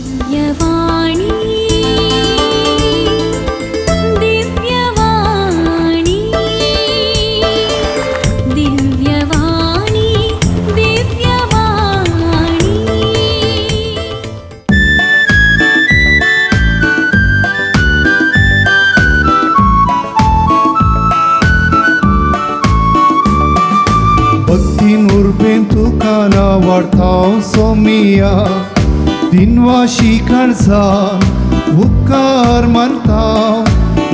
दिव्यवाणी दिव्यवाणी दिव्यवाणी दिव्यवाणी। भक्तीन उर्बेन तुका नावडता सोमिया दिनवाशी काळजान उपकार मानता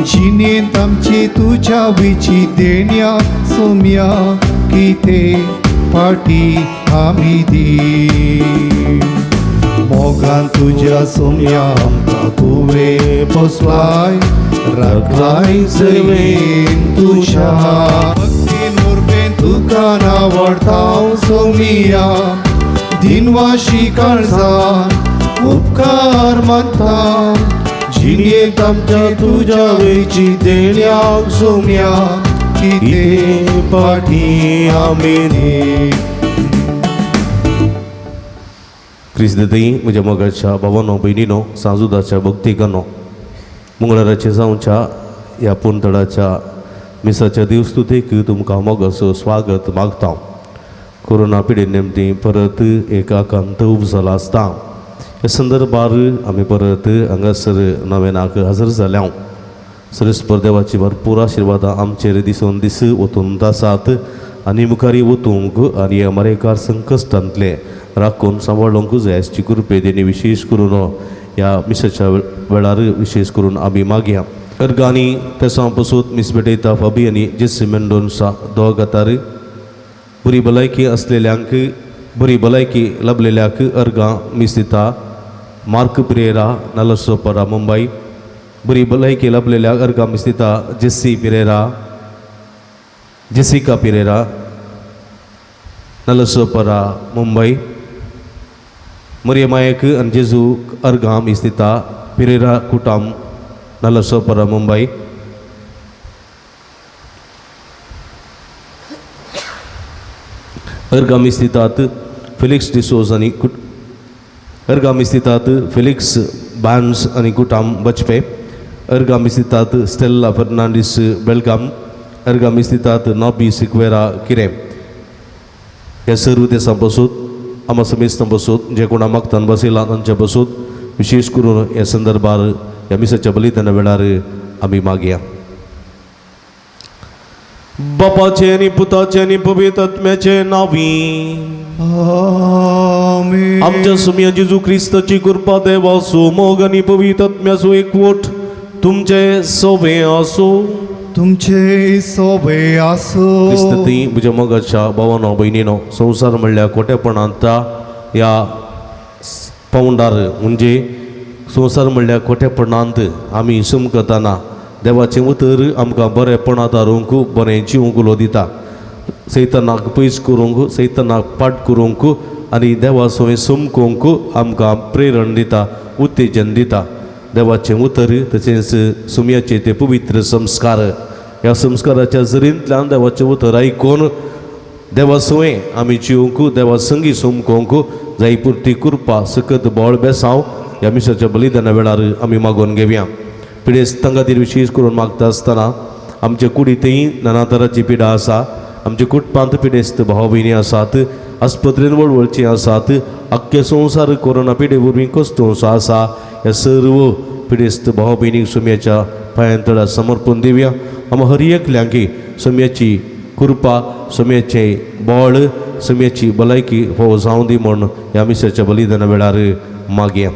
जिणेंत आमचे तुज्या वेची देण्या सोम्या कितें पाटी आमी दी मोगान तुज्या सोम्या आमकां तुवें पोसलाय राखलाय सेवेन तुज्या भक्तीन उर्बेन तुका नावडता सोमिया दिनवाशी काळजान उपकार मानता जिणेंत आमच्या तुज्या वेची देण्याक सोम्या कितें पाटी आमी दी। क्रिस्त म्हज्या मोगाच्या भावानो भयणीनो सांजुदाच्या भक्तिकानो मंगळाराचे जावच्या ह्या पुंतळाच्या मिसाच्या देवस्तुतेक तुमकां मोगाचो स्वागत मागता। कोरोना पिडे नेमती परत एक आकांत उपजला आसता। ह्या संदर्भार आमी परत हांगासर नव्यानाक हजर जाल्या। सरस्पर देवाची भरपूर आशिर्वादां आमचेर दिसून दीस वतून आसात आनी मुखारी वतूंक आनी ह्या मरेकार संकश्टांतले राखून सांबाळूंक जाय आसची कृपेदेनी विशेष करून ह्या मिसाच्या वेळार विशेष करून आमी मागया। अर्गांनी तेसां पसून मिस भेटयता फाबी आनी जेसी मेंडोन्सा दोगातार बरी भलायकी आसलेल्यांक बरी भलायकी लाभलेल्याक अर्गां मिस दिता मार्क पिरेरा नालसोपरा मुंबय। बरी भलायकी लाभलेल्याक अर्गां मिस दिता जेसी पिरेरा जेसिका पिरेरा नालसोपरा मुंबय। मरियमायक आनी जेजू अर्गां मिस दिता पिरेरा कुटाम नालसोपरा मुंबय। अर्गां मिस दितात फिलिक्स डिसोज आनी अर्गां मिस दितात फिलिक्स बान्स आनी कुटाम बचपे। अर्गां मिस दितात स्टेल्ला फर्नांडीस बेलगाम। अर्गां मिस दितात नॉबी सिक्वेरा किरें। ह्या सर्व देसां बसूत आमा समेस्तां बसूत जे कोणा मागतान बसयला तांच्या बसूत विशेष करून ह्या संदर्भार ह्या मिसाच्या बलिदाना वेळार आमी मागया। बापाचे आनी पुताचे आनी पवित्र आत्म्याचे नांवी आमेन। आमच्या सुम्या जेजू क्रिस्ताची कृपा देवाचो मोग आनी पवित्र आत्म्याचो एकवट तुमचे सोबे आसूं। तुमचे सोबे आसूं। क्रिस्ती म्हज्या मोगाच्या भावानो भयणीनो संवसार म्हणल्यार खोटेपणांत ह्या पावंडार म्हणजे संवसार म्हणल्यार खोटेपणांत आमी सुमकतना देवाचें उतर आमकां बरेपणां धारूंक बरें जिवंक उलो दिता। सैतानाक पयस करूंक सैतानाक पाट करूंक आनी देवा सवें समकोंक आमकां प्रेरण दिता उत्तेजन दिता। देवाचें उतर तशेंच सुमयाचे ते पवित्र संस्कार ह्या संस्काराच्या जरींतल्यान देवाचें उतर आयकून देवा सवें आमी जिवंक देवा संगी समकोंक जाय पुरती कृपा सकत बळ बेसांव ह्या मिसाच्या बलिदाना वेळार आमी मागोवन घेवया। पिडेस्तां खातीर विशेष करून मागता आसतना आमच्या कुडींतय नाना तराची पिडा आसा। आमच्या कुटुंबांत पिडेस्त भाव भयणी आसात आस्पत्रेन वळवळची आसात। आख्खे संवसार कोरोना पिडे वरवीं कश्टोसो आसा। ह्या सर्व पिडेस्त भाव भयणीक सुम्याच्या पांयां तळा समर्पण दिवया। आमी हर एकल्यांकी सुम्याची कृपा सुम्याचें बळ सुम्याची भलायकी हो जावं दी म्हूण ह्या मिसाच्या बलिदाना वेळार मागया।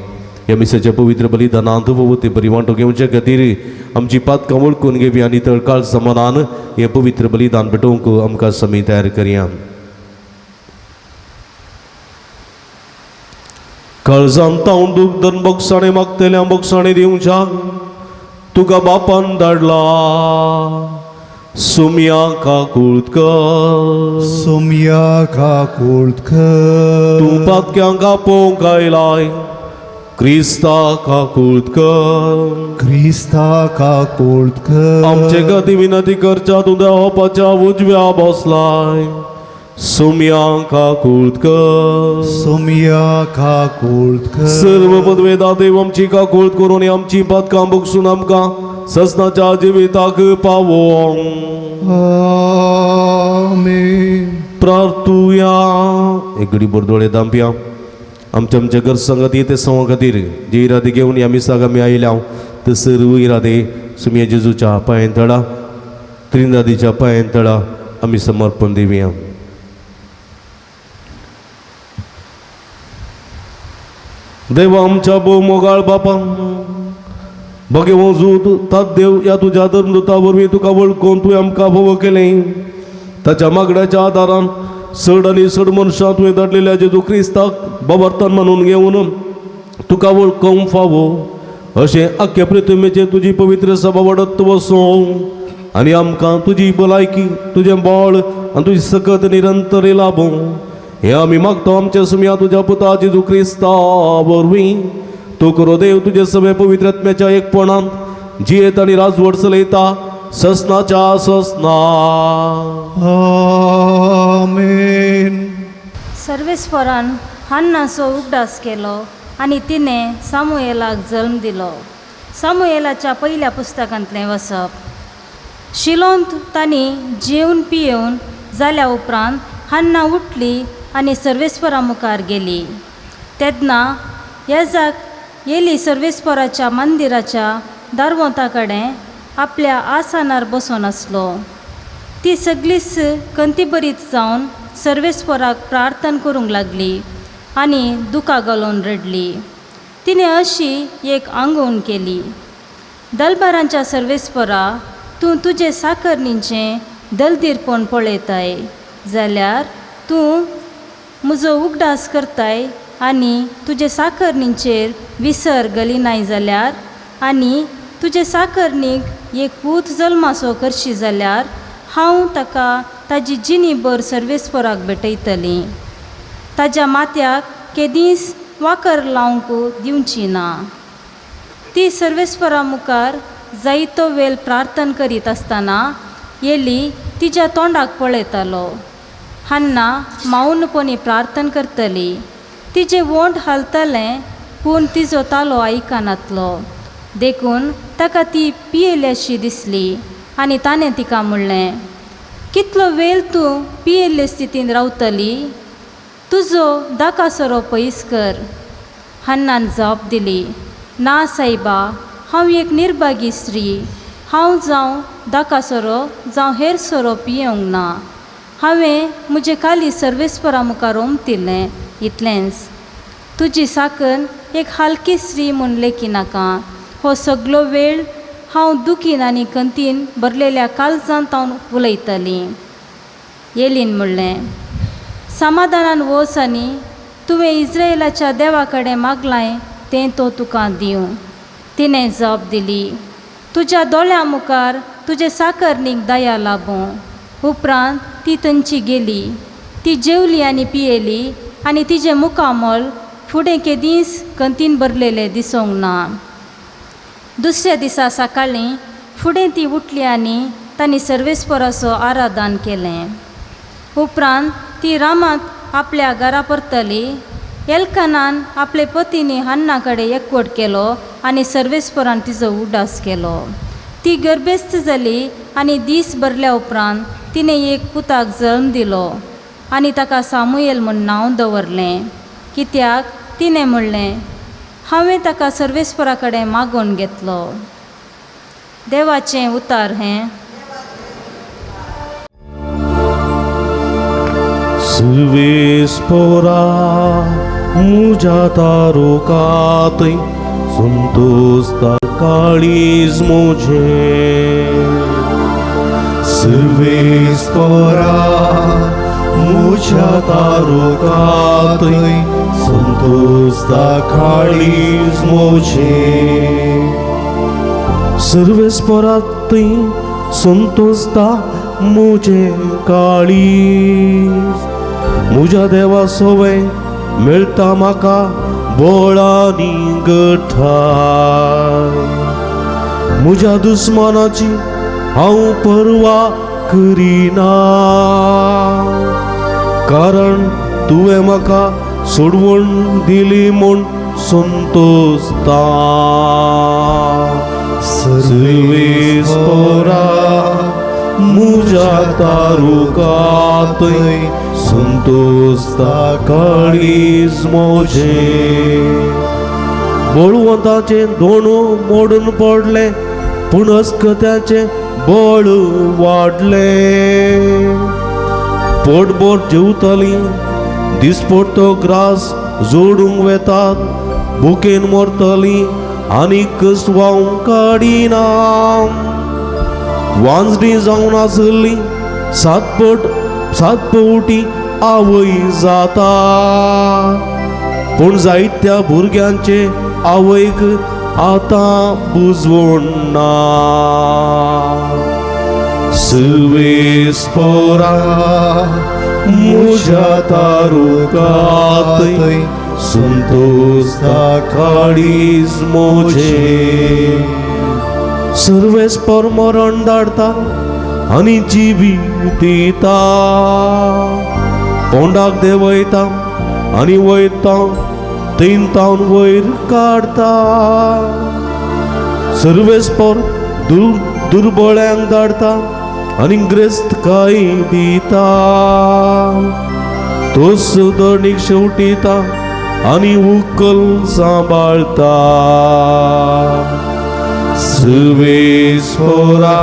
ह्या मिसाच्या पवित्र बलिदानांत ते बरी वांटो घेवचे खातीर आमची पातकां वळखून घेवया आनी तळकाळ समानान हें पवित्र बलिदान भेटोवंक आमकां समी तयार करया। काळजांत तावन दूख धरून बोगसाणे मागतल्या बोगसाणे दिवच्या तुका बापान धाडला सुम्या काकूळत कर सुम्या काकूळत कर। तूं पातक्यांक आपोवंक आयलाय क्रिस्ता काकूळत कर क्रिस्ता काकूळत कर। आमचे खातीर विनंती करच्या तूं देवाच्या उजव्या बसलाय सोम्या काकूळत कर. सोमया काकूळत कर. सर्व पदवेदा देव आमची काकूळत करून आमची पातकां बगसून आमकां ससनाच्या जिविताक पावों. आमेन. प्रार्थुया. एक घडी बोरदोळे दांपया. आमच्या आमच्या घर संगती ते संवा खातीर जे इरादे घेवन ह्या मिसाक आमी आयल्या ते सर्व इरादे सुमया जेजूच्या पांयेन तळा, त्रिंदादीच्या पांयेन तळा आमी समर्पण दिवया. देवा आमच्या भोव मोगाळ बापा, भगेवो जूत तात देव ह्या तुज्या धर्मदूता वरवीं तुका वळखून तुवें आमकां भोव केलें. ताच्या मागण्याच्या आदारान चड आनी चड मनशां तुवें धाडलेल्या जेजू क्रिस्ताक बाबर्तान मानून घेवन तुका वळखूंक फावो अशें आख्या प्रतिमेचेर तुजी पवित्र सभा वाडत वसों आनी आमकां तुजी भलायकी, तुजें बळ आनी तुजी सकत निरंतर लाभों हें आमी मागता आमच्या सुमया तुज्या पुता जेजू क्रिस्ता वरवीं. तूं करो देव तुजे सगळे पवित्र आत्म्याच्या एकपणांत जियेत आनी राजवट चलयता ससनाच्या ससना. आमेन. सर्वेस्वरान हन्नाचो उगडास केलो आनी तिणें सामुएलाक जल्म दिलो. सामुएलाच्या पयल्या पुस्तकांतलें वसप. शिलोंत तांणी जेवन पियेवन जाल्या उपरांत हन्ना उठली आनी सर्वेस्वरा मुखार गेली. तेन्ना येजाक येली सर्वेस्वराच्या मंदिराच्या दारवंता कडेन आपल्या आसनार बसून आसलो. ती सगळीच कंतीबरीत जावन सर्वेस्वराक प्रार्थना करूंक लागली आनी दुकां घालून रडली. तिणें अशी एक आंगवण केली, दलबारांच्या सर्वेस्वरा, तूं तुजे साकरणीचें दलदीरपण पळयताय जाल्यार तूं म्हजो उगडास करताय आनी तुजे साकरणीचेर विसर घालिनाय जाल्यार आनी तुजे साकरणीक एक पूत जल्मासो करशी जाल्यार हांव ताका ताजी जिणीभर सर्वेस्वराक भेटयतली. ताज्या माथ्याक केदींच वाकर लावंक दिवची ना. ती सर्वेस्वरा मुखार जायतो वेळ प्रार्थना करीत आसतना येली तिज्या तोंडाक पळयतालो. हन्ना मौनपणी प्रार्थना करतली. तिजें वोंठ हालतालें पूण तिजो तालो आयकनातलो. देखून ताका ती पियेल्याशी दिसली आनी ताणें तिका म्हणलें, कितलो वेळ तूं पियेल्ले स्थितीन रावतली? तुजो दाकासरो पयस कर. हन्नान जाप दिली, ना सायबा, हांव एक निर्भागी स्त्री. हांव जावं दाकासरो जावं हेर सोरो पियेवंक ना. हांवें म्हजें काली सर्वेस्वरा मुखार ओमतिल्लें इतलेंच. तुजी साकन एक हालकी स्त्री म्हूण लेखिनाका. हो सगलो वेळ हांव दुखीन आनी कंतीन भरलेल्या काळजांत हांव उलयतली. येलीन म्हणलें, समाधानान वच आनी तुवें इस्रायलाच्या देवा कडेन मागलां तें तो तुका दिवं. तिणें जाप दिली, तुज्या दोळ्यां मुखार तुजे साकरणीक दया लाबूं. उपरांत ती थंयची गेली. ती जेवली आनी पियेली आनी तिजें मुखामळ फुडें केदींच कंतीन भरलेलें दिसूंक ना. दुसऱ्या दिसा सकाळीं फुडें ती उठली आनी तांणी सर्वेस्वराचो आराधन केलें. उपरांत ती रामांत आपल्या घरा परतली. एल्कनान आपले पतीनी हन्ना कडेन एकवट केलो आनी सर्वेस्वरान तिजो उडास केलो. ती गर्भेस्त जाली आनी दीस भरल्या उपरांत तिणें एक पुताक जल्म दिलो आनी ताका सामुएल म्हूण नांव दवरलें, कित्याक तिणें म्हणलें, हांवें ताका सर्वेस्वरा कडेन मागोवन घेतलो. देवाचें उतार हें. सर्वेस्पोरा मुझ्या तारुकातय संतोस्ता काळीज म्हजें. सर्वेस्पोरा मुझ्या तारुकातय संतोस्ता काळीज म्हजें. सर्वेस्पोरातय संतोस्ता म्हजें काळीज. म्हज्या देवा सोवे मेळटा म्हाका बोळांनी गठाय. म्हज्या दुस्मानाची हांव पर्वा करिना. कारण तुवें म्हाका सोडवण दिली म्हूण संतोषता. सर्वेस्पोरा मुज्या तारुकातय संतोषता काळीज मोजें. बळवंताचें दोणू मोडून पडलें, पूण अस्कत्याचें बळ वाडलें. पोटभर जेवतालीं, दिसपडतो ग्रास जोडूंक वेतात, भुकेन मरतालीं आनी कसवांव काडिना. वांजणी जावन आसली सात पवटी आवय जाता, पूण जायत्या भुरग्यांचे आवयक आतां बुजवण ना. सर्वेस्पोरा मुज्या तारुकातय संतोषता काळीज मोजें. सर्वेस्पोर मरण धाडता आनी जिवी दिता, पोंडाक देंवयता आनी वयता थंय वयर काडता. सर्वेस्पोर दुर्बळ्यांक धाडता आनी ग्रेस्त काय दिता. तोच दणीक शेवटिता आनी उकल सांबाळता. सर्वेस्पोरा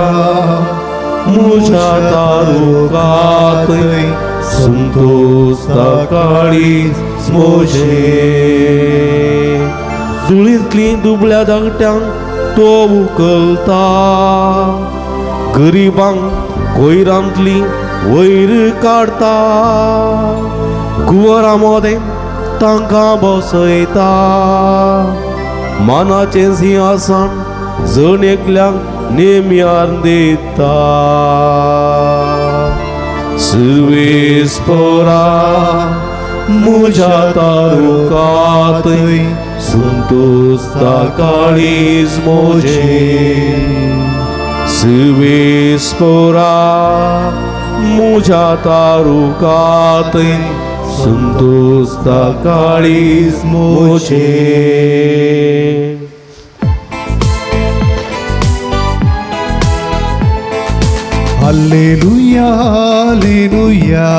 मुज्या तारुकातय संतोषता काळीज मोजें. धुळींतली दुबळ्या धाकट्यांक तो उकलता, गरिबांक कोयरांतली वयर काडता, कुंवरा मदें तांकां बसयता. मानाचें सिंहासन जण एकल्यांक नेम्यार दिता. सर्वेस्पोरा मुज्या तारुकातय संतोषता काळीज मोजें. सर्वेस्पोरा मुज्या तारुकातय संतोषता काळीज मोजें. Alleluia, alleluia,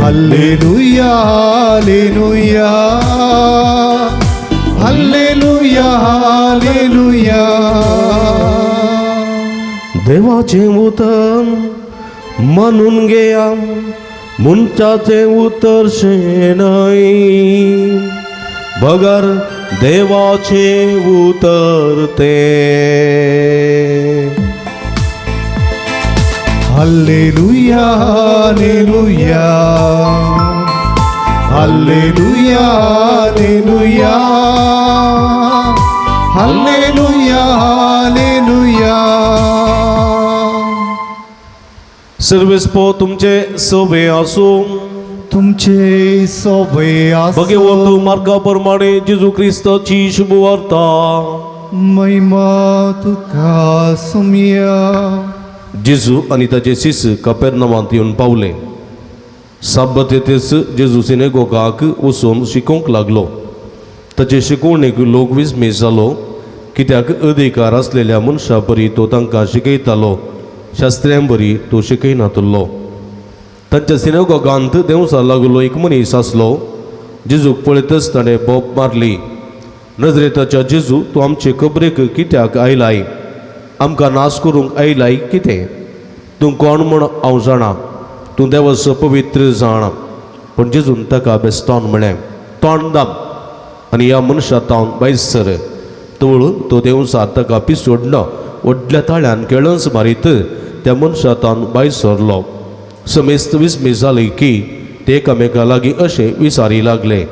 alleluia, alleluia, alleluia, alleluia. देवाचें उतर मानून घेया, मनशाचें उतर शें न्हय, बगर देवाचें उतर तें. Alleluia, alleluia, alleluia, alleluia, alleluia, alleluia. सर्वेस्पो तुमचे सवे आसूं, तुमचे सोबे आसूं. भगवंत मार्गा प्रमाणे जेजू क्रिस्ताची शुभवार्ता. महिमा तुका सुमया. जेजू आनी ताचे शिष्य कपेर्नवांत येवन पावले. साब्बतेतेच जेजू सिनेगोगाक वचून शिकोवंक लागलो. ताचे शिकवणेक लोक विस्मीत जालो, कित्याक अधिकार आसलेल्या मनशा बरी तो तांकां शिकयतालो, शास्त्र्यां बरी तो शिकयनातलो. तांच्या सिनेगोगांत देंवसा लागलो एक मनीस आसलो. जेजूक पळयतच ताणें बोब मारली, नजरेताच्या जेजू, तूं आमचे कबरेक कित्याक आयलाय? आमकां नाश करूंक आयलाय कितें? तूं कोण म्हूण हांव जाणा, तूं देवाचो पवित्र जाणा. पूण जेजून ताका बेस्तान म्हळें, तोंड दाम आनी ह्या मनशा तावन भायर सर. तवळ तो देंवचार ताका पिसोडलो, व्हडल्या ताळ्यान केळंच मारीत त्या मनशा तावन भायर सरलो. समेस्त विस्मीत जाली की ते एकामेका लागीं अशें विचारी लागले,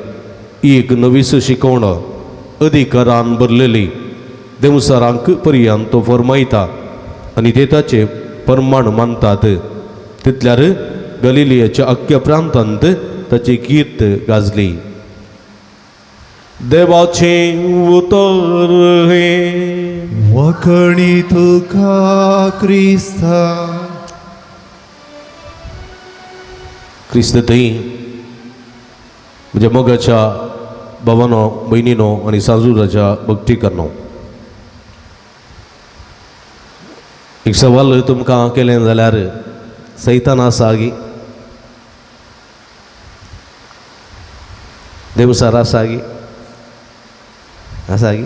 एक नवीस शिकवण अधिकारान भरलेली. देंवचारांक पर्यान तो फरमायता आनी ते ताचे प्रमाण मानतात. तितल्यार गलिलियाच्या अख्ख्या प्रांतांत ताची कीर्त गाजली. देवाचें उतर हें. वखणी तुका क्रिस्ता. क्रिस्त थंय म्हज्या मोगाच्या भावानो भयणीनो आनी साजूराच्या भक्ती करनो एक सवाल तुमकां केलें जाल्यार सैतान आसा गी देवसार आसा गी आसा गी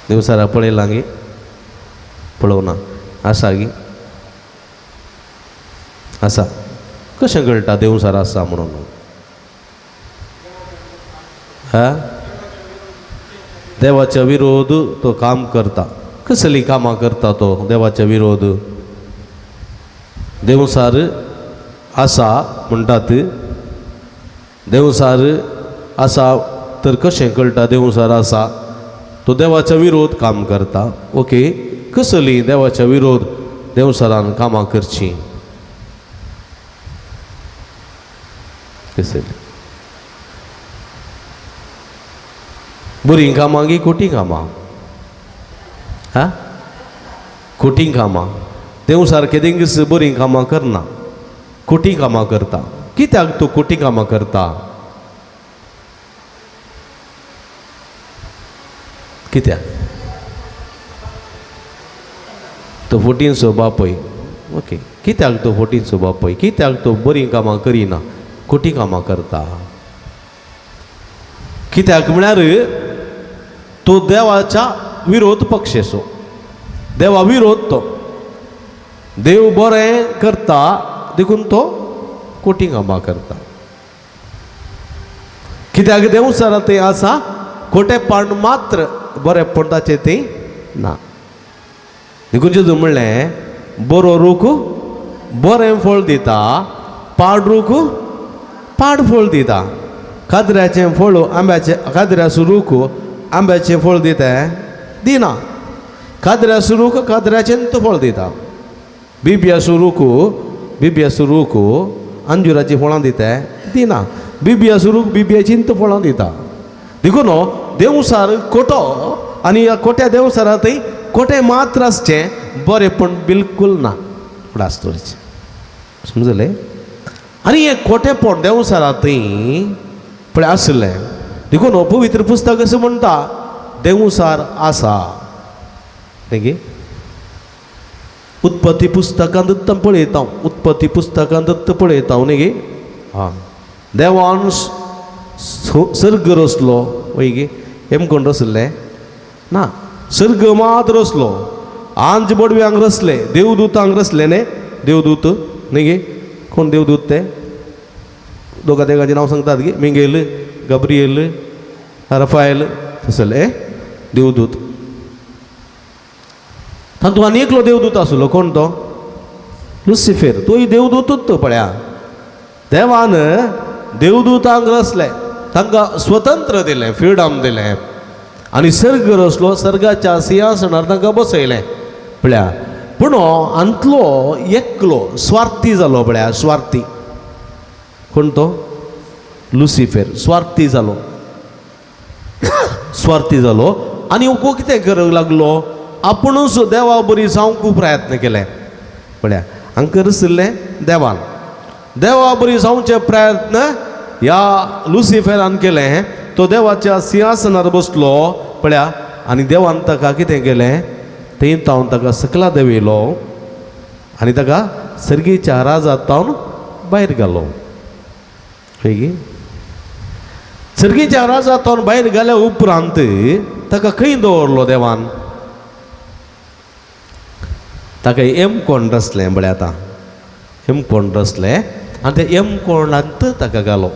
देवसारा पळयलां गी पळोवना आसा गी आसा कशें कळटा देवसार आसा म्हणून हा देवाच्या विरोध तो काम करता कसली कामां करता तो देवाच्या विरोध देवसार आसा म्हणटात देवसार आसा तर कशें कळटा देवसार आसा तो देवाच्या विरोध काम करता ओके कसली देवाच्या विरोध देवसारान कामां करचीं कसली बरीं कामां गी खोटी कामां हा खोटी कामां देवसार केदिंगीस बरीं कामां करना खोटी कामां करता कित्याक तूं खोटी कामां करता कित्याक तो फोटींचो बापय ओके कित्याक तो फोटींचो बापय कित्याक तो बरीं कामां करिना खोटी कामां करता कित्याक म्हळ्यार तो देवाच्या विरोध पक्षेचो देवा विरोध तो देव बरें करता देखून तो खोटी कामां करता कित्याक देवसारा तें आसा खोटेपण मात्र बरेंपण ताचें तें ना देखून जेजू म्हणलें बरो रूख बरें फळ दिता पाड रूख पाड फळ दिता कादऱ्याचें फळ आंब्याचें कादऱ्याचो रूख आंब्याचें फळ दिता दिना कादऱ्याचो रूख कादऱ्याचें फळ दिता बिब्याचो रूख बिब्याचो रूख अंजुराचीं फळां दिता दिना बिब्याचो रूख बिब्याचीं फळां दिता देखून देवसार कोटो आनी ह्या कोट्या देवसारा थंय कोटे मात्र आसचें बरेंपण बिलकूल ना उडास दवरचें समजलें आनी हें कोटेपण देवसारा थंय पळय आसलें देखून पवित्र पुस्तक अशें म्हणटा देवसार आसा न्ही उत्पत्ती पुस्तकांत पळयता उत्पत्ती पुस्तकांत पळयता न्ही गे आं देवान सर्ग रचलो वय गे हेमकोण रचलें ना सर्ग मात रचलो आंज बडव्यांक रचले देवदूतांक रचले न्ही देवदूत न्ही गे कोण देवदूत ते दोगा देगाचें नांव सांगतात गे मिंगेल गब्रियल रफायल तसले देवदूत तातूंत आनी एकलो देवदूत आसलो कोण तो लुसिफेर तोय देवदूतूच तो पळया देवान देवदूतांक रचले तांकां स्वतंत्र दिलें फ्रिडम दिलें आनी सर्ग रचलो सर्गाच्या सिंहासनार तांकां बसयलें पळया पूण हांतलो एकलो स्वार्थी जालो पळया स्वार्थी कोण तो लुसिफेर स्वार्थी जालो स्वार्थी जालो आनी हो कितें करूंक लागलो आपुणूच देवा बरी जावंक प्रयत्न केले पळया हांकां रचिल्लें देवान देवा बरी जावचे प्रयत्न ह्या लुसिफेरान केलें तो देवाच्या सिंहासनार बसलो पळया आनी देवान ताका कितें केलें थंय तावन ताका सकला देंवयलो आनी ताका सर्गीच्या राजांत तावन भायर घालो हय गे सर्गीच्या राजांत तावन भायर घाल्या उपरांत ताका खंय दवरलो देवान ताका एमकोण रचलें पळय आतां एमकोण रचलें आनी त्या एमकोणांत ताका घालो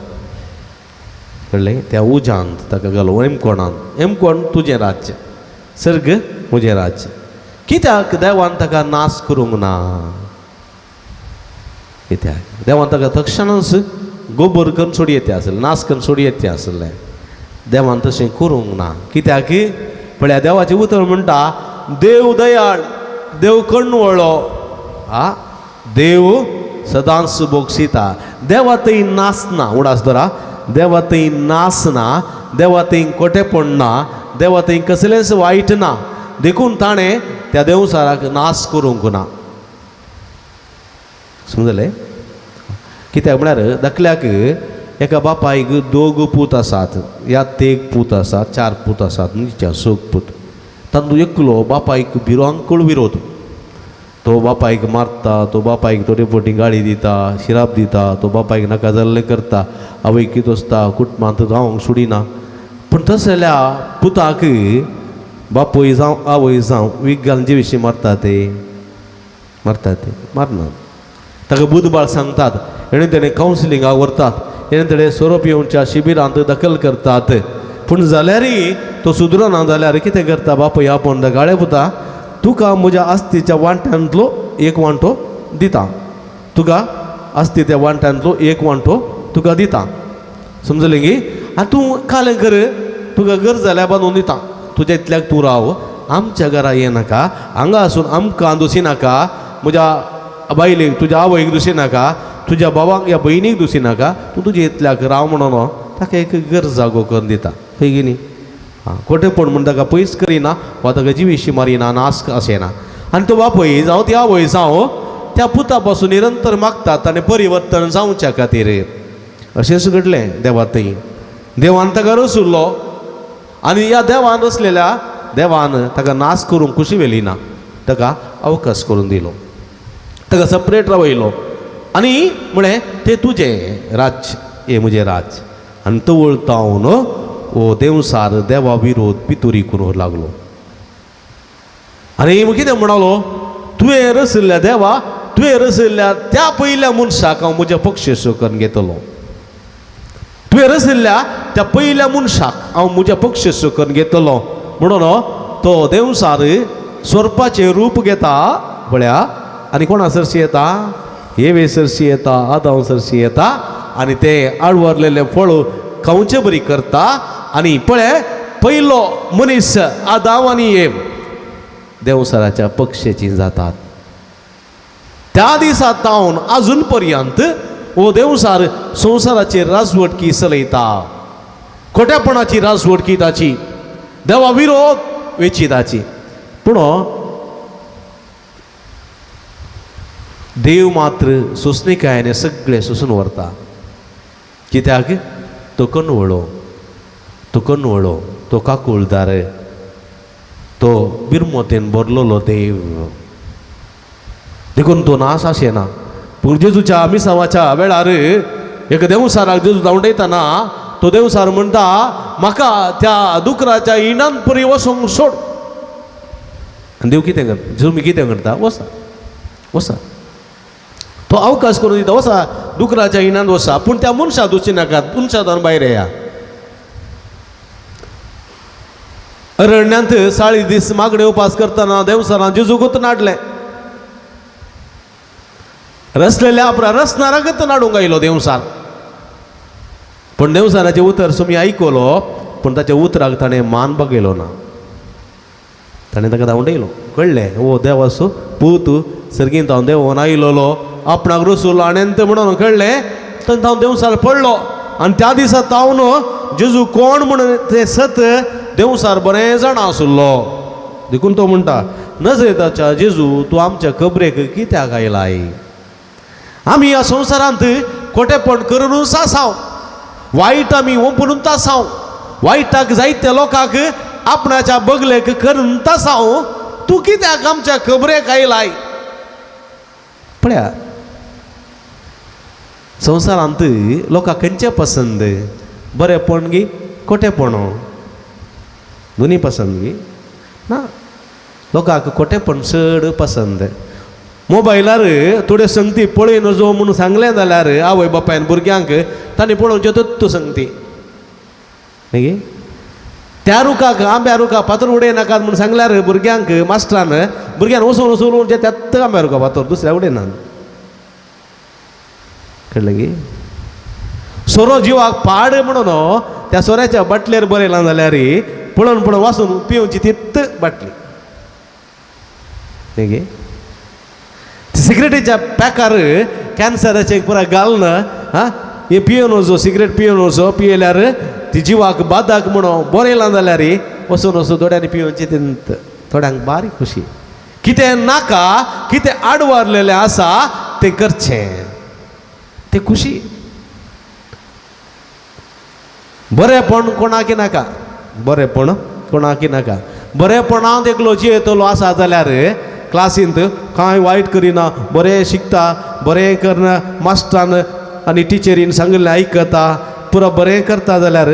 कळ्ळें त्या उज्यांत ताका घालो एमकोणांत एमकोण तुजें राज्य सर्ग म्हजें राज्य कित्याक देवान ताका नाश करूंक ना कित्याक देवान ताका तक्षणच गोबर करून सोडयेते आसलें नाश करून सोडयेते आसलें देवान तशें करूंक ना कित्याक पळया देवाचें उतर म्हणटा देव दयाळ देव कणवळो आ देव सदांच बोगशिता देवा थंय नासना उडास धरा देवा थंय नासना देवा थंय कोटेपण ना देवा थंय कसलेंच वायट ना देखून ताणें त्या देवसाराक नाश करूंक ना। समजलें? कित्याक म्हळ्यार धाकल्याक एका बापायक दोग पूत आसात या तेग पूत आसात, 4 पूत आसात, म्हणजे 6 पूत. तातूंत एकलो बापायक भिरांकूळ विरोध, तो बापायक मारता, तो बापायक थोडे फावटी गाळी दिता, शिराप दिता, तो बापायक नाका जाल्लें करता, आवय कितें आसता कुटुंबांत रावंक सोडिना. पूण तशें जाल्यार पुताक बापूय जावं आवय जावं वीख घालून जिविशी मारता ते मारता ते मारनात. ताका बुधबाळ सांगतात, हेणे तेणें कावन्सिलिंगाक व्हरतात, हेणे तेणें सोरो पिवच्या शिबिरांत दखल करतात. पूण जाल्यारय तो सुदरना जाल्यार कितें करता बापूय आपोवन गाळे पुता तुका म्हज्या आस्तीच्या वांट्यांतलो एक वांटो दिता, तुका आस्तीच्या वांट्यांतलो एक वांटो तुका दिता, समजलें गी? आनी तूं कालें कर, तुका गरज जाल्यार बांदून दिता, तुज्या इतल्याक तूं राव, आमच्या घरा येनाका, हांगा आसून आमकां दुसी नाका, म्हज्या बायलेक तुज्या आवयक दुसी नाका, तुज्या बाबाक या भयणीक दुसी नाका, तूं तुज्या इतल्याक राव म्हणून ताका एक गरज जागो करून दिता. खंय गी न्ही? आं, खोटेपण म्हूण ताका पयस करिना वा ताका जिविशी मारिना, नास आसना. आनी तो बापूय जावं ती आवय जावं त्या पुता पासून निरंतर मागतात आनी परिवर्तन जावच्या खातीर. अशेंच घडलें देवा थंय. देवान ताका रसुल्लो आनी ह्या देवान रसलेल्या देवान ताका नाश करूंक खुशी व्हेली ना, ताका अवकाश करून दिलो, ताका सपरेट रावयलो आनी म्हळें तें तुजें राज्य, हें म्हजें राज्य. आनी तवळ तावन हो देंवसार देवा विरोध पितुरी करूंक लागलो. आनी कितें म्हणालो, तुवें रशिल्ल्या देवा, तुवें रशिल्ल्या त्या पयल्या मनशाक हांव म्हज्या पक्षेसो करून घेतलो, तुवें रशिल्ल्या त्या पयल्या मनशाक हांव म्हज्या पक्षेसो करून घेतलो. म्हणून तो देंवसार सोरपाचें रूप घेता पळया, आनी कोणा सरशी येता, हेवे सरशी येता, आदांव सरशी येता आनी ते आडवरलेलें फळ खावचे बरी करता. आनी पळय पयलो मनीस आदांव आनी एव देंवसाराच्या पक्षेची जातात. त्या दिसा तावन आजून पर्यंत हो देंवसार संवसाराचेर राजवटकी चलयता, खोटेपणाची राजवटकी ताची, देवा विरोध वेची ताची. पूण देव मात्र सोंसणीकायेन सगळें सोंसून व्हरता. कित्याक? तो कनवळो, तो कनवळो, तो काकुळदार, तो बिरमोतेन भरलेलो देव, देखून तो नाश आशेना. पूण जेजूच्या मिसावाच्या वेळार एक देंवसाराक जेजू धांवडयतना तो देंवसार म्हणटा, म्हाका त्या दुकराच्या इणान परी वचूंक सोड. आनी देव कितें करता, जेजू कितें करता, वसा वसा, तो अवकाश करून दिता, वसा दुकराच्या इणान वसा, पूण त्या मनशा दुसी नाकात, मनशा भायर येया. अरण्यांत 40 दीस मागणे उपास करतना देंवसारान जेजूकूच नाडलें, रसलेल्या आपरा रसणाराकच नाडूंक आयलो देंवसार. पूण देंवसाराचें उतर सुमी आयकलो, पूण ताच्या उतराक ताणें मान बगयलो ना, ताणें ताका धांवडयलो. कळ्ळें हो देवाचो पूत सर्गींत हांव देंवोन आयलोलो, आपणाक रसुलो आनी म्हणून कळ्ळें, थंय हांव देंवसार पडलो. आनी त्या दिसा तावन जेजू कोण म्हणून तें सत देंवसार बरें जाणा आसलो. देखून तो म्हणटा, नजरेताच्या जेजू तूं आमच्या खबरेक कित्याक आयलाय? आमी ह्या संवसारांत खोटेपण करुनूच आसाव, वायट आमी ओंपूनूच आसाव, वायटाक जायत्या लोकांक आपणाच्या बगलेक करून आसाव, तूं कित्याक आमच्या खबरेक आयलाय? पळया संवसारांत लोकांक खंयचें पसंद, बरेंपण गी खोटेपण? दोनी पसंद गी ना, लोकांक खोटेपण चड पसंद. मोबायलार थोड्यो संगती पळय नजो म्हणून सांगलें जाल्यार आवय बापायन भुरग्यांक तांणी पळोवच्यो तत्व संगती मागीर त्या रुखाक आंब्या रुखा फातर उडयनाकात म्हूण सांगल्यार भुरग्यांक मास्टरान भुरग्यान वचून वचून उडचे त्याच आंब्या रुखा फातर दुसऱ्या उडयनात. कळ्ळें गी? सोरो जिवाक पाड म्हणून त्या सोऱ्याच्या बाटलेर बरयलां जाल्यार पळोवन पळोवन वाचून पिवची तीच बाटली. न्ही सिगरेटीच्या पॅकार कॅन्सराचें पुरा घालून हां हे पिवन वचो, सिगरेट पिवन वचो, पियेल्यार ती जिवाक बादाक म्हणून बरयलां जाल्यार वचून वचून थोड्यांनी पिवची तींत, थोड्यांक बारीक खुशी. कितें नाका कितें आडवारलेलें आसा तें करचें, तें खुशी. बरेंपण कोणाकी नाका, बरेंपण कोणाकी नाका. बरेंपणांत एकलो जियेतलो आसा जाल्यार क्लासींत कांय वायट करिना, बरें शिकता, बरें करना, मास्टरान आनी टिचरीन सांगिल्लें आयकता, पुरो बरें करता जाल्यार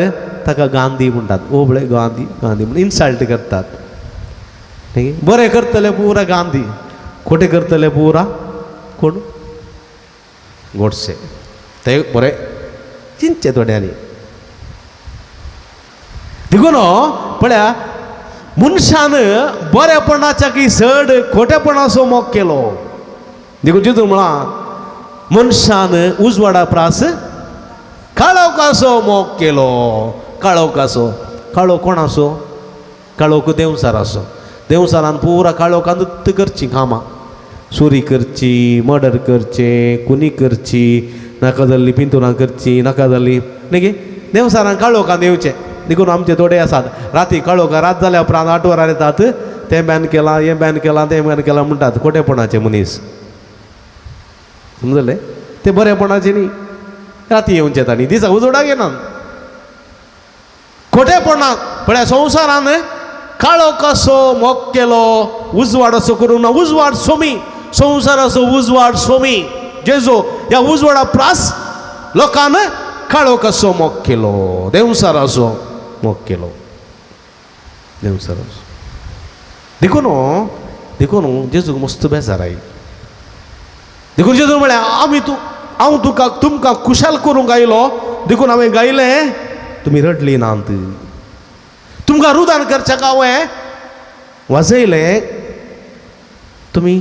ताका गांधी म्हणटात. ओ पळय गांधी गांधी म्हणून इन्सल्ट करतात. बरें करतले पुरा गांधी, खोटें करतले पुरा कोण गोडसे. ते बरें चिंतचें थोड्यांनी. देखून पळया मनशान बरेपणाच्या की चड खोटेपणाचो मोग केलो. देखून जितून म्हळां मनशान उजवाडा प्रास काळोखाचो मोग केलो. काळोखाचो, काळो कोणाचो? काळोख देंवचाराचो. देंवचारान पुरा काळोखांत करची कामां, चोरी करची, मर्डर करचें, कुनी करची, नाका जाल्ली पिंतुरां करची, नाका जाल्ली न्ही. देंवचारान काळोखांत येवचें. देखून आमचे थोडे आसात राती काळोखा, रात जाल्या उपरांत 8 वरां येतात, तें बॅन केलां, हें बॅन केलां, तें बॅन केलां म्हणटात. खोटेपणाचे मनीस, समजले? ते बरेपणाचे न्ही. राती येवचें तांणी, दिसा उजोडाक येना. खोटेपणाक पळया संवसारान काळोखाचो मोग केलो, उजवाड असो करूंक ना. उजवाड सोमी, संवसाराचो उजवाड सोमी जेजू. ह्या उजवाडा प्रास लोकान काळोखाचो मोग केलो, देंवचाराचो मोग केलो, देंवचाराचो. देखून देखून जेजूक मस्त बेजार आयली. देखून जेजू म्हळ्यार आमी तूं हांव तुका तुमकां खुशाल करूंक आयलो, देखून हांवें गायलें, तुमी रडली नात. तुमकां रुदान करच्याक हांवें वाजयलें, तुमी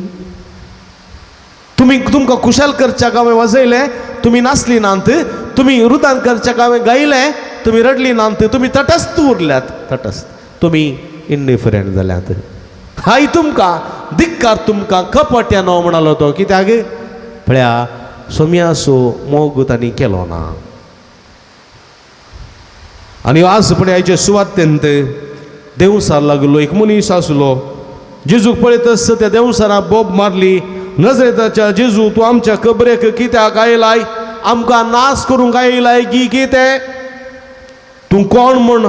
तुमी तुमकां खुशाल करच्याक हांवें वाजयलें, तुमी नाचली नात. तुमी रुदान करच्याक हांवें गायलें, तुमी रडली नात. तुमी तटस्थ उरल्यात, तटस्थ, तुमी इंडिफरंट जाल्यात. हाय तुमकां धिक्कार, तुमकां कपट्यानो म्हणालो तो. कित्याक पळया सोम्याचो मोग तांणी केलो ना. आनी आज पळय सुवातेंत देंवचार लागलो एक मनीस आसलो. जेजूक पळयतच त्या देंवचाराक बोब मारली, नजरेताच्या जेजू तूं आमच्या कबरेक कित्याक आयलाय? आमकां नाश करूंक आयलाय की कितें? तूं कोण म्हूण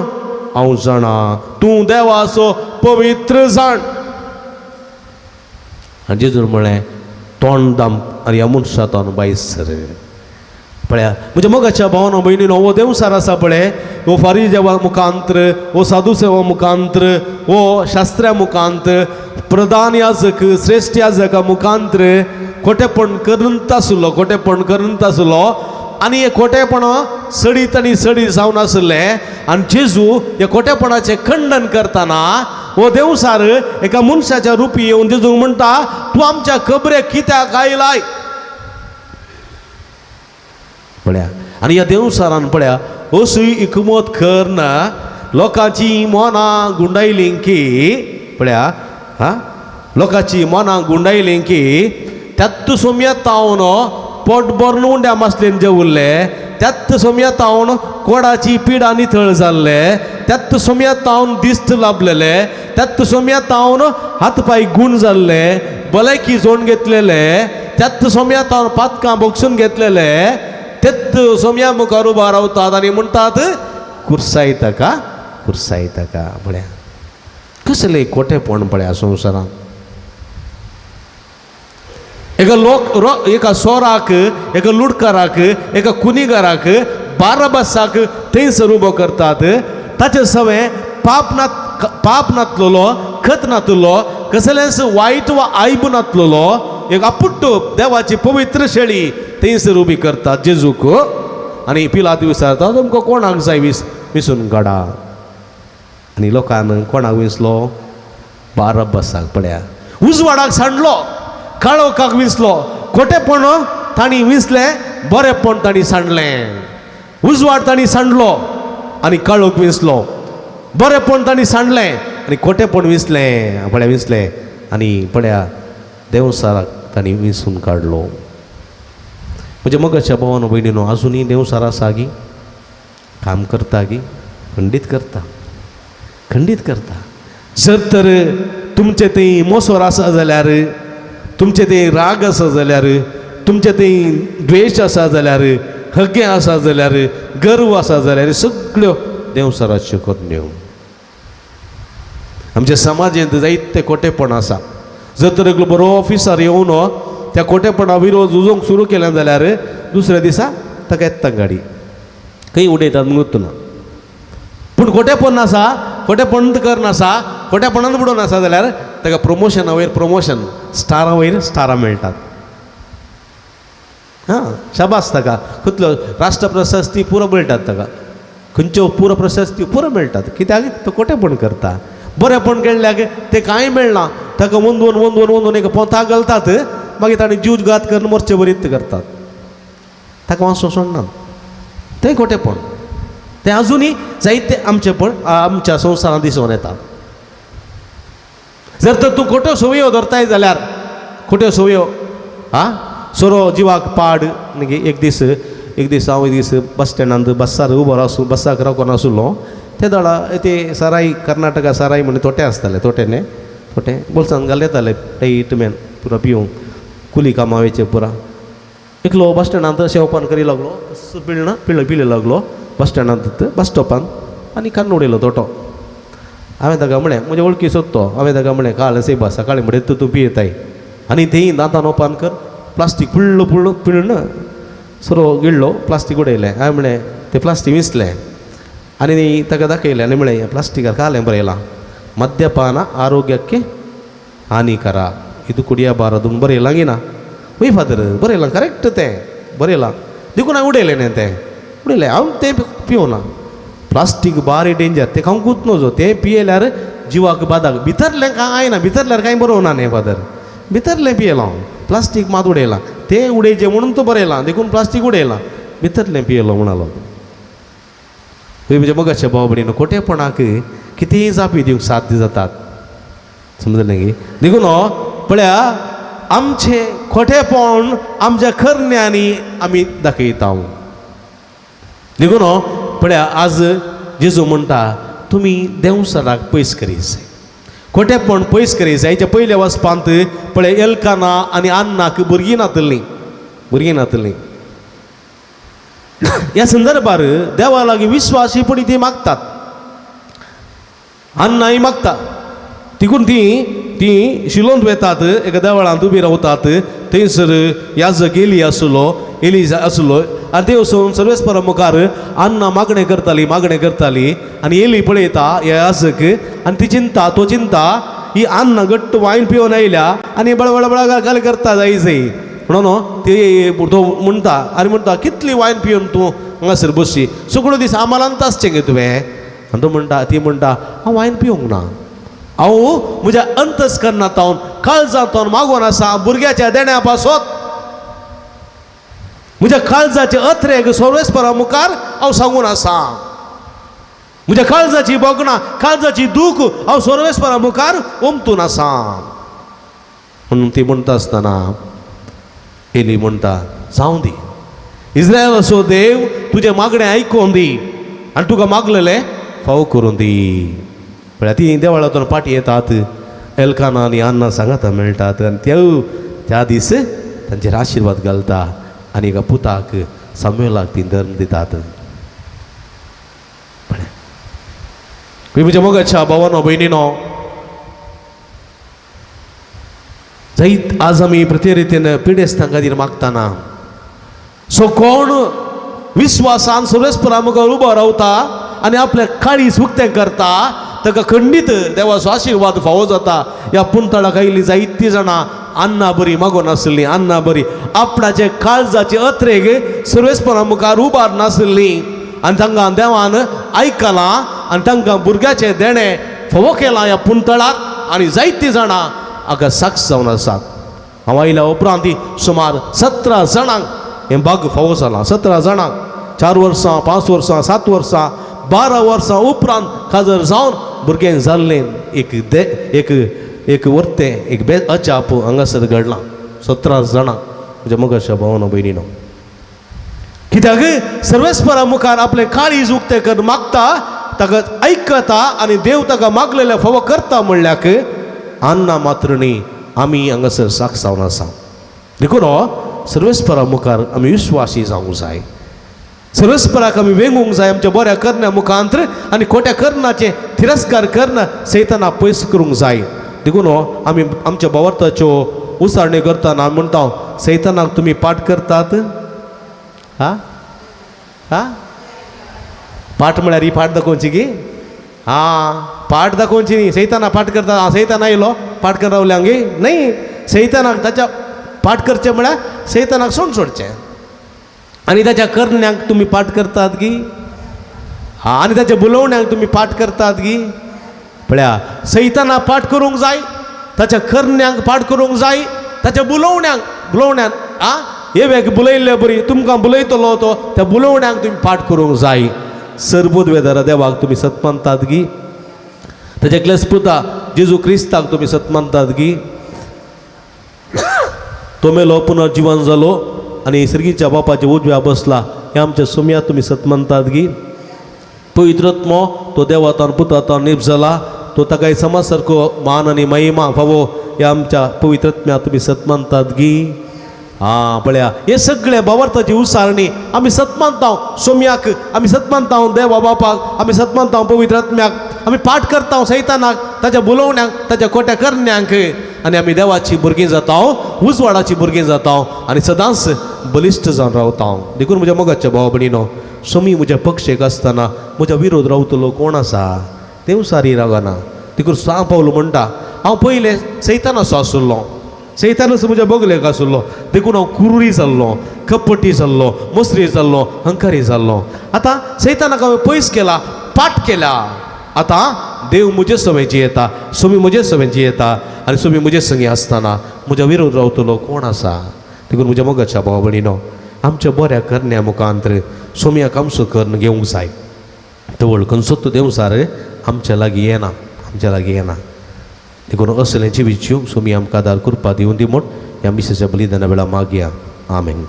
हांव जाणा, तूं देवाचो पवित्र जाण. आनी जेजून म्हळें तोंड दाम आनी ह्या मनशा तोंड भायर सर. पळया म्हणजे मोगाच्या भावना भयणीनो, हो देंवचार आसा पळय, हो फारीदेवा मुखांत्र, हो साधुसेवा मुखांत्र, हो शास्त्र्या मुखांत्र, प्रधान याजक श्रेश्ठ याजका मुखांत्र खोटेपण करून आसलो, खोटेपण करून आसलो. आनी हे खोटेपण सडीत आनी सडीत जावन आसलें. आनी जेजू हे खोटेपणाचें खंडन करतना हो देंवचार एका मनशाच्या रुपी येवन जेजूक म्हणटा, तूं आमच्या कबरेक कित्याक आयलाय? पळया आनी ह्या देंवचारान पळया असुय इकमत करून लोकांची मनां गुंडायलीं की पळया, हा लोकांची मनां गुंडायलीं की त्यात सोम्या तावन पोट भरून उंड्या मासलेन जेवल्ले, त्यात सोम्या तावन कोडाची पिडा नितळ जाल्ले, त्यात सोम्या तावन दिस्त लाभलेले, त्यात सोम्या तावन हात पांय गूण जाल्ले, भलायकी जोड घेतलेले, त्यात सोम्या तावन पातकां बक्षून घेतलेले, तेत सोम्या मुखार उबा रावतात आनी म्हणटात कुर्सायता का, कुर्सायता का. पळया कसलें खोटेपण पळया संवसारांत. एका लोक एका सोराक, एका लुडकाराक, एका कुनिगाराक, बाराबासाक थंयसर उबो करतात. ताचे सवें पाप ना, पाप नातलेलो, खत नातलो, कसलेंच वायट वा आयब नातलेलो एक आपुट्ट देवाची पवित्र शेळी थंयसर उबी करतात जेजूक. आनी पिलात विचारता तुमकां कोणाक जाय विसून काडा. आनी लोकान कोणाक विसलो? बाराबासाक. पळया उजवाडाक सांडलो, काळोखाक विसलो, खोटेपण तांणी विसलें, बरेंपण तांणी सांडलें. उजवाड तांणी सांडलो आनी काळोख विसलो, बरेंपण तांणी सांडलें आनी खोटेपण विसलें. पळया विसलें आनी पळया देंवचाराक तांणी विसून काडलो. म्हणजे मगाच्या भावानो भयणीनो, आजुनूय देंवचार आसा गी, काम करता गी, खंडीत करता, खंडीत करता. जर तर तुमचे थंय मोसोर आसा जाल्यार, तुमचे थंय राग आसा जाल्यार, तुमचे थंय द्वेश आसा जाल्यार, हगें आसा जाल्यार, गर्व आसा जाल्यार सगळ्यो देंवचाराच्यो करण्यो. आमच्या समाजेंत जायते खोटेपण आसा. जर तर एकलो बरो ऑफिसर येवन त्या खोटेपणा विरोध झुजोवंक सुरू केलें जाल्यार दुसऱ्या दिसा ताका येता गाडी खंय उडयतात म्हणून ना. पूण खोटेपण आसा, खोटेपण करनासा, खोटेपणान बुडोवन आसा जाल्यार ताका प्रमोशना वयर प्रमोशन, स्टारा वयर स्टारां मेळटात. हां, शाबास ताका. खंयतलो राष्ट्र प्रशस्ती पुरो मेळटात ताका, खंयच्यो पुरो प्रशस्ती पुरो मेळटात. कित्याक तो खोटेपण करता. बरेंपण केल्ल्याक तें कांय मेळना, ताका वंदून वंदून वंदून एक पोंताक घालतात, मागीर ताणें जीव घात करून मरचे बरीत करतात, ताका वांसो सोडनात. तें खोटेपण, तें आजुनूय जायते आमचें पण आमच्या संवसारांत दिसून येता. जर तर तूं खोट्यो संवयो धरताय जाल्यार, खोट्यो संवयो, आं, सोरो जिवाक पाड. मागीर एक दीस एक दीस हांव एक दीस बस स्टँडांत बसार उबो आसूं, बसाक रावून आसलो ते दळा ते साराय कर्नाटका साराय म्हण तोटे आसताले, तोटे न्ही, तोटे बोल्सान घाल येताले टायट मॅन पुरा पिवंक, कुली कामां वयचे पुरा. एकलो बस स्टँडांत शेवपान करी लागलो, असो पिळना पिळ पिले लागलो बस स्टँडांत बस स्टॉपान, आनी कान्न उडयलो तोटो. हांवें ताका म्हळें, म्हजे वळखी सोदतो, हांवें ताका म्हळें काल सेबा सकाळीं म्हणटा तूं पियेताय आनी थंय दांतान ओपान कर, प्लास्टीक पुळ्ळ पुळ्ळ पिळ्ळ सोरो गिळ्ळो, प्लास्टीक उडयलें. हांवें म्हळें तें प्लास्टीक विसलें आनी ताका दाखयलें आनी म्हळें प्लास्टिकार कालें बरयलां, मद्यपान आरोग्याಕ್ಕೆ हानिकರ, ಇದು ಕುಡಿಯಬಾರದು बरयलां गी ना. वय फादर बरयलां करेक्ट तें बरयलां, देखून हांवें उडयलें न्ही, तें उडयलें हांव, तें पिवना. प्लास्टीक बारी डेंजर, तें खावंकूच नजो, तें पियेल्यार जिवाक बादाक. भितरलें कांय ना, भितरल्यार कांय बरोवना न्ही फादर, भितरलें पियेलां हांव, प्लास्टीक मात उडयलां, तें उडयचें म्हणून तो बरयलां, देखून प्लास्टीक उडयलां, भितरलें पियेलो म्हणालो. म्हज्या मोगाच्या भाव भयणीनो, खोटेपणाक कितेंय जापी दिवंक साध्य जातात, समजलें गी. देखून पळया आमचें खोटेपण आमच्या करण्यांनी आमी दाखयता. देखून पळया आज जेजू म्हणटा तुमी देंवचाराक पयस करीत जाय, खोटेपण पयस करीत जाय. हेच्या पयल्या वचपांत पळय एल्काना आनी अन्नाक भुरगीं नातलीं, भुरगीं नातलीं. ह्या संदर्भार देवा लागीं विस्वासीपणी ती मागतात, अन्नाय मागता. तिकून ती ती शिलोंत वेतात, एका देवळांत उबी रावतात. थंयसर याजक एली आसलो, एली आसलो आनी ते वचून सर्वेस्परा मुखार अन्ना मागणें करताली, मागणें करताली. आनी एली पळयता ह्या याजक आनी ती चिंता, तो चिंता ही अन्ना घट्ट वायन पिवन आयल्या आनी बळबळ बळ करता जाय जाय म्हणून ते तो म्हणटा आनी म्हणटा कितली वायन पिवन तूं हांगासर बसशी, सगळो दीस आमालांत आसचें गे तुवें. आनी तो म्हणटा, ती म्हणटा हांव वायन पिवंक ना, हांव म्हज्या अंतस्करणांत काळजांत मागोन आसा भुरग्याच्या देण्या पासत, म्हज्या काळजाचे अत्रेक सर्वेस्परा मुखार हांव सांगून आसा, म्हज्या काळजाची भोगणां, काळजाची दूख हांव सर्वेस्परा मुखार ओमतून आसा. म्हणून ती म्हणटा आसतना एली म्हणटा जावं दी, इस्रायलाचो देव तुजें मागणें आयकून दी आनी तुका मागलेलें फावो करून दी. पळया ती देवळांतून फाटीं येतात, एल्काना आनी अन्ना सांगाता मेळटात आनी त्या दीस तांचेर आशिर्वाद घालता आनी एका पुताक सामुएलाक ती धर्म दितात. पळय म्हज्या मोगाच्या भावानो भयणीनो, जायत आज आमी प्रत्येक रितीन पिडेस्तां खातीर मागतना सो कोण विस्वासान सर्वेस्परा मुखार उबो रावता आनी आपल्या काळीज उक्तें करता ताका खंडीत देवाचो आशिर्वाद फावो जाता. ह्या पुंतळाक आयिल्लीं जायतीं जाणां अन्ना बरी मागून आसलीं, अन्ना बरी आपणाचे काळजाचे अत्रेक सर्वेस्परा मुखार उबार नासली आनी तांकां देवान आयकलां आनी तांकां भुरग्याचें देणें फावो केलां ह्या पुंतळार. आनी जायतीं जाणां हाका साक्ष जावन आसात. हांव आयल्या उपरांत सुमार 17 जाणांक हें भाग फावो जालां. 17 जाणांक 4 वर्सां, 5 वर्सां, 7 वर्सां, 12 वर्सां उपरांत काजर जावन भुरगें जाल्लें एक दे एक एक वर्तें एक बे अजाप हांगासर घडलां. 17 जाणां म्हज्या मोगाच्या भावानो भयणीनो, कित्याक सर्वेस्परा मुखार आपलें काळीज उक्तें करून मागता, ताका आयकता आनी देव ताका मागलेलें फावो करता म्हणल्याक अन्ना मात्र न्ही आमी हांगासर साक्ष जावन आसा. देखून हो सर्वेस्परा मुखार आमी विश्वासी जावंक जाय. सर्वेस्पराक आमी वेंगूंक जाय आमच्या बऱ्या करण्या मुखांतर आनी खोट्या करणाचें तिरस्कार कर्ण सैताना पयस करूंक जाय. देखून आमी आमच्या भावार्थाच्यो उसारण्यो करतना आमी म्हणटा सैतानाक तुमी पाठ करतात. हा हा पाठ म्हळ्यार ही पाठ दाखोवची की हा पाठ दाखोवची न्ही. सैताना पाठ करता, सैताना येयलो पाठ कर रावले आमगे न्ही. सैतानाक ताच्या पाठ करचें म्हळ्यार सैतानाक सोड सोडचें. आनी ताच्या करण्यांक तुमी पाठ करतात की हा, आनी ताच्या बुलोवण्यांक तुमी पाठ करतात की. पळया सैताना पाठ करूंक जाय, ताच्या करण्यांक पाठ करूंक जाय, ताच्या बुलोवण्यांक बुलोवण्यान आ हे वेग बुलयल्ले बरी तुमकां बुलयतलो तो त्या बुलोवण्यांक तुमी पाठ करूंक जाय. सरबूत वेदारा देवाक तुमी सत मानतात गी, ताच्या क्लेसपुता जेजू क्रिस्ताक तुमी सत मानतात गी. तो मेलो पुनर्जिवन जालो आनी सर्गीच्या बापाच्या उजव्या बसला हे आमच्या सुमया तुमी सत मानतात गी. पवित्रत्मो तो देवातान पुतातान नेप जाला तो ताका समाज सारको मान आनी महिमा फावो ह्या आमच्या पवित्रत्म्या तुमी सत मानतात गी. आं पळया हे सगळे भावार्थाची उसारणी आमी सत मानता सोम्याक, आमी सत मानता देवा बापाक, आमी सत मानता पवित्रात्म्याक, आमी पाठ करता सैतानाक ताच्या बोलोवण्यांक ताच्या खोट्या करण्यांक आनी आमी देवाची भुरगीं जाता, उजवाडाची भुरगीं जाता आनी सदांच बलिश्ट जावन रावता. देखून म्हज्या मोगाच्या भाव भयणीनो, सोमी म्हज्या पक्षेक आसतना म्हज्या विरोध रावतलो कोण आसा? देव सारी रावना. देखून सांव पावलो म्हणटा हांव पयलें सैतानाचो आशिल्लो, सैतानच म्हज्या बगलेक आशिल्लो, देखून हांव कुरुरी जाल्लो, कपटी जाल्लो, मसरी जाल्लो, हंकारी जाल्लो. आतां सैतानाक हांवें पयस केला, पाठ केला. आतां देव म्हजे सवेंची येता, सोमी म्हजे सवेंची येता आनी सोमी म्हजे संगी आसतना म्हज्या विरोध रावतलो कोण आसा? देखून म्हज्या मोगाच्या भाव भयणीनो, आमच्या बऱ्या करण्या मुखांतर सोम्याक आमचो कर्ण घेवंक जाय. तवळ खंयचो तो देवसार आमच्या लागीं येना, आमच्या लागीं येना. देखून असलें जिवीत जिवंक सोमी आमकां आदार कृपा दिवन दी म्हूण ह्या मिसाच्या बलिदाना वेळार मागया. आमेन.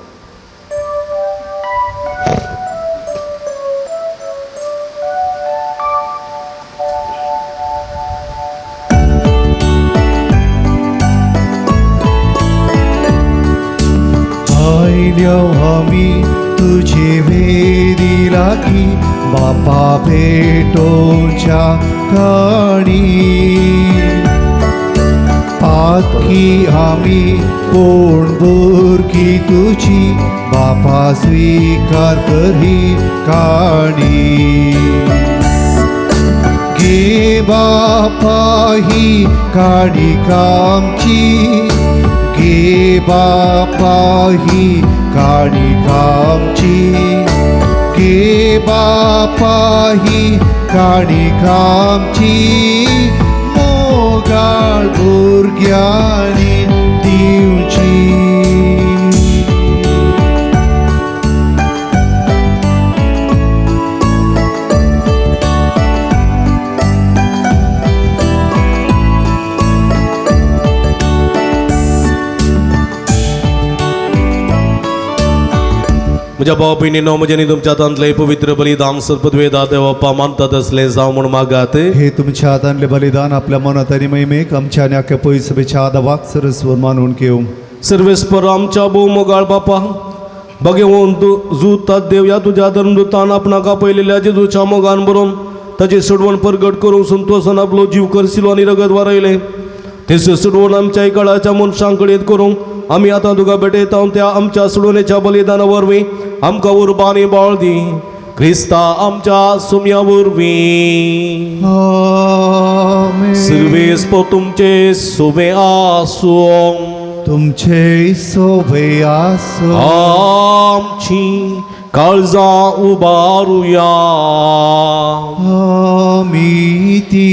आयल्या आमी तुझे वेदी लागीं बापा भेटोच्या काणी, पातकी आमी कोण बुरकी तुझी बापा स्वीकार करी काणी. गे बापा ही काणी कामची, गे बापा ही काणी कामची, गे बापा ही काणी कामची, मोगाळ भुरग्यांनी दिवची. म्हज्या भाव भयणीनो, म्हजें न्ही तुमच्या हातांतलें पवित्र बलिदान सर्पद्वेदा देवप्पा मानतात असलें जावं म्हूण मागात. हे तुमच्या हातांतलें बलिदान आपल्या मनात आनी महिमेक आमच्या आनी आख्या पयस सभेच्या आदावाक सरस्वर मानून घेवं. सर्वेस्पर आमच्या भोव मोगाळ बापा, भगवंत जूतात देव ह्या तुज्या धर्मदूतान आपणाक आपयलेल्या जेजूच्या मोगान बरोवन ताची सोडवण परगट करूंक संतोसान आपलो जीव करसिलो आनी रगत वारयलें. तेच सोडवण आमच्या काळाच्या मनशां कडेन करूंक आमी आतां तुका भेटयता त्या आमच्या सोडवणेच्या बलिदाना वरवीं आमकां उर्बा आनी बळ दी, क्रिस्ता आमच्या सुम्या वरवीं. आमेन. सर्वेस्पर तुमचे सुवे आसूं, तुमचे सोबे आसूं. आमची काळजां उबारुया, आमी ती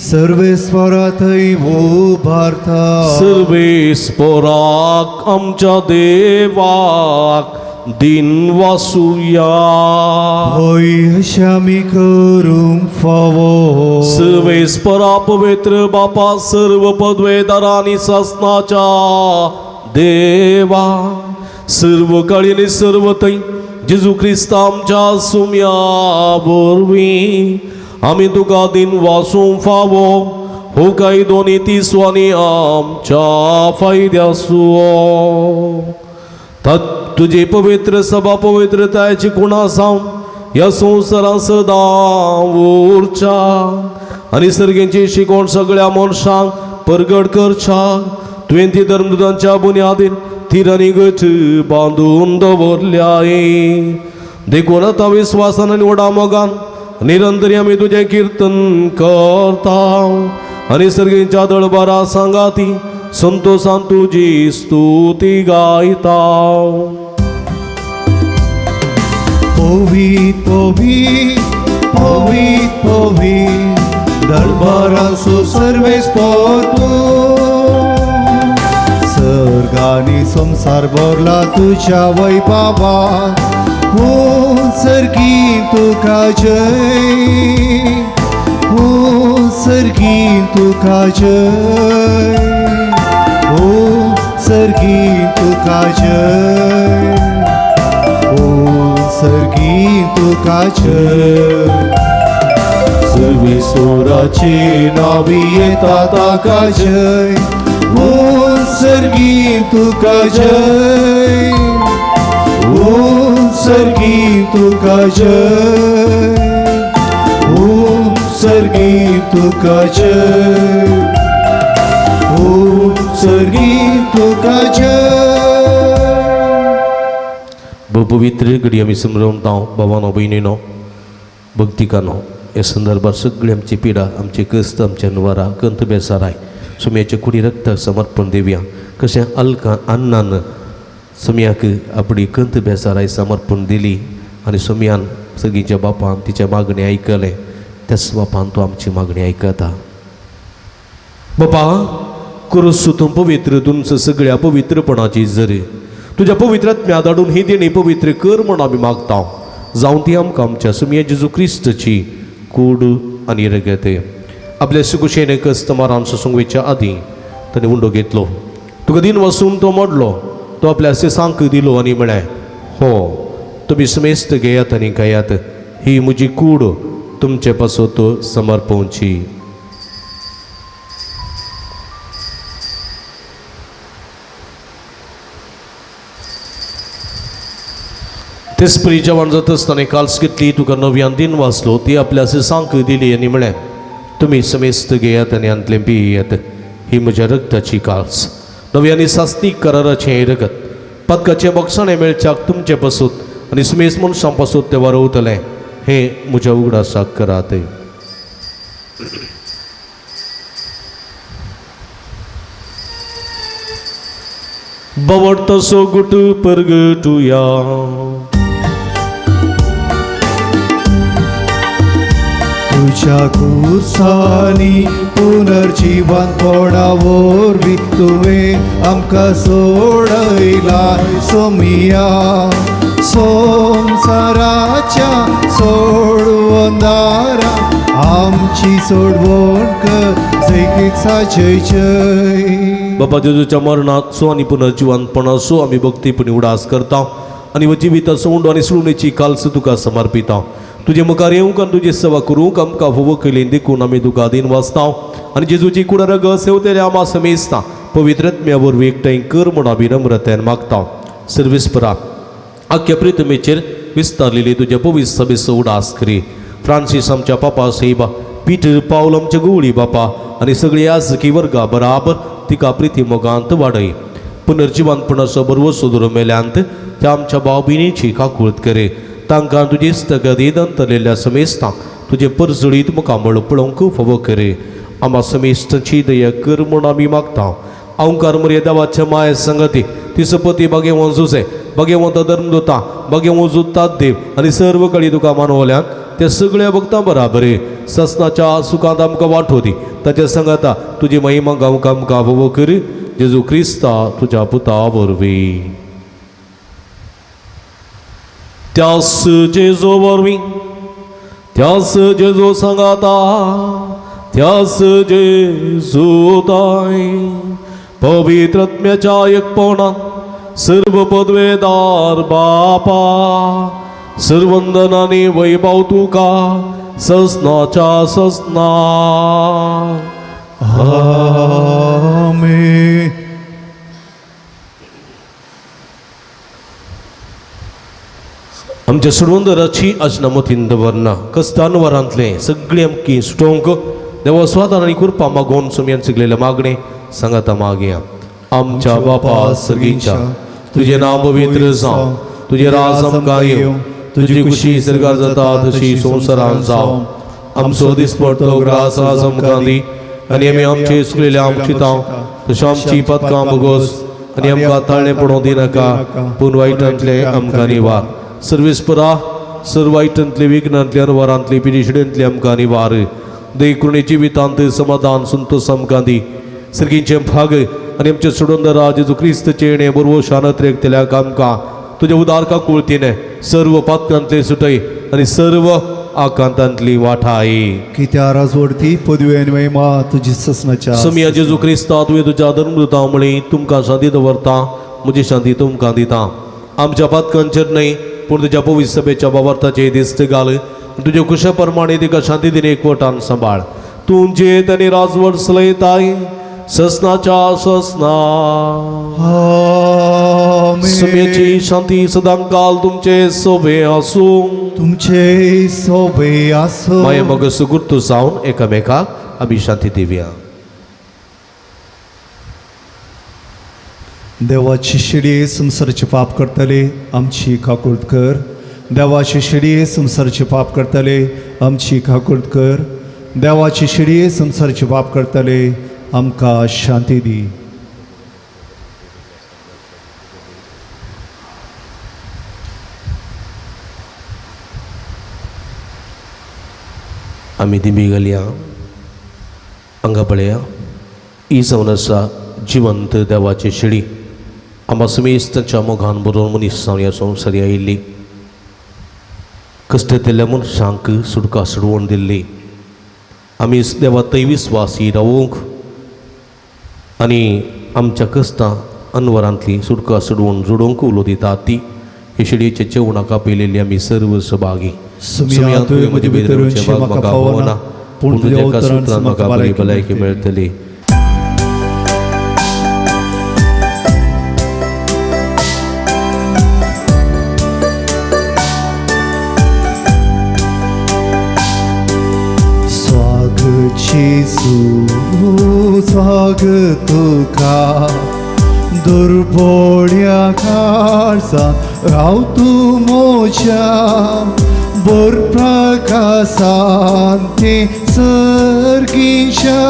सर्वेस्वराथंय उबारता. सर्वेस्पराक आमच्या देवाक दिन वासुया. हय अशें आमी करूंक फावो. सर्वेस्परा पवित्र बापा, सर्व पदवेदारा आनी सासनाच्या देवा, सर्व काळी आनी सर्व थंय जेजू क्रिस्ता आमच्या सुम्या वरवीं आमी तुका दिन वासूंक फावो. हो कायदो आनी तिसो आनी आमच्या फायद्याचो. तुजी पवित्र सभा पवित्रतायेची गुणा जावन ह्या संवसारांत सदां उरच्या आनी सर्गेंची शिकवण सगळ्या मनशांक परगट करच्या. तुवें ती धर्मदूतांच्या बुन्यादीन थीर आनी गट बांदून दवरल्याय. देखून आतां विस्वासान आनी व्हडा मोगान निरंतरी आमी तुजें किर्तन करता आनी सर्गेंच्या दळबारा सांगाती संतोसान तुजी स्तुती गायता. पवित पवित पवित पवित दरबारासो सर्वेस्पर तूं. सर्गानी संवसार भरला तुज्या वैभवा, हो सर्गी तुका जय, हो सर्गी तुका जय, हो सर्गी तुका जय, हो सर्गी तुका जय. सर्वेश्वराचे नावी येता ताका जय, हो सर्गी तुका जय, हो सर्गी तुका जय, हो सर्गी तुका जय, हो सर्गी तुका जय. पवित्र घडी आमी समजून हांव बाबानो भयणीनो भक्तिकानो ह्या संदर्भात सगळी आमची पिडा आमची कस्त आमच्या नवारा कंत बेसाराय सुम्याचे कुडी रक्त समर्पण दिवया. कशें अलका अन्नान सुम्याक आपली कंत बेसाराय समर्पण दिली आनी सुम्यान सगळींच्या बापान तिच्या मागणी आयकलें, त्याच बापान तो आमची मागणी आयकता. बापा क्रूस तूं पवित्र तुमचं सगळ्या पवित्रपणाची जरी तुज्या पवित्र आत्म्या धाडून ही देणी पवित्र कर म्हूण आमी मागता. जावं ती आमकां आमच्या सुमया जेजू क्रिस्तची कूड आनी रगत. आपल्या सुकुशेन कस्तमारान सोसूंक आदीं ताणें उंडो घेतलो, तुका दिन वसून तो मोडलो, तो आपल्या सेसांक दिलो आनी म्हळें, हो तुमी समेस्त घेयात आनी खायात, ही म्हजी कूड तुमचे पासत समर्पवची. तेसपरी जेवण जाता आसतना काल्स घेतली, तुका नव्यान दिन वाचलो, ती आपल्या सेसांक दिली आनी म्हळें, तुमी समेस्त घेयात आनी हांतलें पियेयात, ही म्हज्या रक्ताची काल्स, नवी आनी सास्तीक कराराचें हें रगत, पातकाचें बक्षाणें मेळच्याक तुमचे पासत आनी समेस्त मनशां पासत तें वारवतलें, हें म्हज्या उगडासाक करात. बवडतसो गुट परगटुया. तुज्या कुर्सांनी पुनर्जीवनपणा वरवीं तुवें आमकां सोडयला सोमिया, संवसाराच्या सोडवंदारा आमची सोडवण कर, जैकीचा जय जय. बाबा जेजूच्या मरणाचो आनी पुनर्जिवनपणाचो आमी भक्तीपणी उडास करता आनी जिविताचो उंडो आनी सुडवणेची काल्स तुका समर्पिता. तुजे मुखार येवंक आनी तुजी सेवा करूंक आमकां फावो केली देखून आमी तुका दिन वाचता आनी जेजूची कुडा रगत सेवतेल्या आमा समेस्ता पवित्र आत्म्या वरवीं एकठांय कर म्हूण आमी नम्रतायेन मागता. सर्वेस्परा आख्या प्रितमेचेर विस्तारलेली तुज्या पवित्र सभेचो उडास करी. फ्रांसीस आमच्या पापा साहेबा, पीटर पावल आमच्या गुवळी बापा आनी सगळी याजकी वर्गा बराबर तिका प्रिती मोगांत वाडय. पुनर्जिवनपणाचो बरवसो धरून मेल्यांत त्या आमच्या भाव भयणीची काकूळत करे. तांकां तुजी स्तगती दंतलेल्या समेस्तांक तुजें परजळीत मुखामळ पळोवंक फावो करे. आमा समेस्तांची दया कर म्हूण आमी मागता. अहंकार मर्या देवाच्या माये संगती ती सपती बागेवन जुसे बागेवंत धर्मदुता बागेवन जुतात देव आनी सर्व कळी तुका मानवल्यान त्या सगळ्या भक्तां बराबर ससनाच्या सुखांत आमकां वांटो दी. ताच्या संगता तुजी महिमा गावंक आमकां फावो कर. जेजू क्रिस्ता तुज्या पुता वरवीं. त्यास जेजू वरवीं, त्यास जेजू सांगाता, त्यास जेजू ताय पवित्र आत्म्याच्या एकपणान सर्व पदवेदार बापा सर्वंदनानी वैभव तुका ससनाच्या ससना. आमेन. आमच्या सुडवंदराची आजना मतीन दवरना कस्तान वरांतलें सगळीं आमकी सुटोवंक देवा स्वादान आनी कृपा मागोवन सुमयान सगळेलें मागणें सांगाता मागया. आमच्या बापा सर्गीच्या, तुजें नांव पवित्र जावं, तुजें राज आमकां येवं, तुजी खुशी सर्गार जाता तशी संवसारांत जावं. आमचो दिसपडतो ग्रास आज आमकां दी आनी आमी आमचे चुकलेले आमची तशें आमची पदकां भोगोस आनी आमकां ताळणें पडोवंक दिनाका, पूण वायटांतलें आमकां निवार. सर्वेस्परा सर्व वायटांतले विघ्नांतले अनवरांतले पिडिशिडेंतले आमकां निवार. देखून जिवितांत समाधान संतोष आमकां दी. सर्गींचे भाग आनी आमचे सोडून जेजू क्रिस्तचे येणे बरोबर शानत रेखतल्या आमकां तुज्या उदारका कुळतीने सर्व पातकांतले सुटय आनी सर्व आकांतांतली वाठाय. कित्या राजवडती पदवी आनी महिमा तुजी ससनाच्या. समिया जेजू क्रिस्ता, तुवें तुज्या धर्मदूता म्हळी तुमकां शांती दवरता, म्हजी शांती तुमकां दिता. आमच्या पातकांचेर न्हय पूण तुज्या पवित्र सभेच्या बाबार्थाचे दिस्त घाल. तुज्या कुशा प्रमाणे तिका शांती दिने एकवटान सांबाळ. तूं जेत आनी राजवट चलयताय ससनाच्या ससना. सुम्याची शांती सदांकाल तुमचे सोबे आसूं. तुमचे सोबे आसूं. माया मग सुगुर्त जावन एकामेकाक आमी शांती दिवया. देवाची शिडी संवसाराचे पाप करतले आमची काकूळत कर. देवाची शिडी संवसाराचे पाप करतले आमची काकूळत कर. देवाची शिडी संवसाराचे पाप करतले आमकां शांती दी. आमी दिमी घालया हांगा पळया ही जावन आसा जिवंत देवाची शिडी. आमकां समेस्तांच्या मोगान बरोवन मनीस जावन ह्या संवसारी आयिल्ली, कश्टतल्या मनशांक सुटका सोडवण दिल्ली. आमी देवा थंय विस्वासी रावूंक आनी आमच्या कश्टां अनवरांतली सुटका सोडवण जोडूंक उलो दिता ती हे शिडयेच्या जेवणाक आपयलेली आमी सर्व सभागी. सुमिया, तुवें म्हजे भितर येवचें म्हाका फावना, पूण तुज्या उतरान म्हाका बरी भलायकी मेळटली. स्वागत जेजू, स्वागत तुका, दुर्बोड्या काळजां राव तूं म्हज्या, बोर प्रकाशान ते सर्गीच्या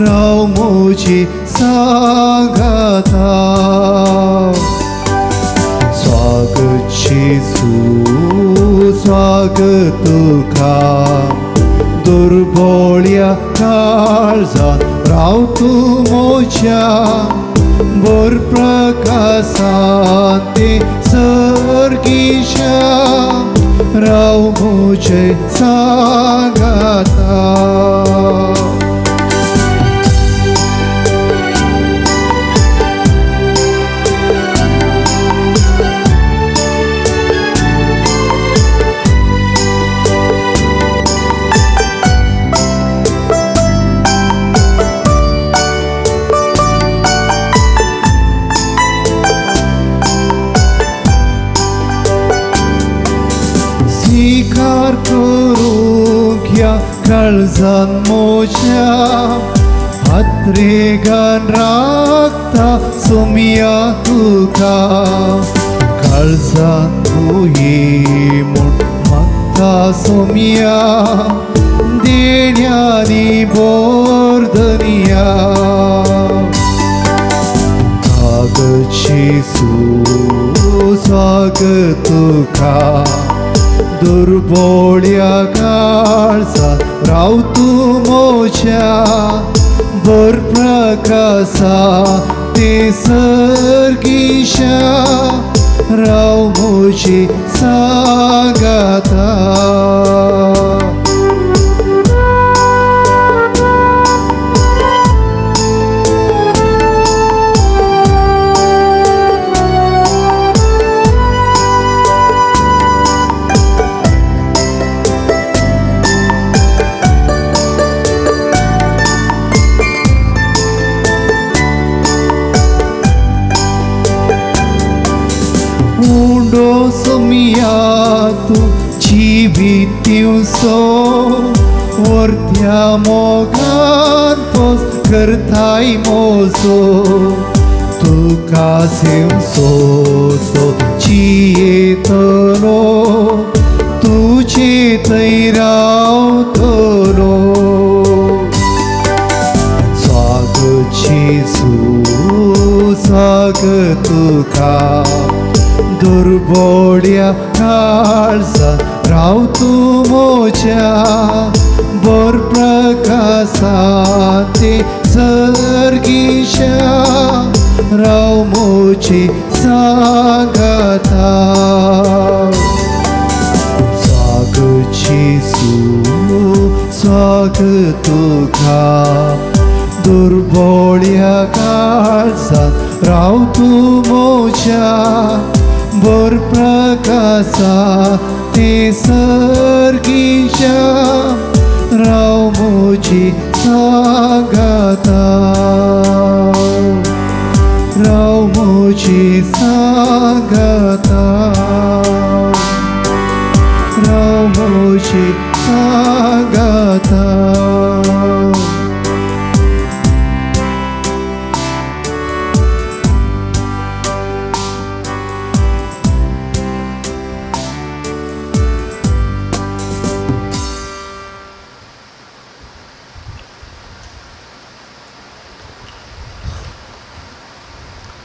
राव म्हजी सांगाता. स्वागत जेजू, स्वागत तुका, दुर्बोळ्या काळजां राव तूं म्हज्या, बोर प्रकाशान ते सर्गीच्या राव म्हजे सांगाता. स्वीकार करूंक ह्या काळजान म्हज्या, हातरेगान राखता सोमिया तुका, काळजान तूं म्हूण मागता सोमिया, देण्यांनी बोर दनिया. स्वागत जेजू, स्वागत तुका, दुर्बोळ्या काळजां राव तूं म्हज्या, बोर प्रकाशा ते सर्गीच्या राव म्हजी सांगाता. उंडो सोमिया वित्यूसो वर्त्या मोगान पोस करताय मोसो तुका सेवसो सो चियेतलो तुजे थंय रावतलो. स्वागत जेजू स्वागत तुका दुर्बोड्या काळजा राव तूं म्हज्या बोर प्रकासाते सर्गीशा राव म्हजी सांगाता. स्वागत जेजू स्वागत तुका दुर्बोळ्या काळजात राव तूं म्हज्या बोर प्रकासा ते सर्गीशा राव म्हजी सांगाता राव म्हजी सांगाता राव म्हजी सांगाता.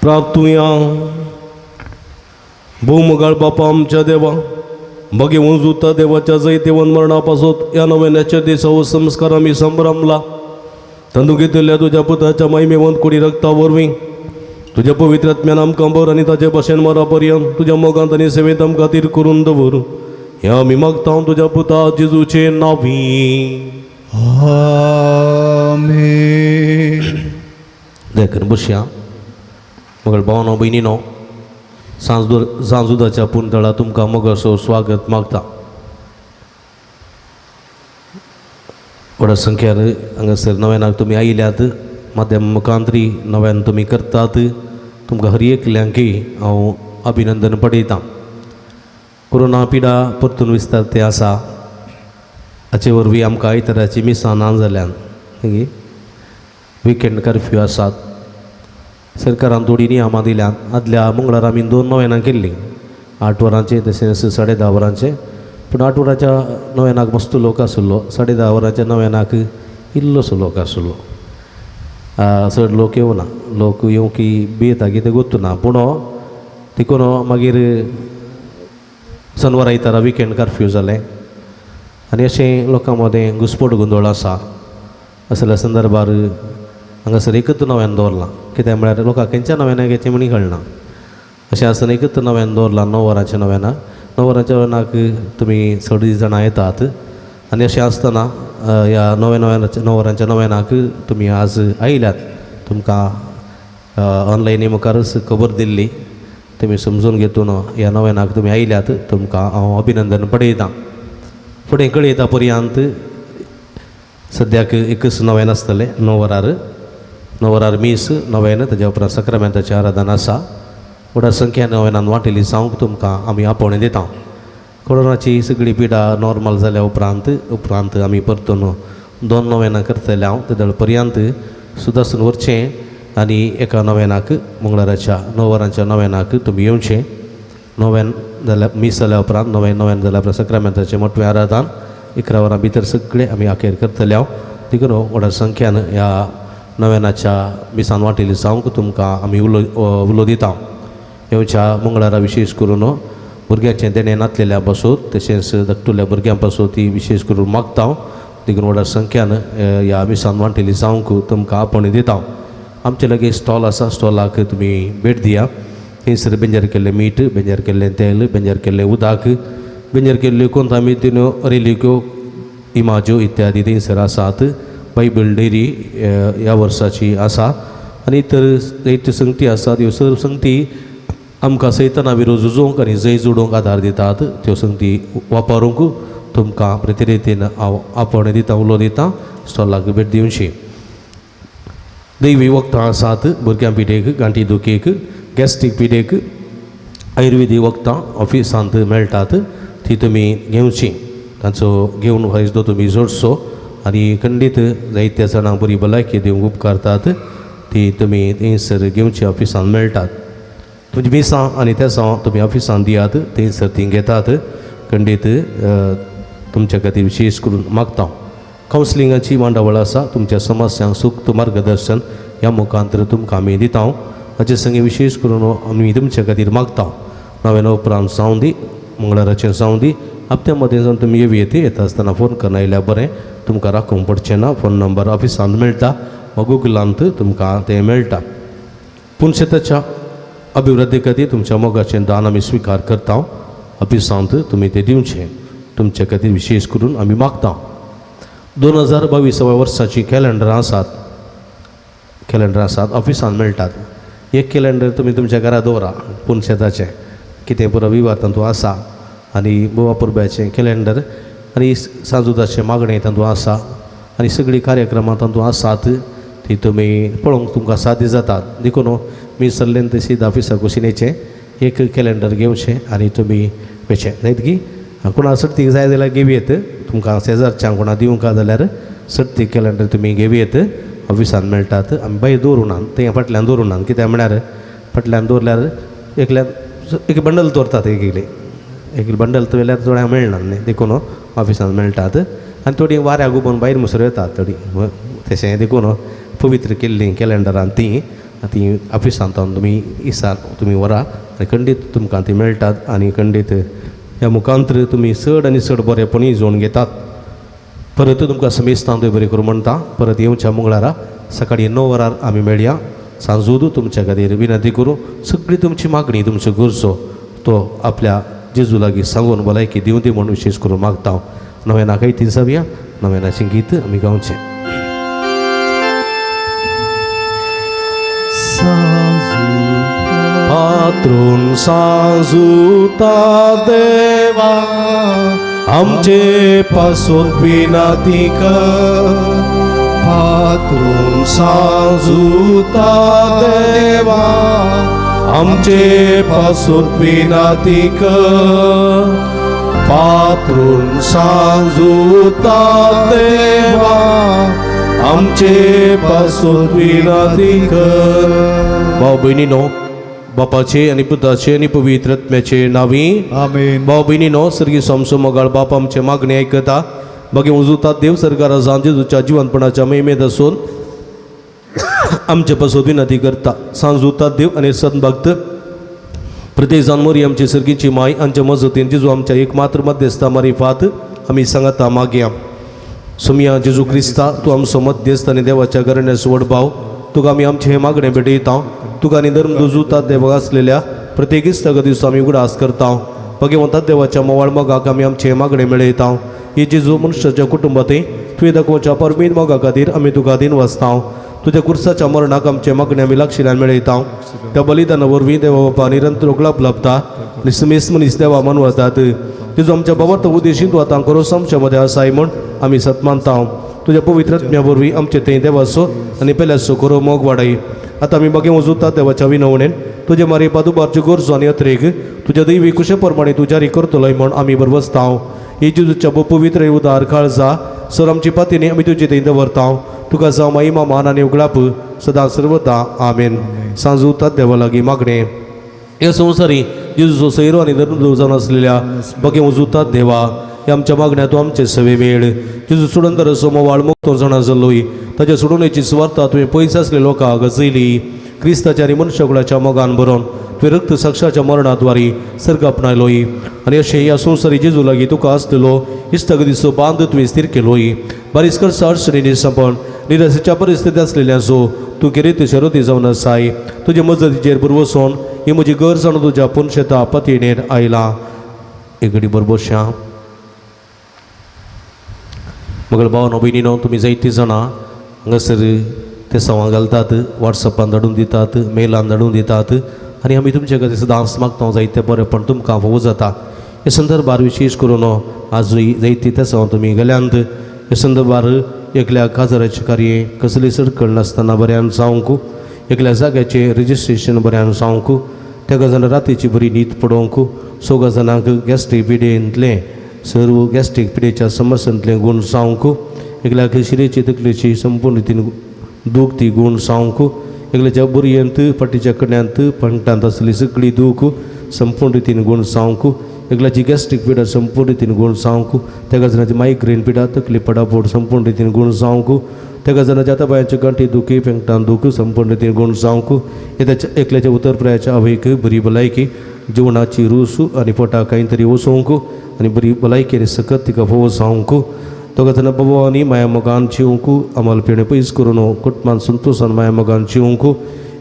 प्रार्थुया. भोवमगाळ बापा आमच्या देवा बगे उंजुता देवाच्या जैतेवन मरणा पासत ह्या नव्याच्या दिसा हो संस्कार आमी संभ्रमला तंदू घेतिल्ल्या तुज्या पुताच्या महिमेवंत कुडी रक्ता वरवीं तुज्या पवित्र आत्म्यान आमकां बर आनी ताचे भशेन मरा पर्यंत तुज्या मोगांत आनी सेवेंत आमकां खातीर करून दवर ह्या आमी मागता तुज्या पुता जेजूचे नांवी. आमेन. देखून बसया. मगळ भावनो भयणीनो सांजुदाच्या पुंतळा तुमकां मोगासो स्वागत मागता. व्हडा संख्यान हांगासर नव्यान तुमी आयल्यात माध्यम मुखांतरी नव्यान तुमी करतात तुमकां हर एकल्यांकी हांव अभिनंदन पडयतां. कोरोना पिडा परतून विस्तार ते आसा हाचे वरवीं आमकां आयताराची मिसां ना जाल्यान विकेंड कर्फ्यू आसात. सरकारान थोडीं नियमां दिल्यात. आदल्या मंगळारा आमी 2 नव्यानां केल्लीं 8 वरांचें तशेंच 10:30 वरांचें. पूण 8 वरांच्या नव्यानाक मस्त लोक आशिल्लो 10:30 वरांच्या नव्यानाक इल्लोसो लोक आशिल्लो. चड लोक येवना लोक येवंक भियेता कितें गोत्तुना पूण देखून मागीर सनवार आयतारा विकेंड कर्फ्यू जालें आनी अशें लोकां मदें घुस्पट गोंदळ आसा. असल्या संदर्भार हांगासर एकच नव्यान दवरलां कित्याक म्हळ्यार लोकांक खंयच्या नव्यान घेचें म्हणी कळना. अशें आसतना एकच नव्यान दवरलां 9 वरांच्या नव्यानाक. 9 वरांच्या नव्यानाक तुमी चड जाणां येतात आनी अशें आसतना ह्या 9 वरांच्या नव्यानाक तुमी आज आयल्यात. तुमकां ऑनलायनी मुखारच खबर दिल्ली तुमी समजून घेतून ह्या नव्यानाक तुमी आयल्यात तुमकां हांव अभिनंदन पडयतां. फुडें कळयता पर्यंत सद्याक एकच नव्यान आसतलें 9 वरार 9 वरार मीस नव्यान ताज्या उपरांत सक्रामेंताचें आराधन आसा. व्हडा संख्यान नव्यानान वांटेली जावंक तुमकां आमी आपोवणें दिता. कोरोनाची सगळी पिडा नॉर्मल जाल्या उपरांत उपरांत आमी परतून 2 नव्यानां करतले हांव तेदळ पर्यंत सुदासून वरचें आनी एका नव्यानाक मंगळाराच्या 9 वरांच्या नव्यानाक तुमी येवचें. नव्यान जाल्या मीस जाल्या उपरांत नव्यान जाल्या उपरांत सक्रामेंताचें मोटवें आराधन 11 वरां भितर सगळें आमी अखेर करतले हांव. देखून व्हडा संख्यान ह्या नव्यानाच्या मिसान वांटेली जावंक तुमकां आमी उलो उलो दिता. येवच्या मंगळारा विशेश करून भुरग्यांचें देणें नातलेल्या पासून तशेंच धाकटुल्या भुरग्यां पासून ती विशेश करून मागता. देखून व्हडा संख्यान ह्या मिसान वांटेली जावंक तुमकां आपोवणें दिता. आमचे लागीं स्टॉल आसा स्टॉलाक तुमी भेट दिया. थंयसर बेंजर केल्लें मीठ बेंजर केल्लें तेल बेंजर केल्लें उदक बेंजर केल्ल्यो कोंतामितीन्यो रेलिक्यो इमाज्यो इत्यादी थंयसर आसात. बायबल डेरी ह्या वर्साची आसा आनी इतर जायत्यो संगती आसात. ह्यो सर्व संगती आमकां सैताना विरोध झुजोवंक आनी जैत जोडूंक आदार दितात. त्यो संगती वापरूंक तुमकां प्रतिरितीन हांव आपोवणें दिता उलो दिता. स्टॉलाक भेट दिवची. दैवी वखदां आसात भुरग्यां पिडेक गांठी दुखीक गॅस्ट्रीक पिडेक आयुर्वेदीक वखदां ऑफिसांत मेळटात ती तुमी घेवची. तांचो घेवन फायदो तुमी जोडचो आनी खंडीत जायत्या जाणांक बरी भलायकी दिवंक उपकारतात ती तुमी थंयसर घेवची ऑफिसान मेळटात. तुमची मिसां आनी तेसां तुमी ऑफिसान दियात, थंयसर ती घेतात. खंडीत तुमच्या खातीर विशेश करून मागता. कावन्सिलिंगाची मांडावळ आसा, तुमच्या समस्यांक सूक्त मार्गदर्शन ह्या मुखांतर तुमकां आमी दिता. हाचे संगी विशेश करून आमी तुमच्या खातीर मागता. नव्यान उपरांत जावं दी, मंगळाराचें जावं दी, हप्त्या मदें जावन तुमी येवं येता, येता आसतना फोन करून आयल्यार बरें, तुमकां राखूंक पडचें ना. फोन नंबर ऑफिसांत मेळटा वा गुगलांत तुमकां तें मेळटा. पूण शेताच्या अभिवृद्धी खातीर तुमच्या मोगाचें दान आमी स्विकार करता. ऑफिसांत तुमी तें दिवचें, तुमच्या खातीर विशेश करून आमी मागता. 2022 वर्साचीं कॅलेंडरां आसात, कॅलेंडरां आसात ऑफिसांत मेळटात. एक कॅलेंडर तुमी तुमच्या घरा दवरा, पूण शेताचें कितें पुरो विवार तातूंत आसा आनी गोवा परब्याचें कॅलेंडर आनी सांजुदाचें मागणें तातूंत आसा आनी सगळीं कार्यक्रमां तातूंत आसात, ती तुमी पळोवंक तुमकां साध्य जातात. देखून मी सरलेन तशी ऑफिसा कुशिनेचें एक कॅलेंडर घेवचें आनी तुमी वेचें जायत की कोणा सर्तीक जाय जाल्यार घेवयेत, तुमकां शेजारच्यांक कोणा दिवंक जाल्यार सर्तीक कॅलेंडर तुमी घेवयेत, ऑफिसान मेळटात. आमी भायर दवरूं ना, थंय फाटल्यान दवरूं ना, कित्याक म्हळ्यार फाटल्यान दवरल्यार एकल्यान एक बंडल दवरतात, एक एकले एक बंडल दवरल्यार थोड्यांक मेळना न्ही, देखून ऑफिसान मेळटात. आनी थोडीं वाऱ्याक उबोवन भायर मुसर येतात थोडीं, तशें देखून पवित्र केल्लीं कॅलेंडरान तीं तीं ऑफिसांत तुमी इसान तुमी व्हरा आनी खंडीत तुमकां ती मेळटात आनी खंडीत ह्या मुखांतर तुमी चड आनी चड बरेपणी जोडून घेतात. परत तुमकां समेस्तां देव बरें करूं म्हणटा. परत येवच्या मंगळारा सकाळीं 9 वरार आमी मेळया. सांजूद तुमच्या खातीर विनंती करूं, सगळी तुमची मागणी तुमच्यो गरजो तो आपल्या जेजू लागीं सांगून भलायकी दिवं दी म्हूण विशेश करून मागता. नव्याना काही जावया, नव्यानाचें गीत आमी गावचें. पात्रून सांजुता देवा आमचे पासून विनंती कर, पात्रून सांजुता देवा आमचे पासून विनंती कर, पात्रून सांजुता देवा आमचे पासून विनंती कर. भाव भयणीनो, बापाचे आनी पुताचे आनी पवित्र आत्म्याचे नांवी आमेन. भाव भयणीनो, सर्गी सोमसो मोगाळ बाप आमचे मागणे आयकता. मागीर उजुतात देव सरकारा जावन जेजूच्या जिवनपणाच्या महिमेत आसून आमचे पासून विनंती करता. सांजुतात देव आनी सदभक्त प्रत्येक जावन मोरी आमची सर्गीची माय आमच्या मजतीन जेजू आमच्या एक मात्र मध्यस्था मारिफात आमी सांगता मागया. सोमिया जेजू क्रिस्ता, तूं आमचो मध्यस्थ आनी देवाच्या घराण्याचो व्हड भाव, तुका आमी आमचें हें मागणें भेटयता. तुका आनी धर्म दुजुतात देवाक आसलेल्या प्रत्येक इस्ताग दिसा आमी उगडास करता. भगवंतात देवाच्या मोवाळ मोगाक आमी आमचें मागणें मेळयता. ही जेजू मनशाच्या कुटुंबांतय तुवें दाखोवच्या परमीत मोगा खातीर आमी तुका दिन वाचता. तुज्या कुर्साच्या मरणाक आमचें मागणें आमी लागशिल्ल्यान मेळयता. त्या बलिदाना वरवीं देवा बापा निरंतर उगडाप लाभता आनी समेस्त मनीस देवा मन वतात. तुजो आमच्या बाबत उद्देशीन तूं आतां करोस आमच्या मदें आसाय म्हूण आमी सतमानता. तुज्या पवित्र आत्म्या वरवीं आमचे थंय देवाचो आनी पेल्याचो करो मोग वाडय. आतां आमी बागे वजुता देवाच्या विनवणेन तुजे मारी पादुबारच्यो गरजो आनी अत्रेक तुज्या दैवी कुशे प्रमाणे तूं जारी करतलोय म्हूण आमी बरवसता. ही जेजूच्या पवित्र उदार काळजा सर आमची पातीनी आमी तुजे थंय दवरता. तुका जावं महिमा मान आनी उगडाप सदां सर्वदा. आमेन. सांजुतात देवा लागीं मागणें. ह्या संवसारी जेजूचो सैरो आनी धर्मदूत जावन आसलेल्या बागे उजुतात देवा, ह्या आमच्या मागण्या तूं आमचे सवे मेळ. जेजू सोडून मोवाळ मुक्त जाणा जाल्लोय ताच्या सोडवणेची सुवार्ता तुवें पयस आसले लोकांक गजयली. क्रिस्ताच्या आनी मनशाकुळाच्या मोगान बरोवन तुवें रक्त साक्षाच्या मरणाद्वारी सर्ग आपणायलोय आनी अशें ह्या संवसारी जेजू लागीं तुका आसलेलो इश्टागतीचो बांद तुवें स्थीर केलोय. बारीस करसा अडचणींनी संपण निराशेच्या परिस्थिती आसलेल्यांचो तूं किरेत शरती जावन आसाय. तुजे मजतीचेर बरवसून ही म्हजी गरज जाणून तुज्या पुनशेता पतीणेर आयला. एक घडी बरबोशा मगळ भावनो भयणीनो, तुमी जायतीं जाणां हांगासर ते सवां घालतात, वॉट्सॅपान धाडून दितात, मेलान धाडून दितात आनी आमी तुमचे खातीर सदांच मागता जायते बरेपण तुमकां फावो जाता. हे संदर्भार विशेश करून आजूय जायती ते सवां तुमी गेल्यांत. हे संदर्भार एकल्या काजाराचें कार्य कसली सडकळ नासतना बऱ्यान जावंक, एकल्या जाग्याचें रजिस्ट्रेशन बऱ्यान जावंक, त्या जाणां रातीची बरी न्हीद पडोवंक, सोगा जाणांक गॅस्ट्रीक पिडेंतलें सर्व गॅस्ट्रीक पिडेच्या समस्यांतले गूण जावंक एकल्याक शिरेची तकलेची संपूर्ण रितीन दूख ती गूण जावंक एकल्याच्या बुरयेंत फाटीच्या कड्यांत पंटांत आसली सगळी दूख संपूर्ण रितीन गूण जावंक एकल्याची गॅस्ट्रीक पिडा संपूर्ण रितीन गूण जावंक तेका जाणाची मायग्रेन पिडा तकली पडापोड संपूर्ण रितीन गूण जावंक तेका जाणाच्या आतां बायांच्या गांठी दुखी पेंकटान दूख संपूर्ण रितीन गूण जावंक एकल्याच्या उतरप्रायाच्या आवयक बरी भलायकी जेवणाची रूस आनी पोटाक कांय तरी वसोवंक आनी बरी भलायकी आनी सकत तिका फोव जावंक दोगा जाणां बाबा आनी माया मोगान जिवंक आमल पिणे पयस करून कुटुंबान संतोशान माया मोगान जिवंक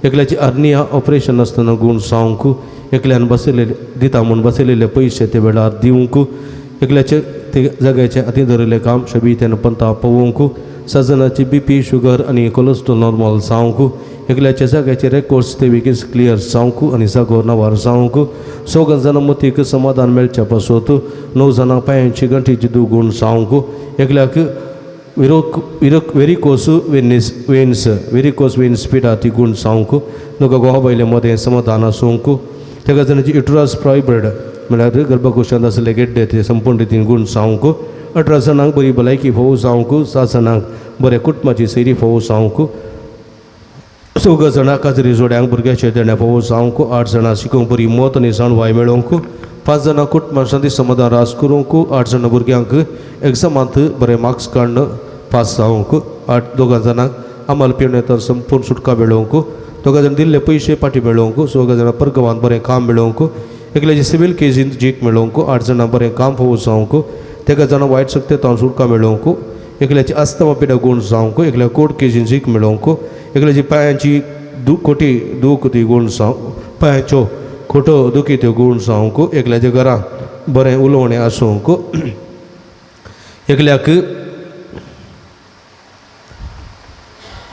एकल्याची आर्निया ऑपरेशन आसतना गूण जावंक एकल्यान बसयलेले दिता म्हूण बसयलेले पयशे ते वेळार दिवंक एकल्याचे ते जाग्याचे हातीं धरिल्लें काम शबीतेन पंता पळोवंक सजनाची बी पी शुगर आनी कोलेस्ट्रॉल नॉर्मल जावंक एकल्याच्या जाग्याचे रेकॉर्ड्स ते बेगीन क्लियर जावंक आनी जागो नांवार जावंक सोगां जाणां मतीक समाधान मेळच्या पासत 9 जाणां पांयांची गांठीची दुगूण जावंक एकल्याक वेरिकोस वेन्स वेरिकोस वेन्स पिडा ती गूण जावंक नोका गोवा बायले मदें समाधान आसूंक तेका जाणांची युटरस फायब्रॉयड म्हळ्यार गर्भकोशांत आसले गेड्डे ते संपूर्ण रितीन गूण जावंक 18 जाणांक बरी भलायकी फोव जावंक 7 जाणांक बऱ्या कुटुंबाची सैरी फोव जावंक 4 जाणां काजरी जोड्यांक भुरग्याचे देणे फोव जावंक 8 जाणां शिकूंक बरी मत आनी जाणवाय मेळोवंक 5 जाणां कुटुंबां शांती समाधान रास करूंक 8 जाणां भुरग्यांक एग्जामांत बरे मार्क्स काडून पास जावंक 2 जाणांक आमल पिवणे तर संपूर्ण सुटका मेळोवंक 2 जाण दिल्ले पयशे फाटी मेळोवंक 6 जाणां परगांवांत बरें काम मेळोवंक एकल्याचे सिवील केजींत जीक मेळोवंक 8 जाणां बरें काम फोव जावंक 3 जाणां वायट शक्तेंत सुटका मेळोवंक एकल्याची अस्तमा पिडा गूण जावंक एकल्या कोर्ट केजीन जीक मेळोवंक एकल्याची पांयांची खोटी दूख ती गूण जावंक पांयांच्यो खोटो दुखी त्यो गूण जावंक एकल्याच्या घरांत बरें उलोवणें आसूंक एकल्याक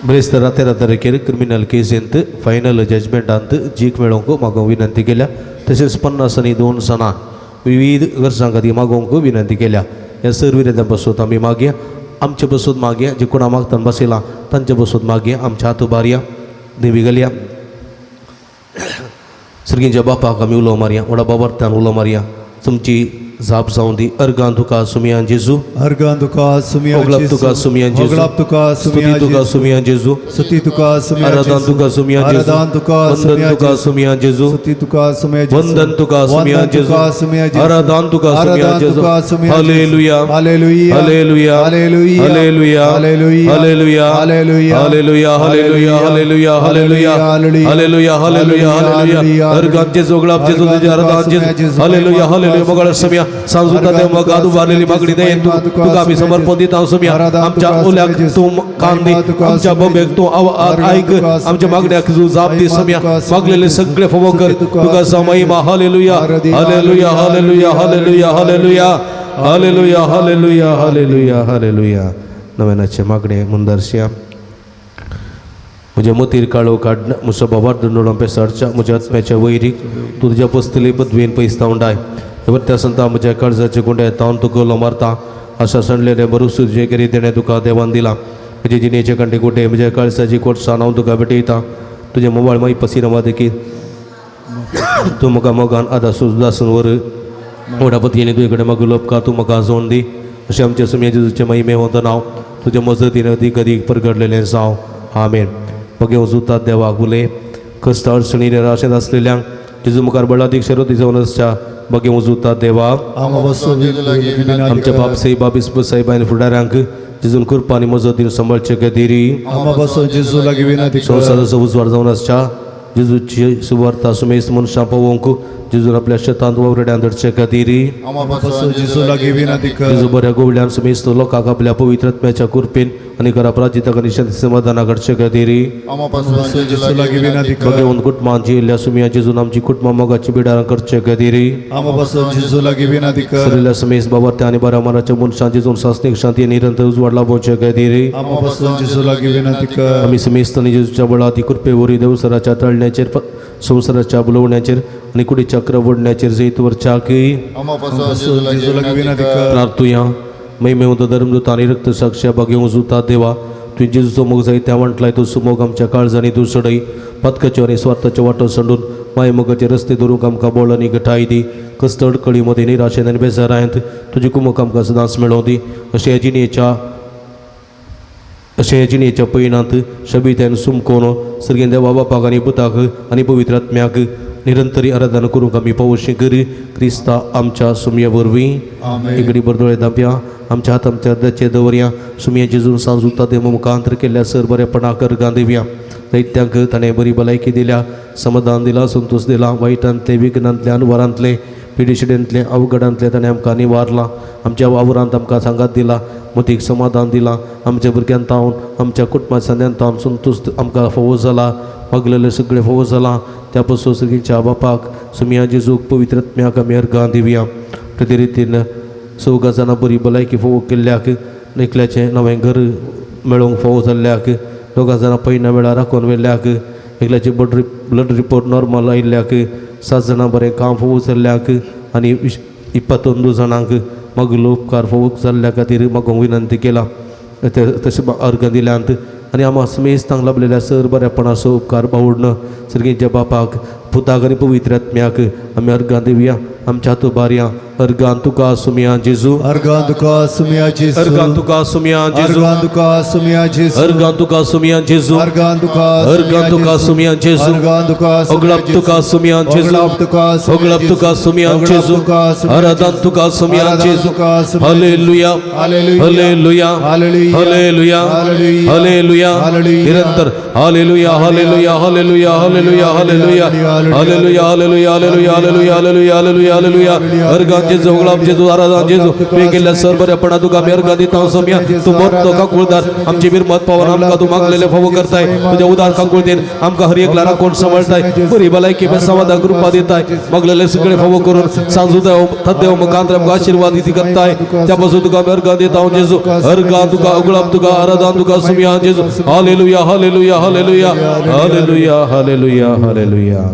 ब्रेस्तारा 13 तारखेर क्रिमिनल केसींत फायनल जजमेंटांत जीक मेळोवंक मागोवंक विनंती केल्या तशेंच 50 आनी 2 जाणां विविध गरजां खातीर मागोवंक विनंती केल्या. ह्या सर्व विनंत्यां पासून आमी मागया आमचे बसून मागया जे कोणा मागतान बसयलां तांचे बसून मागया आमच्या हात उबारया देवी घालया सर्गींच्या बापाक आमी उलो मारया व्हडा बाबार्थान उलो मारया तुमची जाप जावं दी. अर्गां तुका सुमया जेजू अर्गां तुका सुमया ओगलाप तुका सुमया जेजू ओगलाप तुका सुमया स्तुती तुका सुमया जेजू स्तुती तुका सुमया आराधन तुका सुमया जेजू आराधन तुका वंदन तुका सुमया जेजू स्तुती तुका सुमया जेजू वंदन तुका सुमया जेजू आराधन तुका सुमया जेजू. Hallelujah hallelujah hallelujah hallelujah hallelujah hallelujah hallelujah hallelujah hallelujah hallelujah hallelujah hallelujah hallelujah hallelujah hallelujah. अर्गां जेजू ओगलाप जेजू तुझे आराधन जेजू. Hallelujah hallelujah. मगळ सुमया सांजुता देव मग उबारलेली मागणी दे तुका आमी समर्पण दिता सुमया. आमच्या उल्याक तूं कान दी आमच्या बोबेक तूं आयक आमच्या मागण्याक तूं जाप दी सुमया. मागलेले सगळे फोवो कर तुका महिमा. Hallelujah hallelujah hallelujah hallelujah hallelujah hallelujah hallelujah hallelujah hallelujah. नव्यानाचे मागणे मुंदरशिया म्हज्या मतीर काळो काडना म्हजो बाबार दंडोळो पेसाडच्या म्हज्या आत्म्याच्या वैरीक तूं तुज्या पसतली पदवेन पयस तावंडाय वरत्या संता म्हज्या काळजाचे गुंडे तावन तुका उलो मारता आशा सणलेले बरोसू जे करी तेणें तुका देवान दिला म्हजे जिणेचे कांटे कुटे म्हज्या काळजाची कोटसान हांव तुका भेटयता तुजें मोबायल मागीर पसिना देखीत तूं म्हाका मोगान आदां सुदासून वर व्हडा पतीने तुजे कडेन म्हाका उलोवप तूं म्हाका जोड दी अशें आमच्या सुमया जेजूचें महिमे वंदन नांव तुज्या मजतीन अदीक अदीक परगडलेलें जावं. आमेन. मगे वजुतात देवाक उलय कश्ट अडचणी निराशेंत आसलेल्यांक जेजू मुखार बळादीक शरती जावन आसच्या बगे वजुतात देवा आमच्या बाप साहेबा बिस्प साहेबा आनी फुडाऱ्यांक जेजून कृपा आनी मजतीन सांबाळचे खातीर संवसाराचो उजवाड जावन आसच्या जेजूची सुवार्ता सुमेस्त मनशां पावोवंक जेजून आपल्या शेतांत वावरड्यान धरचे खातीर जेजू बऱ्या गोवल्यान सुमेस्त लोकांक आपल्या पवित्र आत्म्याच्या कृपेन आनी घरा प्राजिताक आनी शांती समाधाना घडचे खातीर भगवंत कुटुंबान जियेल्ल्या सुमया जेजून आमची कुटुंबां मोगाची बिडारां करचे खातीर सरिल्ल्या सुमेस्त बाबार्थ्या आनी बऱ्या मनाच्या मनशां जेजून सासणीक शांती निरंतर उजवाड लाभोवचे खातीर आमी सुमेस्त आनी जेजूच्या बळाती कृपे वरी देवसराच्या तळण्याचेर संवसाराच्या बुलोवण्याचेर आनी कुडीच्या क्रवडण्याचेर जैत वरच्याकय प्रार्थुया. महिमेवंत धर्मदूत आनी रक्त साक्ष्या बागेवंक जुता देवा तुवें जेजूचो मोग जाय त्या म्हटलाय तो सुमोग आमच्या काळजांनी तूं सडय पदकाच्यो आनी स्वार्थाच्यो वाटो सांडून माय मोगाचे रस्ते धरूंक आमकां बळ आनी घटाय दी. कश्ट अडकळी मदीं निराशेन आनी बेजारायत तुजी कुमक आमकां सदांच मेळोवं दी. अशें अशें जिणेच्या पयणांत शबित्यान सुमकोन सर्गेन देवा बापाक आनी पुताक आनी पवित्र आत्म्याक निरंतरी आराधना करूंक आमी पावोशी करी क्रिस्ता आमच्या सुमये वरवीं. इगडी बरदोळे दापया आमच्या हात आमच्या अर्दाचे दवरया. सुमये जेजून सांजुता ते मुखांतर केल्ल्या सर बरेपणाक अर्गां दिवया. दैत्यांक ताणें बरी भलायकी दिल्या, समाधान दिला, संतोश दिला. वायटांतले, विघ्नांतले, अनवरांतले, पिडिशिडेंतले, अवघडांतले ताणें आमकां निवारलां. आमच्या वावरांत आमकां सांगात दिला, मतीक समाधान दिलां. आमच्या भुरग्यां तावन, आमच्या कुटुंबा सांद्यान तावन संतोश आमकां फावो जाला. मागलेलें सगळें फावो जालां. त्या पासून सगळींच्या बापाक सुमया जेजूक पवित्र आत्म्याक आमी अर्गां दिवया. ते रितीन चवगा जाणां बरी भलायकी फावो केल्ल्याक, एकल्याचें नवें घर मेळोवंक फावो जाल्ल्याक, दोगां जाणां पयना वेळार राखून व्हेल्ल्याक, एकल्याचे ब्लड रिपोर्ट नॉर्मल आयिल्ल्याक, 7 जाणां बरें काम फावो जाल्ल्याक आनी 22 जाणांक मागलो उपकार फावो जाल्ल्या खातीर मागूंक विनंती केला. तशें अर्गां दिल्यांत आनी आमा समेस्तांक लाबलेल्या सर बरेपणाचो उपकार बावडन सर्गेच्या बापाक, पुताक आनी पवित्र आत्म्याक आमी अर्गां दिवया. आमच्या हात उबारया. अर्गां तुका सुमया जेजू, अर्गां तुका सुमया जेजू, अर्गां तुका सुमया जेजू, अर्गां तुका सुमया जेजू, अर्गां तुका सुमया जेजू, अर्गां तुका अर्गां तुका सुमया जेजू, अर्गां तुका ओगळप तुका सुमया जेजू, ओगळप तुका सुमया जेजू, आराधन तुका सुमया जेजू. Hallelujah, hallelujah, hallelujah, hallelujah. निरंतर hallelujah, hallelujah, hallelujah, hallelujah, hallelujah, hallelujah, hallelujah, hallelujah, hallelujah, hallelujah, hallelujah, hallelujah. अर्गां जेजू, ओगळप जेजू, आराधन जेजू. तुवें केल्ल्या सर बरेपणा तुका आमी अर्गां दिता सोम्या. तूं मोठो काकुळदार, आमची विरमत पावन आमकां तूं मागलेले फावो करताय. तुज्या उदार काकुळतेन आमकां हर एकला राखून सांबाळताय. बरी भलायकी समाधान कृपा दिताय. मागलेले सगळे फावो करून सांजुताय तद्देव मुखांतर आमकां आशिर्वाद दिती करताय. त्या पासून तुका आमी अर्गां दिता जेजू. अर्गां तुका, ओगळप तुका, आराधन तुका सुमया जेजू. Hallelujah, hallelujah, hallelujah, hallelujah, hallelujah, hallelujah.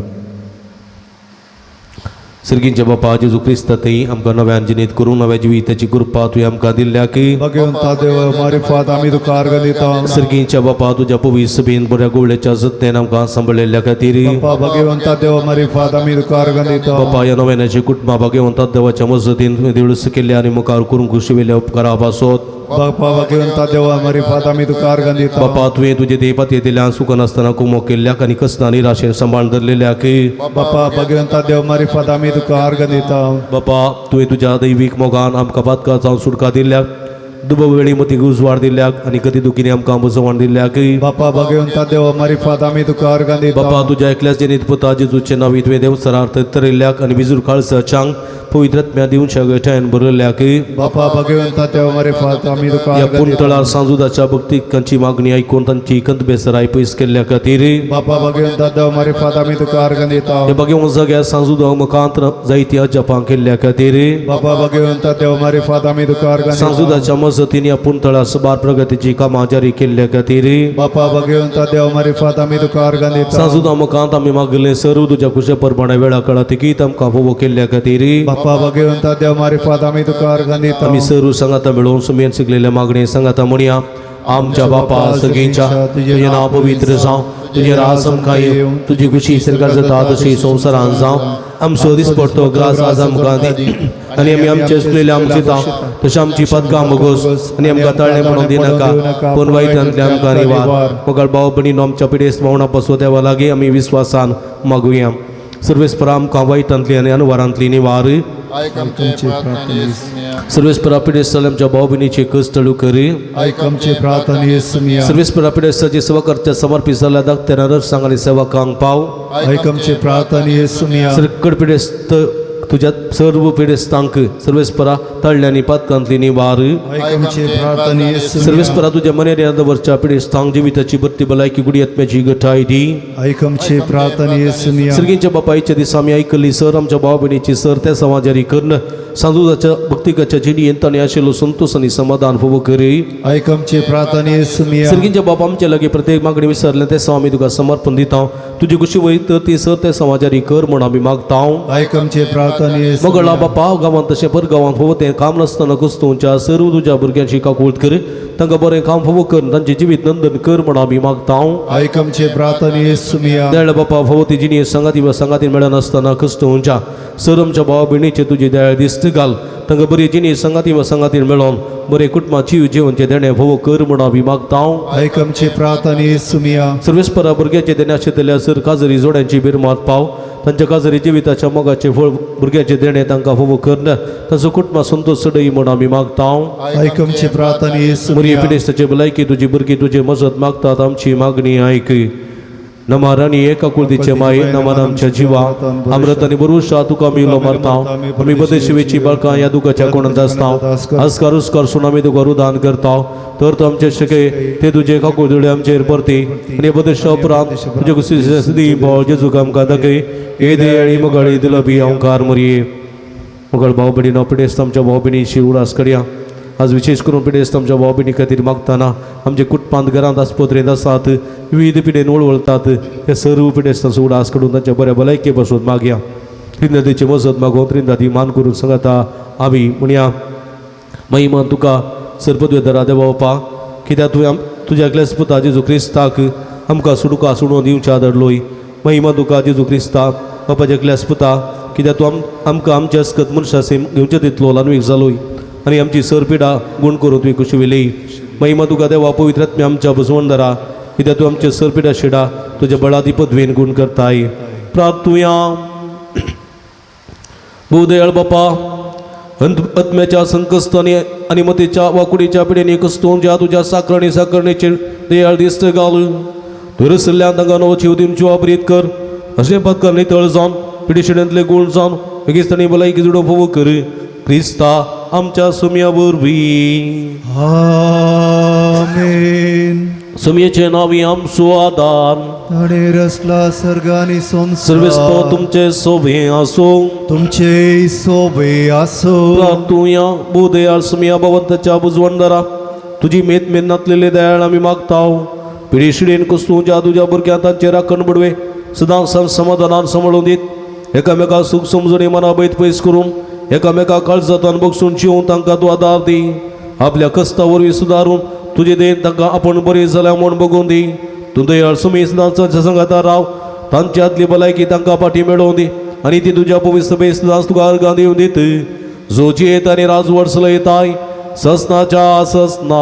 सर्गींच्या बापा जेजू क्रिस्ता थंय आमकां नव्यान जिणेंत करूं नव्या जिविताची कृपा तुवें आमकां दिल्ल्या की भगवंता देव मारिफात आमी तुका अर्गां दिता. सर्गींच्या बापा तुज्या पवित्र सभेन बऱ्या गोवळ्याच्या जतनेन आमकां सांबाळिल्ल्या खातीर बापा भगवंता देव मारिफात आमी तुका अर्गां दिता. बापा ह्या नव्यानाची कुटुंबां भगवंता देवाच्या मजतीन देवळस केल्ल्या आनी मुखार करूंक कुशिवेल्या उपकारा पासत बापा भगवंता देवा मारिफात आमी तुका अर्गां दिता. बापा तुवें तुजे देपात दिल्या सुख नासतना कुमो केल्ल्याक आनी कसना निराशेन सांबाळ धरलेल्याक बापा भगवंता देव मारिफात आमी तुका अर्गां दिता. बापा तुवें तुज्या दैवीक मोगान आमकां पातकां जावन सुटका दिल्ल्याक, दुबो वेळी मतीक उजवाड दिल्ल्याक आनी गती दुखीनी आमकां बसवण दिल्ल्याक बापा भगवंता देव मारिफात आमी तुका अर्गां दिता. बापा तुज्या एकल्याच जनीत पुता जेजूचे नांव तुवें देवसरार तरयल्ल्याक आनी बिजूर काळसाच्यांक पवित्र आत्म्या दिवच्या गठायन बरयल्ल्याक बापा भगवंता देव मारिफात आमी तुका ह्या अर्गां दिता. पुणतळार सांजुदाच्या भक्तिकांची मागणी आयकून तांची कंत बेसराय पयस केल्ल्या खातीर बापा भगवंता देव मारिफात आमी तुका अर्गां दिता. ह्या भगवंत जाग्यार सांजुदा मुखांत जायती अजापां केल्ल्या खातीर बापा भगवंता देव मारिफात आमी तुका अर्गां दिता. सांजुदाच्या मजतीन ह्या पुणतळार सुमार प्रगतीची कामां जारी केल्ल्या खातीर बापा भगवंता देव मारिफात आमी तुका अर्गां दिता. सांजुदा मुखांत आमी मागले सर्व तुज्या कुशे परमाणे वेळा काळा तिकीत आमकां फावो केल्ल्या खातीर बापा भगवंता देव मारिफात आमी तुका अर्गां दिता. आमी सर्व सांगाता मेळोवन सुमेन शिकलेल्या मागणे सांगाता म्हणया. आमच्या बापा सगळींच्या तुजें नांव पवित्र जावं, तुजें राज आमकां येवं, तुजी खुशी सरकार जाता तशी संवसारान जावं. आमचो दिसपडतो ग्रास आज आमकां दी आनी आमी आमचे चुकलेले आमचे दिता तशें आमची पदकां मोगोस आनी आमकां ताळणें म्हणून दिनाका, पूण वायटांतले आमकां निवार. मगळ भाव भयणीनो आमच्या पिडेस्त भावणां पासून देवा लागीं आमी विस्वासान मागुया. सर्वेस्परा आमकां वायटांतली आनी अनवरांतली निवार. आयक आमचे प्रार्थना येसुमिया. सर्वेस्परा पिडेस्त आमच्या भाव भयणीचे कश्ट करी. आयक आमचे प्रार्थना येसुमिया. सर्वेस्परा पिडेस्ताची सेवा करच्या समर्पित जाल्ल्या धाकट्या नर्सांक आनी सेवकांक पाव. आयक आमचे प्रार्थना येसुमिया. सरकड पिडेस्त तुज्या सर्व पिडेस्तांक सर्वेस्परा तळ्यांनी पातकांतली निवार. आयक आमचे प्रार्थना येसुमिया. सर्वेस्परा तुज्या मनेर दवरच्या पिडेस्तांक जिविताची बत्ती भलायकी गुडी आत्म्याची गठाय दी. आयक आमचे प्रार्थना येसुमिया. सर्गींच्या बापायच्या दिसा आमी आयकल्ली सर आमच्या भाव भयणीची सर त्या समाजारी कर्ण सांजुदाच्या भक्तिकाच्या जिणयेंत ताणें आशिल्लो संतोष आनी समाधान फावो करी. आयक आमचे प्रार्थना येसुमिया. सर्गींच्या बापा आमच्या लागीं प्रत्येक मागणी विसरलें ते सव आमी तुका समर्पण दिता. तुजी खुशी वयत ती सर ते समाजारी कर म्हूण आमी मागता. आयक आमचे प्रार्थना येसुमिया. मगळा बापा गांवांत तशें पर गांवांत फावो तें काम नासतना कुस्तुंच्या सर्व तुज्या भुरग्यांची काकूळत कर. तांकां बरें काम फावो कर तांचें जिवीत नंदन कर म्हण आमी मागता. आयक आमचे प्रार्थने सुमिया. दयाळ बापा फावो ती जिणी सांगाती वा सांगाती मेळनासतना कश्ट उंच्या सर आमच्या भावा भयणीचे तुजी दयाळ दिस्त घाल तांकां बरी जिणी सांगाती वा सांगातीन मेळोन बरें कुटुंबा जीव जेवणचें देणें फावो कर म्हण आमी मागता. आयक आमचे प्रार्थने सुमिया. सर्वेस्परा भुरग्याचे देणे आशिल्ल्या सर काजरी जोड्यांची बिरमात पाव तांच्या काजरी जिविताच्या मोगाचे फळ भुरग्याचे देणे तांकां फावो कर तांचो कुटुंबा संतोष सडय म्हण आमी मागता. आयक आमचे प्रार्थने मुरी सुमिया. पिडेस्ताचे भलायकी तुजी भुरगीं तुजे मजत मागतात आमची मागणी आयक. नमा राणी एका कुळदीचे माये नमान आमच्या जिवा अमृत आनी बरुशा तुका आमी उलो मारता. आमी बदेशिवेची बाळकां ह्या दुखाच्या कोणांत आसता आस्कार उस्कार सून आमी तुका रुदान करता तर तूं आमचे शके ते तुजे काकुळदुळे आमचेर परती आनी बदेशा उपरांत तुजे कुशी भाव जेजूक आमकां दाखय हे दयाळी मगाळी दिलो बी अंकार मरये. मगळ भाव भयणीनो पिडेस्त आमच्या भाव भयणीची उडास करया. आज विशेष करून पिडेस्त आमच्या भाव भयणी खातीर मागतना आमचे कुटुंबांत घरांत आस्पत्रेंत आसात विविध पिडेन वळवळतात हे सर्व पिडेस्तांचो उडास काडून तांच्या बऱ्या भलायके पासून मागया. त्रिंदादीची मजत मागून त्रिंदादी मान करून सांगता आमी म्हणया महिमा तुका सरपदवेदरा देवा बापा कित्याक तुवें तुज्या एकल्याच पुता जेजू क्रिस्ताक आमकां सुडुका सुडोवन दिवच्या धाडलोय. महिमा तुका जेजू क्रिस्ता बापाच्या एकल्याच पुता कित्याक तूं आमकां आमच्या अस्कत मनशा सेम घेवचे तितलो ल्हानवीक जालोय आनी आमची सरपिडा गुण करून तुवें कुशी वेली. महिमा तुका देवा पवित्र आत्म्या आमच्या बसवणदारा कित्याक तूं आमच्या सरपिडा शिडा तुज्या बळादी पदवेन गुण करताय. प्रार्थुया. भूदयाळ बापा आत्म्याच्या संकश्ट आनी मतीच्या वाकुडीच्या पिडेनी कस्तून ज्या तुज्या साकरणी साकरणेचेर दयाळ दिस्त घाल तुवें रसल्ल्यान तांकां नवो जीव दिवची वापरीत कर अशें पत्कर नितळ जावन पिडिशिडेंतले गुण जावन बेगिस्तानी भलायकी जुडो फोव कर क्रिस्ता आमच्या सुमया वरवीं. आमेन. सुमयेचे नांवी आमचो आदार ताणें रचला सर्ग आनी सर्वेस्पो संवसार तुमचे सोबे आसूं तुमचे सोबे आसो. प्रार्थुया. भूदयाळ सुमया भवंताच्या बुजवणदारा तुजी मेत मेन्नातलेले दयाळ आमी मागता. पिडिशिडेन कुस्तूच्या तुज्या भुरग्यां तांचे राखण बडवे सदां सन समाधानान सांबाळून दीत एकामेका सूख समजणी मना बैत पयस करून एकामेका काळजातान बगसून जिवन तांकां तूं आदार दी. आपल्या कस्ता वरवीं सुदारून तुजे देन तांकां आपूण बरी जाल्या म्हूण बगून दी. तूं दयाळ सुमी सदांच सांगाता राव तांची आदली भलायकी तांकां फाटी मेळोवन दी आनी ती तुज्या पवित्र सभे सदांच तुका अर्गां दिवन दीत जो जियेत आनी राजवट चलयताय ससनाच्या ससना.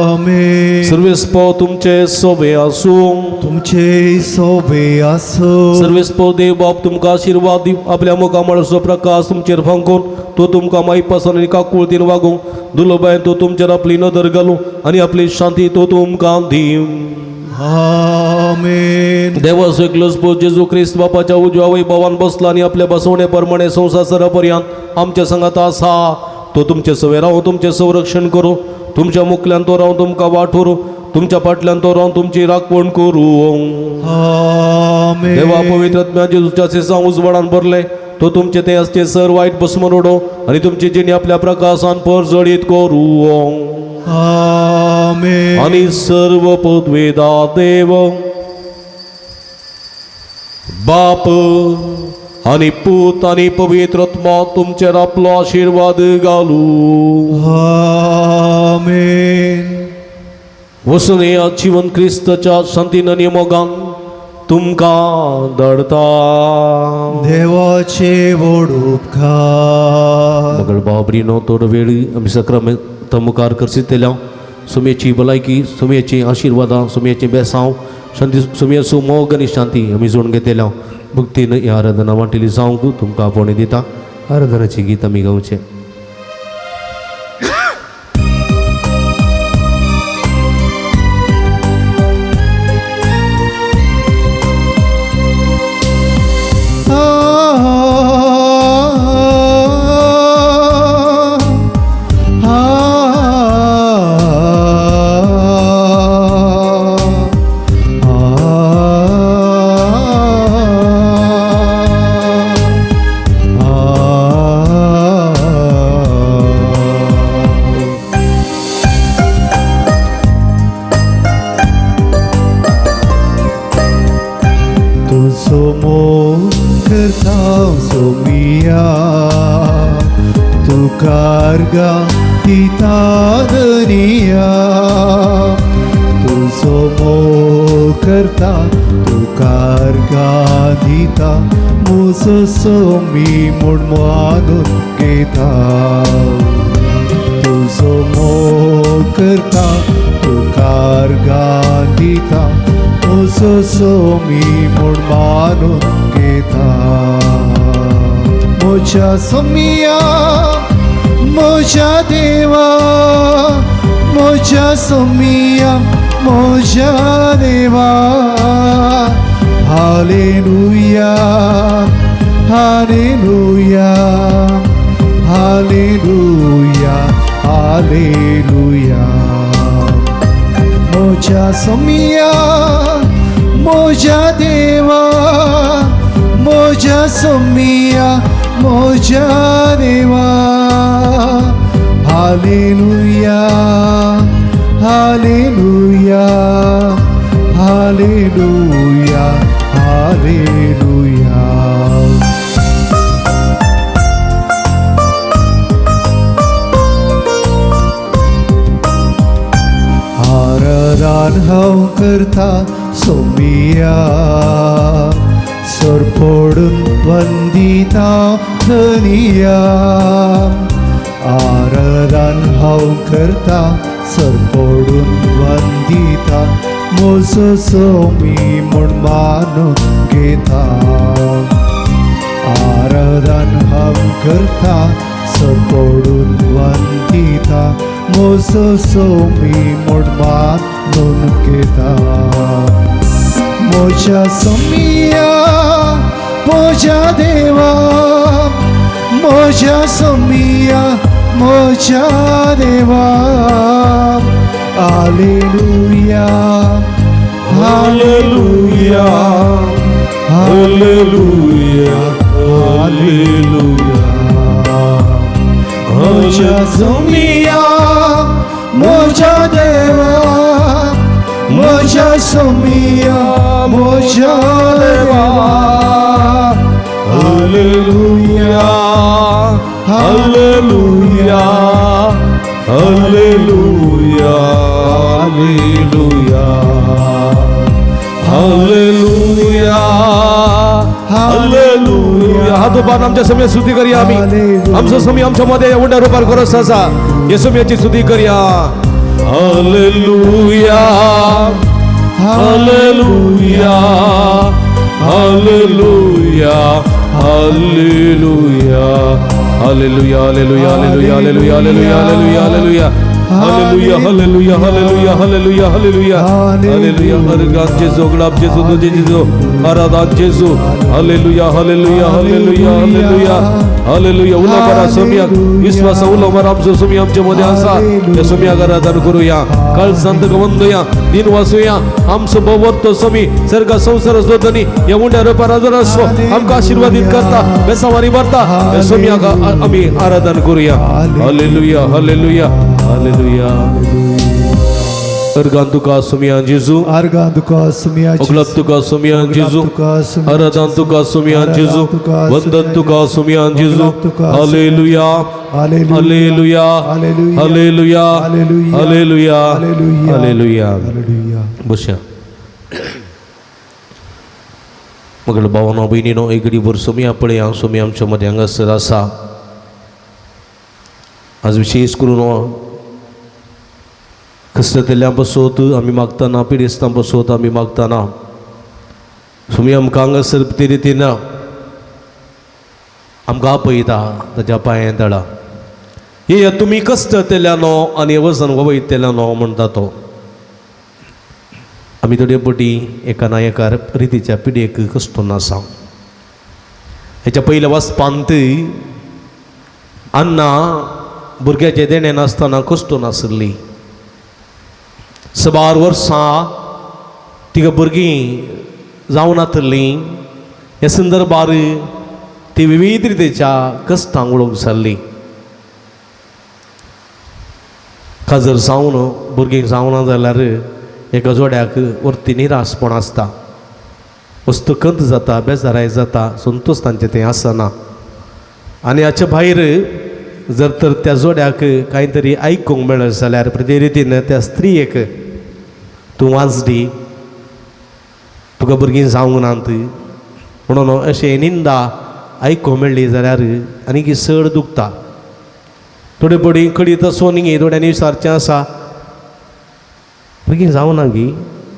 आमेन. सर्वेस्पो तुमचे सोबे आसूं. तुमचे सोबे आसो. सर्वेस्पो देव बाप तुमकां आशिर्वाद दिवं आपल्या मुखामळाचो प्रकाश तुमचेर फांकून तो तुमकां मायपासान आनी काकुळतीन वागूं दुलोबायन तो तुमचेर आपली नदर घालूं आनी आपली शांती तो तुमकां दिवं. आमेन. देवाचो एकलोच पूत जेजू क्रिस्त बापाच्या उजव्या वैभवान बसला आनी आपल्या बसवणे प्रमाणे संवसार सरापर्यंत आमच्या संगात आसा. तो तुमचे सवे रावूं तुमचें संरक्षण करूं तुमच्या मुखल्यान तो रावून तुमकां वाट व्हरूं तुमच्या फाटल्यान तो रावून तुमची राखवण करूं. आमेन. देवा पवित्र आत्म्या जेजूच्या सेसां उजवाडान भरले तो तुमचे ते आसचे सर वायट भस्म उडोवं आनी तुमची जिणी आपल्या प्रकाशान परजळीत करूं. आमेन. आनी सर्व पदवेदा देव बाप आनी पूत आनी पवित्र आत्मा तुमचेर आपलो आशिर्वाद घालूं. आमेन. वसून ह्या जिवन क्रिस्ताच्या शांतीन आनी मोगान तुमकां धाडता. देवाचे व्हड उपकार. मगळ बाबरीनो थोडो वेळ आमी सक्रमेंत मुखार करसितल्या सुमेची भलायकी सुमेची आशिर्वादां सुमेचें बेसांव शांती सुमेचो मोग आनी शांती आमी जोडून घेतल्या भक्तीन ही आराधना वांटिली जावंक तुमकां आपोवणें दिता. आराधनाचें गीत आमी गावचें. आ वंदिता धनिया तुजो मोग करता तुका अर्गां दिता म्हजो सोमी म्हूण मानून घेता तुजो मोग करता तुका अर्गां दिता म्हजो सोमी म्हूण मानून घेता म्हज्या सोमिया म्हज्या देवा म्हज्या सोमिया म्हज्या देवा hallelujah hallelujah hallelujah hallelujah म्हज्या सोमिया म्हज्या देवा म्हज्या सोमिया म्हज्या देवा हालेलुया hallelujah hallelujah hallelujah. आराधन हांव करता सोमिया सरपडून वंदिता धनिया आराधन हांव करता सरपडून वंदिता म्हजो सोमी म्हूण मानून घेता आराधन हांव करता सरपडून वंदिता म्हजो सोमी म्हूण मानून घेता म्हज्या सोमिया म्हज्या देवा म्हज्या सोमिया म्हज्या देवा hallelujah hallelujah hallelujah hallelujah. म्हज्या सोमिया म्हज्या देवा म्हज्या सोमिया म्हज्या देवा hallelujah hallelujah hallelujah hallelujah hallelujah hallelujah. हात उबारून आमच्या समय स्तुती करूया आम्ही. आमचो समय आमच्या मध्ये एवढ्या रुपार करत आसा हे समयाची स्तुती करूया. Hallelujah hallelujah hallelujah hallelujah hallelujah hallelujah hallelujah hallelujah hallelujah hallelujah hallelujah hallelujah hallelujah hallelujah hallelujah hallelujah. Organ जेजू गुलाब जेजू तुझे जेजू आराधन जेजू hallelujah hallelujah hallelujah hallelujah hallelujah. उलो मारा सोमियाक विश्वास उलो मारा आमचो सोमी आमचे मध्ये आसा त्या सोमियाक आराधन करूया. काळ संत वंदया दिन वासूया आमचो भोवतो सोमी सर्ग संसार धनी या उंड्या रुपार आजर आसो आमकां आशीर्वादीत करता बेसावानी भरता त्या सोमियाक आमी आराधन करूया. Hallelujah hallelujah hallelujah. अर्गान तुका सोमिया जेजू अर्गां तुका सोमिया अगलब तुका सोमिया जेजू आराधन तुका सोमिया जेजू वंदन तुका सोमिया जेजू. Hallelujah hallelujah hallelujah hallelujah hallelujah. बसया मगळ भावानो भयणीनो एक घडीभर सोमिया पळया. सोमी आमच्या मध्ये हांगासर आसा. आज विशेष करून कष्टतल्या बसोत आमी मागताना पिडेस्तां बसोत आमी मागताना सुमी आमकां हांगासर ते रितीन आमकां आपयता ताच्या पांयां तळा ये तुमी कश्ट तेल्यानो आनी वजन वयतेल्यानो म्हणटा तो. आमी थोडे पटी एका ना एका रितीच्या पिडेक कश्ट आसा. हेच्या पयल्या वाचपांत अन्ना भुरग्याचें देणें नासतना कश्ट नासली. सबार वर्सां तिका भुरगीं जावनातलीं ह्या संदर्भार ती विविध रितीच्या कश्टांक उडोवंक जाल्ली. काजर जावन भुरगीं जावना जाल्यार एका जोड्याक वरती निराशपण आसता, वस्तू खंत जाता, बेजाराय जाता, संतोश तांचें तें आसना. आनी हाचे भायर जर तर त्या जोड्याक कांय तरी आयकूंक मेळत जाल्यार ते रितीन त्या स्त्रियेक तूं वाजडी, तुका भुरगीं जावंक नात म्हणून अशें निंदा आयकूंक मेळ्ळी जाल्यार आनीक चड दुखता. थोडे पडी कडीत आसून न्ही थोड्यांनी विचारचें आसा, भुरगीं जावना गी,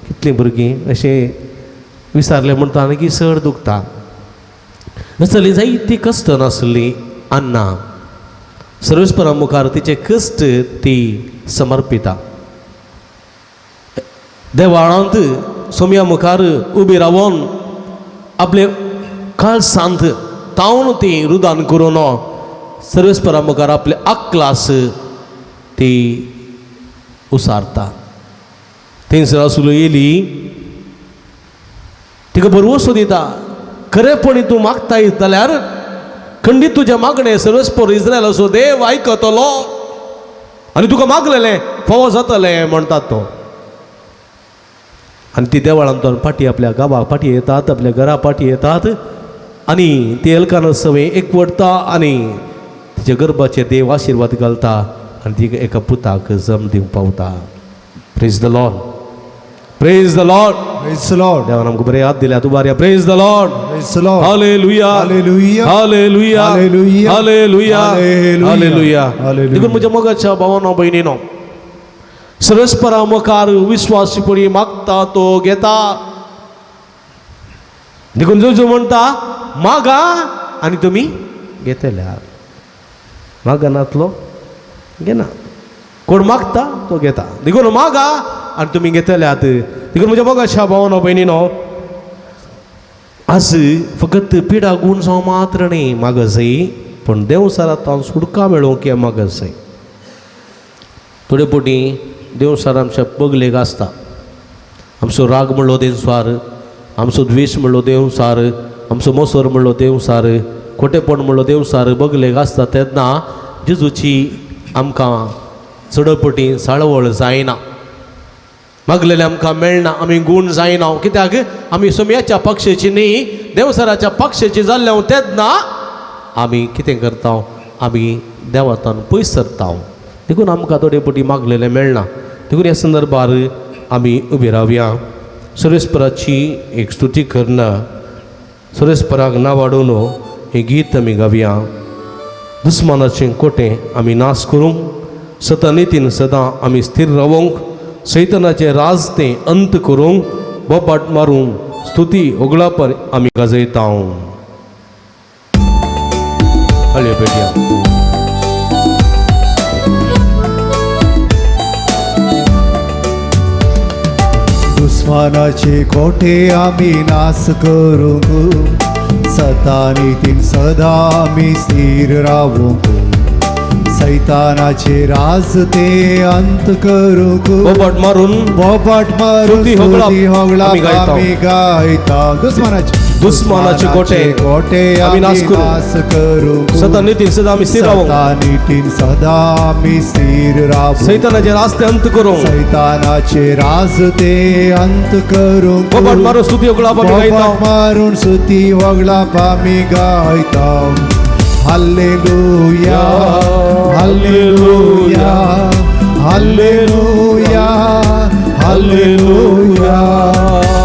कितलीं भुरगीं अशें विचारलें म्हणटा आनीक चड दुखता. नासली जायती कश्ट नासली अन्ना सर्वेस्परा मुखार तिचे कश्ट ती समर्पिता. देवाळांत सोम्या मुखार उबी रावन आपले काळसांत तावन ती रुदान करून सर्वेस्परा मुखार आपले अक्लास ती उसारता. थंयसर आसलो येयली तिका भरवंसो दिता, खरेपणी तूं मागताय जाल्यार खंडीत तुजें मागणें सर्वेस्पर इस्रायलाचो देव आयकतलो आनी तुका मागलेलें फावो जातलें म्हणटात तो. आनी ती देवळांतल्यान फाटी आपल्या गांवाक फाटी येतात, आपल्या घरा फाटी येतात आनी ती एलकान सवय एकवटता आनी तिच्या गर्भाचेर देव आशिर्वाद घालता आनी ती एका पुताक जम दिवंक पावता. Praise the Lord, praise the Lord, Praise the Lord. देवान आमकां बरे हात दिल्या उबारया. Praise the Lord, Praise the Lord. Hallelujah, Hallelujah. Hallelujah, Hallelujah. Hallelujah, Hallelujah. Hallelujah. Hallelujah. देखून म्हज्या मोगाच्या भावानो भयणीनो, सरस्परा मुखार विस्वासीपणी मागता तो घेता. देखून जो जो म्हणटा मागा आनी तुमी घेतल्या, मागनातलो घेना, कोण मागता तो घेता. देखून मागा आनी तुमी घेतल्यात. देखून म्हज्या मोगाच्या भावानो भयणीनो, आज फकत पिडा गुण जावं मात्र न्ही मागसय, पूण देवसारांत सुटका मेळोवंक हें मागसय. थोडे पटी देवसार आमच्या बगलेक आसता, आमचो राग म्हणलो देवसार, आमचो द्वेश म्हणलो देवसार, आमचो मोसर म्हणलो देवसार, खोटेपण म्हणलो देवसार बगलेक आसता. तेन्ना जेजूची आमकां चडपटी साळवळ जायना, मागलेलें आमकां मेळना, आमी गूण जायना. कित्याक आमी सोम्याच्या पक्षेची न्ही देवसराच्या पक्षेची जाल्ल्या तेन्ना आमी कितें करता, आमी देवातान पयस सरता. देखून आमकां थोडे पटी मागलेलें मेळना. देखून ह्या संदर्भार आमी उबी रावया, सुरेशपराची एक स्तुती करना, सुरेशपराक नांव वाडोवन हें गीत आमी गावया. दुस्मानाचें कोटें आमी नाश करूंक, सतनितीन सदां आमी स्थीर रावोंक, सैतनाचें राज तें अंत करूंक, बोबाट मारूंक स्तुती होगळापर आमी गाजयता. हळये पेटया. दुस्मानाचे कोठे आमी नाश करूंक, सतानितीन सदां आमी स्थीर रावूंक, सैतानाचे राज ते अंत करूंक, बोबाट मारून बोबाट मारून स्तुती होगळाप स्तुती होगळाप आमी गायता. आमी गायता. दुस्मानाचे दुस्मानाचे कोठे कोठे आमी नाश करूंक, नाश करूंक, सतानितीन सदां आमी स्थीर रावूंक, सतानितीन सदां आमी स्थीर रावूंक, सैतानाचे राज ते अंत करूंक, सैतानाचे राज ते अंत करूंक, बोबाट मारून स्तुती होगळाप आमी गायता. बोबाट मारून स्तुती होगळाप आमी गायता. Hallelujah, hallelujah, hallelujah, hallelujah,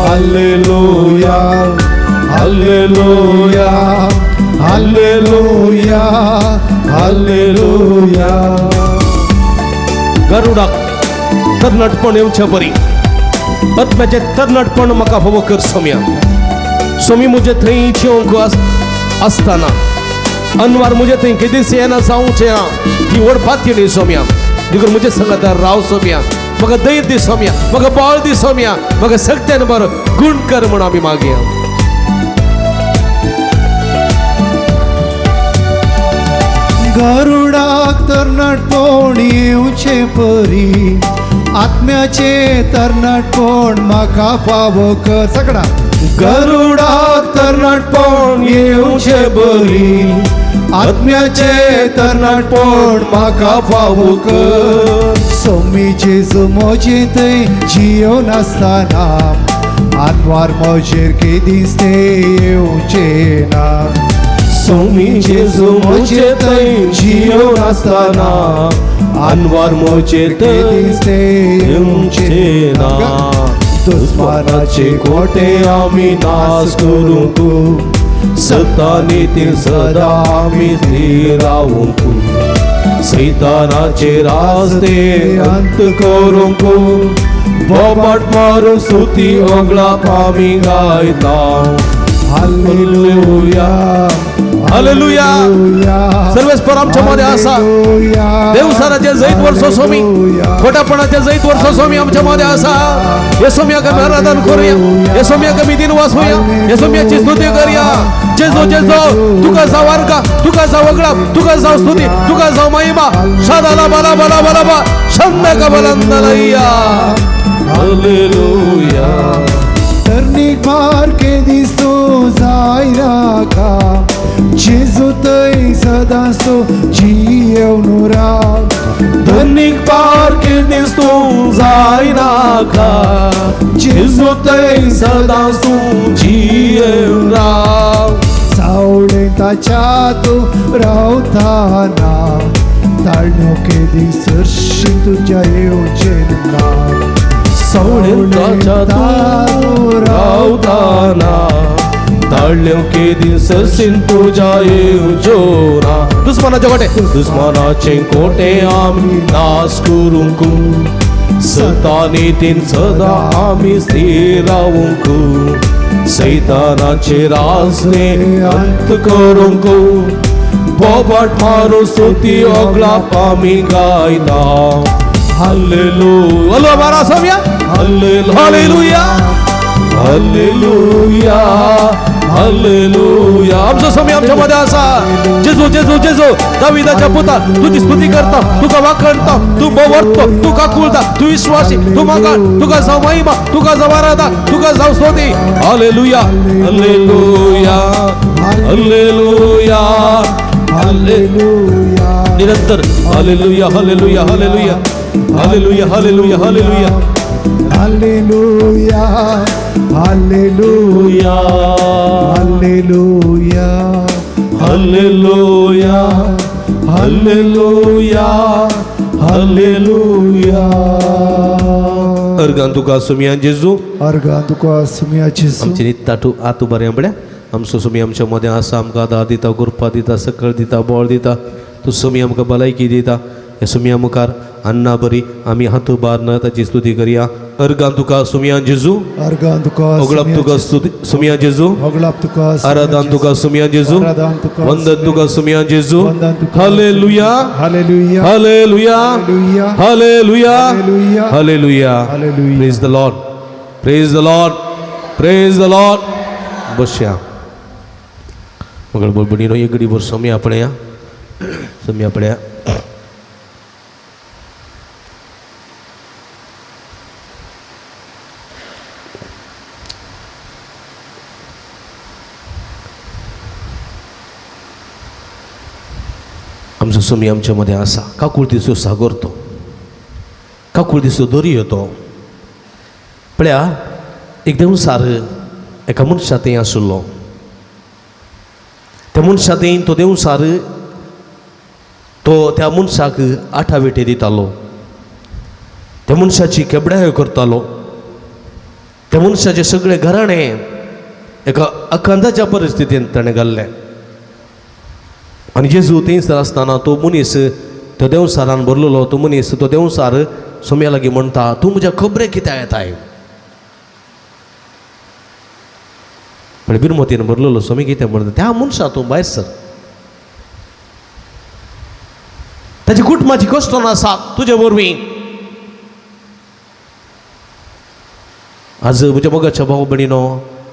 hallelujah, hallelujah, hallelujah, hallelujah. गरुडाक तरणाटपण येवचे परी आत्म्याचें तरणाटपण म्हाका फावो कर सोम्या. सोमी म्हजे थंय येवंक आसतना अनवार म्हजे थंय केदीस येना जावचें ना, ती व्हड पातयेणी सोम्या. देखून म्हजे संगातार राव सोम्या, म्हाका धैर्य दी सोम्या, म्हाका बळ दी सोम्या, म्हाका सगत्यान बरो गूण कर म्हूण आमी मागया. गरुडाक तरणाटपण येवचे परी, आत्म्याचे तरणाटपण म्हाका फावो कर. सगळा गरुडाक तरणाटपण येवचे बरी, आत्म्याचे तरणाटपण म्हाका फावो कर. सोमी जेजू म्हजे थंय जियो नासतना, आनवार म्हजेर केदीस ते येवचे ना. सोमी जेजू म्हजे थंय जियोन आसतना अनवार म्हजे थंय दिसते येवचे ना. दुस्मानाचे कोटे आमी नाश करूंक, सतानी ती सदा आमी थीर रावूंक, सैतानाचे रास्ते अंत करूंक, बोबाट मारून स्तुती ओगळाप आमी गायता. Hallelujah hallelujah. सर्वेस्पर आमच्या मध्ये आसा. देवसाराचे जैत वर्सो स्वामी, खोट्यापणाचे जैत वर्सो स्वामी आमच्या मध्ये आसा. हे सोम्याक आमी आराधन करूया, हे सोम्याक आमी दिनवास होया, हे सोम्याची स्तुती करूया. जेजो जेजो तुका जाव अर्गा, तुका जाव अगळा, तुका जाव स्तुती, तुका जाव महिमा. शादाला बाला बाला बाला बा शंदका बलंदलैया. हालेलुया. तरणी पारखे दिसतो जायराका जेजू थंय सदांचो जियेवन राव. धनिक पारखे दिसतो जायनाका जेजू थंय सदांचो जियेवन राव. सावळें ताच्या तूं रावताना ताळण्यो केदी सरशी तुज्या येवचें ना. सावळें ताच्या तूं रावताना ताळण्यो केदी सरशीन तुज्या येवच्यो ना. दुस्मनाचे कोटे, दुस्मनाचे कोटे आमी नाश करूंक, सतानी तीन सदा आमी स्थिर रावूंक, सैतानाचे रास्ते अंत करूंक, बोबाट मारू स्तुती ओगळाप आमी गायता. हालेलुया. बारा सोम्या. Hallelujah hallelujah hallelujah. आमचो स्वामी आमच्या मध्ये आसा. जेजू जेजू जेजू दाविदाच्या पुता तुजी स्तुती करता, तुका वाखणता, तू बवरतो, तू काकुळता, तू विश्वासी, तू मागा, तुका जाव महिमा, तुका जाव आराधना, तुका जाव स्तुती. Hallelujah hallelujah hallelujah hallelujah. निरंतर hallelujah hallelujah hallelujah hallelujah hallelujah hallelujah hallelujah hallelujah hallelujah hallelujah hallelujah hallelujah. Organ तुका सुमिया जेजू, अर्गान तुका सुमिया जेजू. आमचे नित्ताटू आतू बरें म्हळ्यार आमचो सुमी आमच्या मदें आसा. आमकां आदार दिता, कृपा दिता, सकळ दिता, बळ दिता. तूं सुमी आमकां भलायकी दिता. ह्या सुमिया मुखार अन्ना बरी आमी हात उबारन ताची स्तुती करया. अर्गान तुका सुमिया जेजू, अर्गान तुका होगळाप तुका सुमिया जेजू, होगळाप तुका आराधन तुका सुमिया जेजू, वंदन तुका सुमिया जेजू. Hallelujah hallelujah hallelujah hallelujah hallelujah. Praise the Lord, praise the Lord, praise the Lord. बसया मगळ बोलबणीनो एक घडी भर सोम्या आपण्या सोम्या आपण्या. आमचो सोमी आमच्या मध्ये आसा. काकुळतीचो सागर तो, काकुळतीचो दर्यो तो. पळया एक देवसार एका मनशा थंय आशिल्लो. त्या मनशा थंय तो देवसार तो त्या मनशाक आठाविटे दितालो, त्या मनशाची केबडायो करतालो. त्या मनशाचे सगळे घराणें एका आकांताच्या परिस्थितीन ताणें घाल्लें. आनी जेजू थंयसर आसतना तो मनीस तो देवसारान भरलेलो तो मनीस तो देवसार सोम्या लागीं म्हणटा, तूं म्हज्या खबरे कित्याक येताय? पण बिरमतीन भरलेलो सोमी कितें म्हणटा, त्या मनशा तूं भायर सर, ताची कुटुंबाची कश्ट आसा तुजे वरवीं. आज म्हज्या मोगाच्या भाव भयणीनो,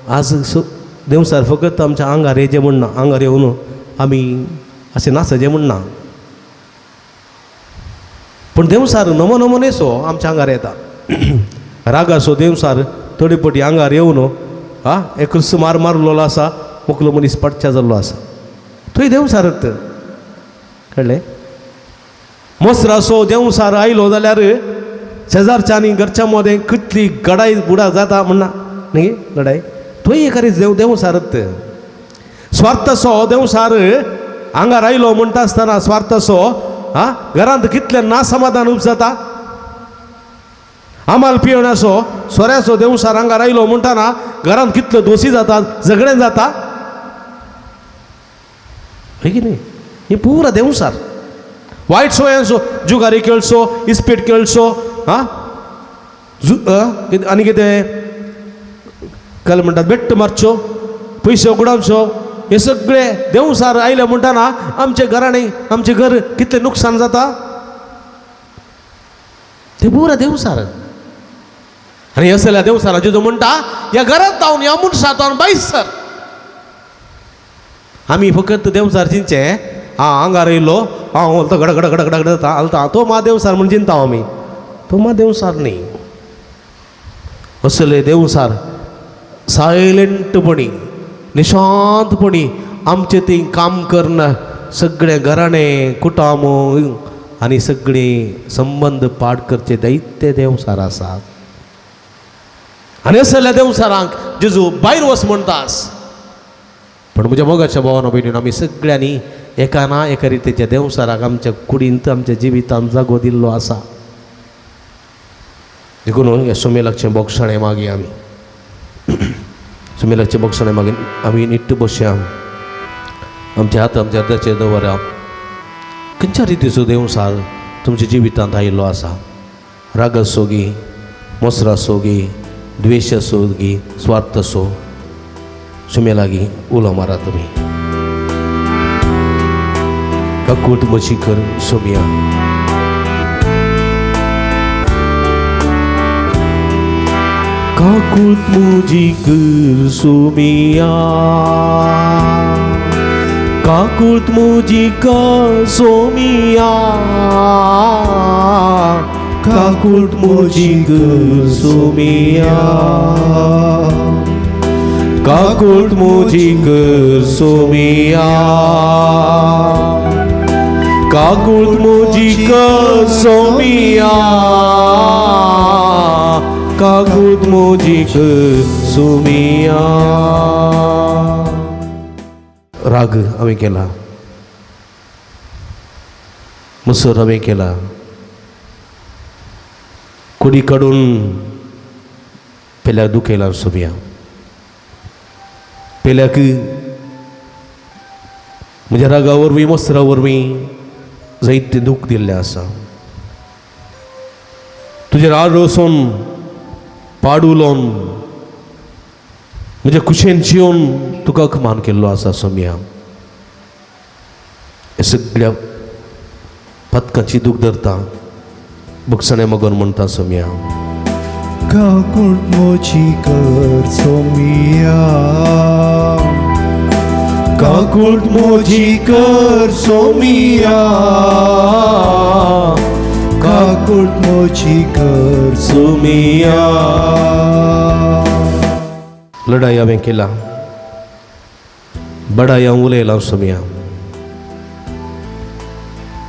आज देवसार फकत आमच्या आंगार येचें म्हण ना, आंगार येवन आमी अशें नाचचें म्हण ना, पूण देवसार नमो नमोनेसो आमच्या आंगार येता. रागासो देवसार थोडे पटी आंगार येवन हा एकच मार मारलेलो आसा, मोकलो मनीस पडच्या जाल्लो आसा, थंय देवसारत कळ्ळें. मोसरासो देवसार आयलो जाल्यार शेजारच्या आनी घरच्या मदें कितली गडाय बुडा जाता म्हणना न्ही, लडाय थंय एकारी देव देवसारत. स्वार्थाचो देंवसार हांगा रायलो म्हणटा आसतना स्वार्थाचो आं घरांत कितलें ना समाधान उब जाता. आमाल पिवण्याचो सोऱ्याचो देंवसार हांगा रायलो म्हणटाना घरांत कितल्यो दोशी जातात, झगडें जाता, हय की न्ही? हे पुरा देंवसार वायट सवयांचो, जुगारी खेळचो, इस्पीट खेळचो, आं आनी कितें काल म्हणटात बेट्ट मारच्यो, पयशे उगडावच्यो, हे सगळे देंवसार आयले म्हणटाना आमचे घराणे आमचें घर कितलें नुकसान जाता. ते पुरा देंवसार. आनी असल्या देंवसारा जेजू म्हणटा ह्या घरांत जावन ह्या मनशां जावन बायस सर. आमी फकत देंवसार चिंतचे आं आंगार येयलो हांव तो गड गड गड गड गड हालता तो मा देंवसार म्हूण चिंता आमी, तो मा देंवसार न्ही. असले देंवसार सायलंटपणी निशांतपणी आमचें थंय काम करना, सगळें घराणें कुटुंब आनी सगळीं संबंद पाड करचे दैत्य देंवसार आसात. आनी असल्या देंवसारांक जेजू भायर वच म्हणटास. पण म्हज्या मोगाच्या भावान भयणीन आमी सगळ्यांनी एका ना एका रितीच्या देंवसाराक आमच्या कुडींत आमच्या जिवितांत जागो दिल्लो आसा. देखून ह्या सुमेलाचें बोगसाणें मागीर आमी सुमेलाचें बोगसाणें मागीर आमी निट्ट बसया, आमच्या हात आमच्या अर्दाचेर दवरया. खंयच्या रितीचो देंवसार तुमच्या जिवितांत आयिल्लो आसा? राग आसो गी, मोसर आसो गी, द्वेश आसो गी, स्वार्थ आसो, सुमे लागीं उलो मारा तुमी. काकूट म्हजी कर सोमिया. काकूट म्हजी कर सोमिया, काकूट म्हजी कर सोमिया, काकूट म्हजी कर सोमिया, काकूट म्हजी कर सोमिया, काकूट म्हजी कर सोमिया, काकूट म्हजी कर सोमिया. राग हांवें केला, मुसर हांवें केला, कुडी काडून पेल्याक दुखयला सोमिया, पेल्याक म्हज्या रागा वरवीं मसरा वरवीं जायतें दूख दिल्लें आसा. तुजेर आड वचून पाड उलोवन म्हज्या कुशेन जिवन तुका अपमान केल्लो आसा सोमिया. हे सगळ्या पदकाची दूख धरता, भोगसणें मगोन म्हणटा सोमिया. काकूट म्हजी कर सोमिया, काकूट म्हजी कर सोमिया, काकूट म्हजी कर सोमिया. लढाई हांवें केला, बडाय हांव उलयलां सोमिया,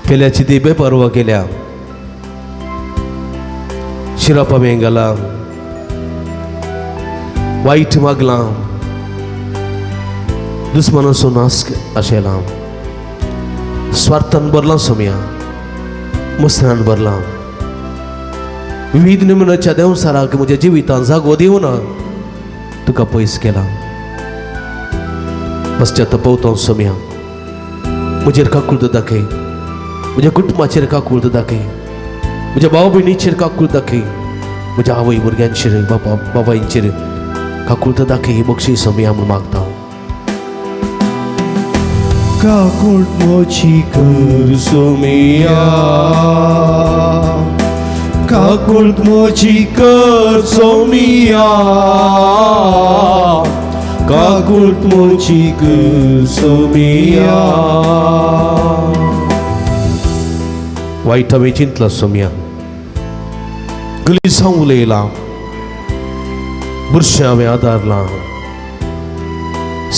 पेल्याची ती बेपर्वा केल्या, शिरप हांवें घाला, वायट मागलां, दुस्मनाचो नाश आशेलां, स्वार्थान भरलां सोमिया, मसरान भरलां. विविध नमुन्याच्या देंवसाराक म्हज्या जिवितांत जागो दिवन तुका पयस केला. पश्चाताप सोमिया, म्हजेर काकूळत दाखय, म्हज्या कुटुंबाचेर काकूळत दाखय, म्हज्या भाव भयणीचेर काकूळत दाखय, म्हज्या आवय भुरग्यांचेर बापा बाबांचेर काकूळत दाखय. ही बक्षी सोमिया म्हूण मागता. काकूट म्हजी कर सोमिया, काकूट म्हजी कर सोमिया, काकूट म्हजी कर सोमिया. वायट हांवें चिंतलां सोमिया, गलीस हांव उलयलां, बुरशें हांवें आदारलां,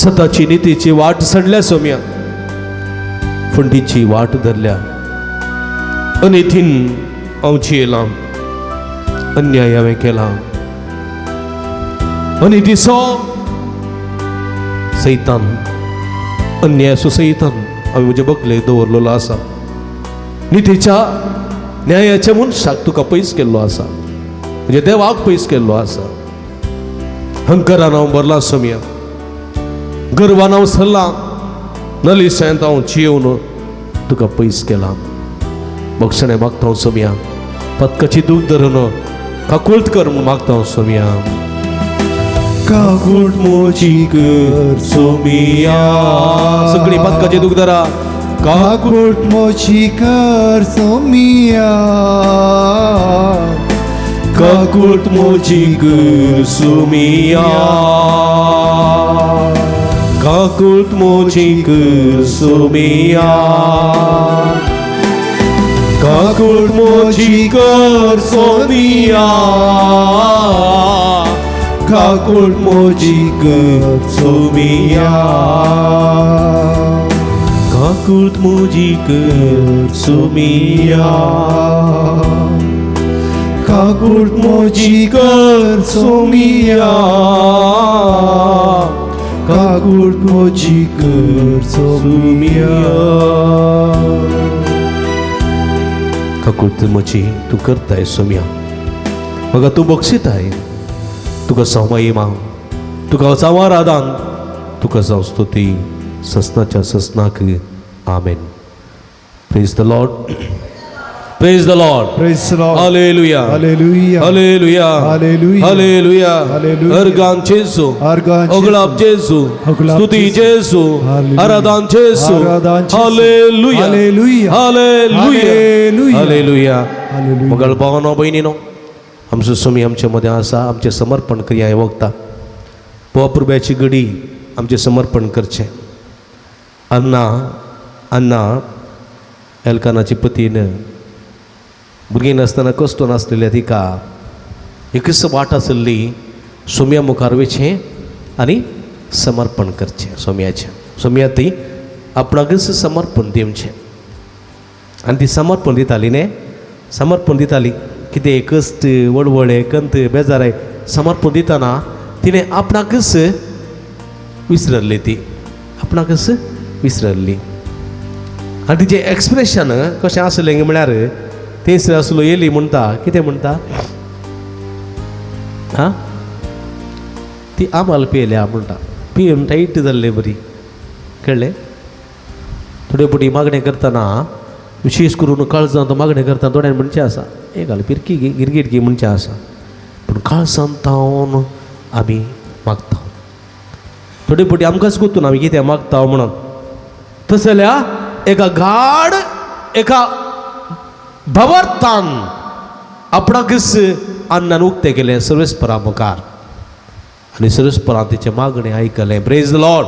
सताची नितीची वाट सडल्या सोमिया, फंडीची वाट धरल्या, अनितीन हांव जियेलां, अन्याय हांवें केला, अनितीचो सैतान अन्याय सुसहितान हांवें म्हजे बगलेक दवरलेलो आसा. नितीच्या न्यायाच्या मनशाक तुका पयस केल्लो आसा, म्हणजे देवाक पयस केल्लो आसा. हंकरान हांव भरला सोमया, गर्वान हांव सरलां, नलिसांत हांव चियेवन तुका पयस केला. बक्षणें मागता हांव सोमया, पदकाची दूख धरून काकुळट कर म्हूण मागता हांव सोमया. काकुळट म्हजी कर सोमिया. सगळी पदकाची दूख धरा. काकुळट म्हजी कर सोमिया, काकुळट म्हजी कर सोमिया, काकुळट म्हजी कर सोमिया, काकुळट म्हजी कर सोमिया, काकुळट म्हजी कर सोमिया, काकुळट म्हजी कर सोमिया, काकुळट म्हजी कर सोमिया, काकुळट म्हजी कर सोमिया. काकुळट म्हजी तूं करताय सोमिया, म्हाका तूं बक्षिताय. तुका जावं महिमा, तुका जावं आराधन, तुका जावं स्तुती ससनाच्या ससनाक. आमेन. Praise the Lord. Praise the Lord. Praise the Lord. Hallelujah. Hallelujah. Hallelujah. Hallelujah. Hallelujah. Hallelujah. Organ जेजू, अर्गान जेजू. अगलाब जेजू, अगलाब स्तुती जेजू. जेजू, हालेलुया. आराधन जेजू. आराधन जेजू. Hallelujah. Hallelujah. Hallelujah. Hallelujah. Hallelujah. Hallelujah. मगळ भावानो भयणीनो, आमचो स्वामी आमच्या मदें आसा. आमचें समर्पण क्रिया वखता पोपुरब्याची घडी आमचें समर्पण करचें. अन्ना अन्ना एल्कानाची पतीन भुरगीं नासतना कश्ट नासलेल्या तिका एकच वाट आसली, सोम्या मुखार वयचें आनी समर्पण करचें. सोम्याचें सोम्या ती आपणाकच समर्पण दिवचें. आनी ती समर्पण दिताली न्ही, समर्पण दिताली कितें कश्ट वळवळे कंत बेजाराय समर्पण दितना तिणें आपणाकच विसरली, ती आपणाकच विसरली. आनी तिचें एक्सप्रेशन कशें आसलें म्हळ्यार थंयसर आसलो येली म्हणटा, कितें म्हणटा, आं ती आमाल पियेल्या म्हणटा, पियेवन टायट जाल्ले बरी. कळ्ळें? थोडे फावटी मागणें करतना विशेश करून काळजांत मागणें करतना थोड्यांनी म्हणचें आसा, एक घाल पिरकी गिरगीट गी म्हणचें आसा, पूण काळजांत तावन आमी मागता. थोडे फावटी आमकांच कोतून आमी कितें मागता म्हणून. तशें जाल्यार एका गाड एका भवार्थान आपणाकच अन्नान उक्तें केलें सर्वेस्परा मुखार आनी सर्वेस्परान तिचें मागणें आयकलें. Praise the Lord.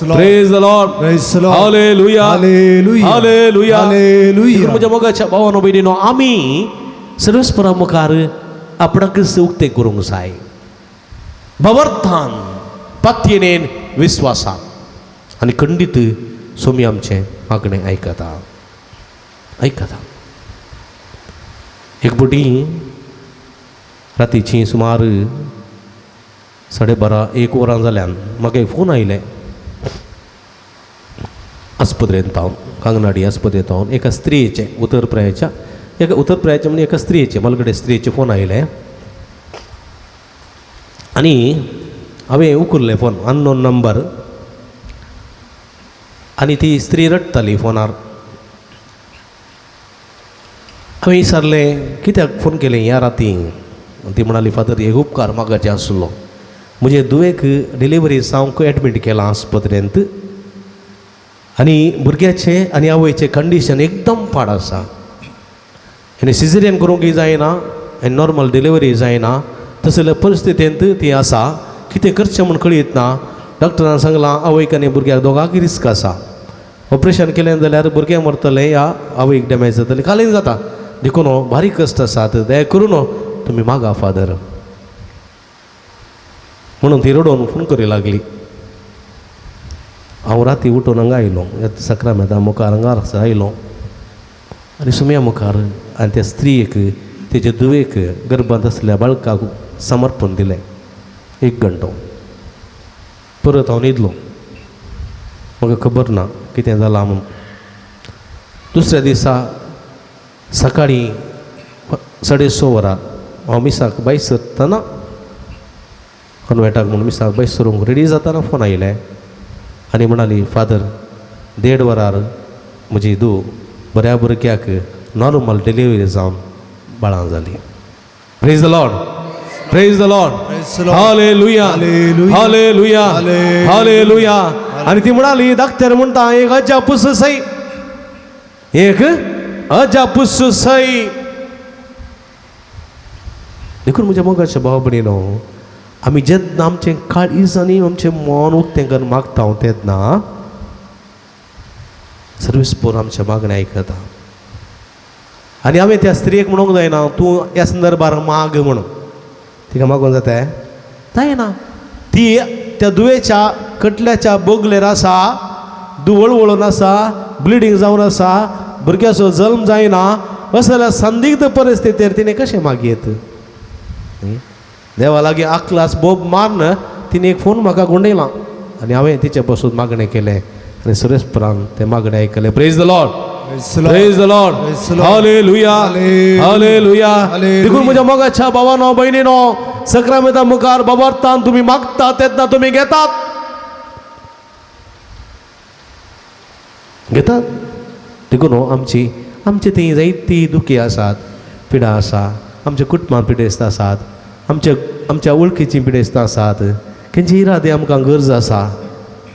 Praise the Lord. Praise the Lord. Hallelujah. Hallelujah. Hallelujah. Hallelujah. देखून म्हज्या मोगाच्या भावानो भयणीनो, आमी सर्वेस्परा मुखार आपणाकच उक्तें करूंक जाय भवार्थान, पातयेन, विस्वासान, आनी खंडीत सोमी आमचें मागणें आयकता आयकता. एक फावटी रातीची सुमार 12:30 1 वरां जाल्यान म्हाका एक फोन आयलें आस्पत्रेंत हांव, कांगनाडी आस्पत्रेंत हांव, एका स्त्रियेचें, उतरप्रायाच्या एका उतरप्रायाचें म्हणजे एका स्त्रियेचें, मालगडे स्त्रियेचें फोन आयलें आनी हांवें उखल्लें फोन, अननोन नंबर, आनी ती स्त्री रडटाली फोनार. हांवें विचारलें, कित्याक फोन केलें ह्या राती? ती म्हणाली, फादर एक उपकार मागाचे आसलो, म्हजे धुवेक डिलिव्हरी जावंक एडमीट केलां आस्पत्रेंत आनी भुरग्याचें आनी आवयचें कंडिशन एकदम पाड आसा, आनी सिजरियन करूंकय जायना आनी नॉर्मल डिलिव्हरी जायना, तसल्या परिस्थितींत ती आसा, कितें करचें म्हूण कळीत ना. डॉक्टरान सांगलां आवयक आनी भुरग्याक दोगांकय रिस्क आसा, ऑपरेशन केलें जाल्यार भुरगें मरतलें या आवयक डॅमेज जातलें, कालें जाता, देखून भारी कश्ट आसात, दया करून तुमी मागा फादर म्हणून ती रडोवन फोन करी लागली. हांव राती उठून हांगा आयलो, साक्रामेंता मुखार हांगा आयलो आनी सुम्या मुखार आनी त्या स्त्रियेक तेजे धुवेक गर्भांत आसल्या बाळकाक समर्पण दिलें. 1 घंटो परत हांव न्हिदलो. म्हाका खबर ना कितें जालां म्हूण. दुसऱ्या दिसा सकाळीं 6:30 वरां हांव मिसाक भायर सरतना कॉन्वेंटाक म्हूण मिसाक भायर सरूंक रेडी जातना फोन आयलें आनी म्हणाली, फादर 1.5 वरार म्हजी धूव बऱ्या भुरग्याक नॉर्मल डिलिव्हरी जावन बाळां जाली. Praise the Lord, praise the Lord, hallelujah, hallelujah, hallelujah. आनी ती म्हणाली, डाक्टर म्हणटा एक अजापूस सई, एक अजापूस सई. देखून म्हज्या मोगाच्या भाव भयणीनो, आमी जेन्ना आमचें काळीज आनी आमचें मन उक्तें करून मागता तेन्ना सर्वीस पोर आमच्या मागणें आयकता. आनी हांवें त्या स्त्रियेक म्हणूंक जायना तूं ह्या संदर्भार माग म्हणून, तिका मागूंक जाता जायना. ती त्या दुयेच्या कटल्याच्या बोगलेर आसा, दुवळ वळून आसा, ब्लिडींग जावन आसा, भुरग्याचो जल्म जायना, असल्या संदिग्ध परिस्थितीर तिणें कशें मागयेत? देवा लागीं आकलास बोब मारून तिणें एक फोन म्हाका गुंडयला आनी हांवें तिचे पसून मागणें केलें आनी सुरेशपरान तें मागणें आयकलें. Praise the Lord, praise the Lord, hallelujah, hallelujah. देखून म्हज्या मोगाच्या भावानो भयणीनो, सक्रामेंता मुखार बाबार्थान तुमी मागता तेन्ना तुमी घेतात, घेतात. देखून आमची आमची ती जायती दुखी आसात, पिडा आसा, आमच्या कुटुंबां पिडेस्त आसात, आमच्या आमच्या वळखीचीं पिडेस्तां आसात, तेंची इरादे आमकां गरज आसा.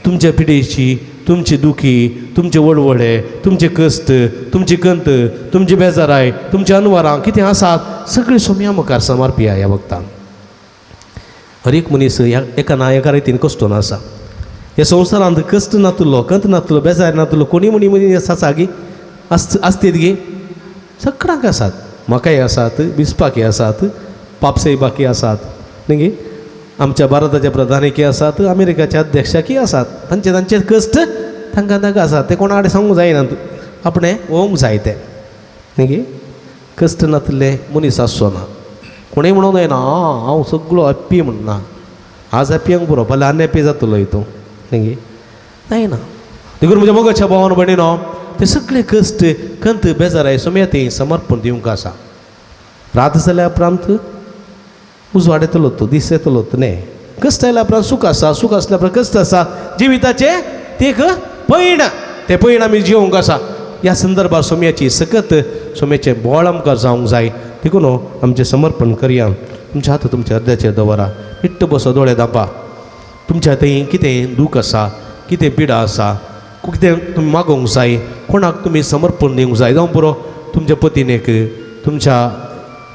तुमच्या पिडेची, तुमची दुखी, तुमचे वडवडे, तुमचे कश्ट, तुमची कंत, तुमची बेजाराय, तुमची अनवरां कितें आसात सगळीं सोम्या मुखार समर्पिया ह्या वखदान. हर एक मनीस ह्या एका ना एका रितीन कश्टून आसा. ह्या संवसारांत कश्ट नातलो, कंत नातलो, बेजार नातलो कोणी म्हणी मनीस आसा गी आसतीत गी, सगळ्यांक आसात. म्हाकाय आसात, बिस्पाकी आसात, पापसाहेबाकी आसात, न्ही गी, आमच्या भारताच्या प्रधानिकी आसात, अमेरिकाच्या अध्यक्षाकी आसात. तांचे तांचे कश्ट तांकां तांकां आसात, ते कोणा कडेन सांगूंक जायना, आपणें ओवंक जाय तें, न्ही गी. कश्ट नातले मनीस आसचो ना. कोणूय म्हणूंक जायना आं हांव सगळो हॅप्पी म्हणना, आज हॅप्पी पुरो, फाल्यां अनहॅप्पी जातलो हितून, न्ही गी, जायना. देखून म्हज्या मोगाच्या भावान भयणीनो, ते सगळे कश्ट कंत बेजाराय सोम्या ती समर्पण दिवंक आसा. रात जाल्या उपरांत उजवाड येतलो तो, दीस येतलो तो, न्ही. कश्ट आयल्या उपरांत सूख आसा, सूख आसल्या उपरांत कश्ट आसा. जिविताचें ते एक पयण, तें पयण आमी जिवंक आसा. ह्या संदर्भार सोम्याची सकत, सोम्याचें बोळ आमकां जावंक जाय. देखून आमचें समर्पण करया. तुमच्या हात तुमच्या अर्द्याचेर दवरा, निट्ट बसो, दोळे धांपा. तुमच्या थंय कितें दूख आसा, कितें पिडा आसा, कितें तुमी मागोवंक जाय, कोणाक तुमी समर्पण दिवंक जाय, जावं पुरो तुमच्या पतीनेक, तुमच्या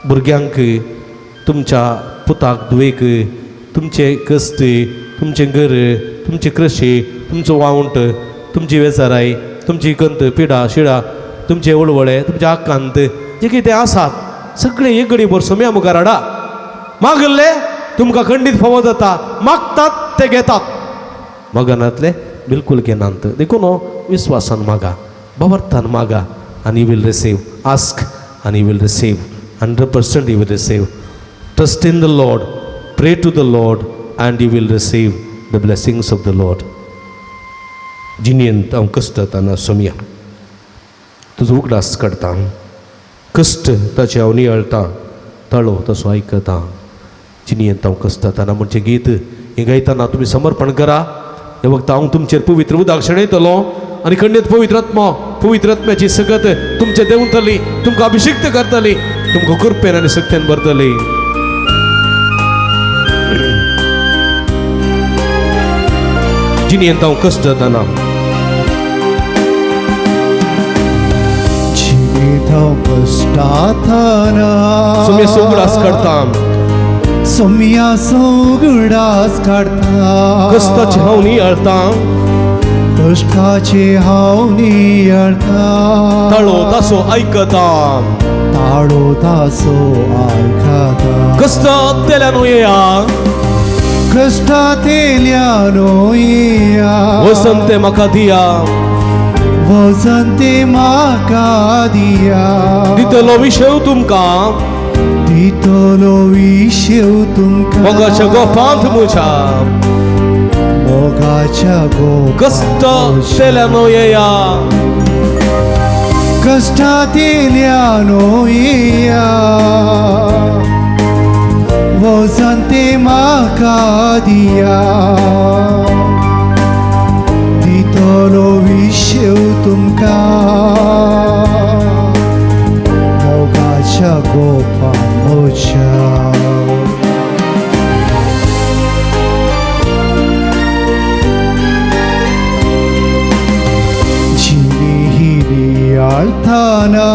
भुरग्यांक, तुमच्या पुताक धुवेक, तुमचे कश्ट, तुमचें घर, तुमची कृशी, तुमचो वावंट, तुमची वेचाराय, तुमची कंत पिडा शिडा, तुमचे वळवळे, तुमचे आकांत जे कितें आसात सगळे एक घडीभर सोम्या मुखार हाडा. मागले तुमकां खंडीत फावो जाता, मागतात ते घेतात, मगनांतले बिलकूल घेनात. देखून विस्वासान मागा, भावार्थान मागा आनी you will receive. Ask आनी you will receive, 100% you will receive. Trust in the Lord, pray to the Lord and you will receive the blessings of the Lord. जिणेंत हांव कश्ट जाताना सोमया तुजो उगडास काडटा, कश्ट ताचे हांव नियाळटा, ताळो तसो आयकता. जिणेंत हांव कश्ट जाताना म्हणचें गीत हें गायतना तुमी समर्पण करा. हे वखद हांव तुमचेर पवित्र उदक शेणयतलो आनी खंडीत पवित्र आत्मो, पवित्र आत्म्याची सकत तुमचे देंवतली, तुमकां अभिषिक्त करतली, तुमकां कृपेन आनी शक्तेन भरतली. जिणेंत हांव कश्ट जाताना, जिणेंत हांव कश्ट जाताना, सोम्याचो उगडास काडटा, सोम्याचो उगडास काडटा, कश्टाचें हांव नियाळटा, कश्टाचें हांव नियाळटा, ताळो तासो आयकता, ताळो तासो आयकता, कश्टांतल्यान येया, कश्टांतल्यान येया, वसंते म्हाका दिया, वसंते म्हाका दिया, दितलो विशय तुमकां, दितलो विशेव तुमकां, मोगाच्या गोपांत म्हज्या, मोगाच्या गोपान कश्ट तेल्यानो येया. कश्टांतल्यानो येया, वजन ते म्हाका दिया, दितलो विशेव तुमकां मोगाच्या गोपान म्हज्या. जिवी ही आळताना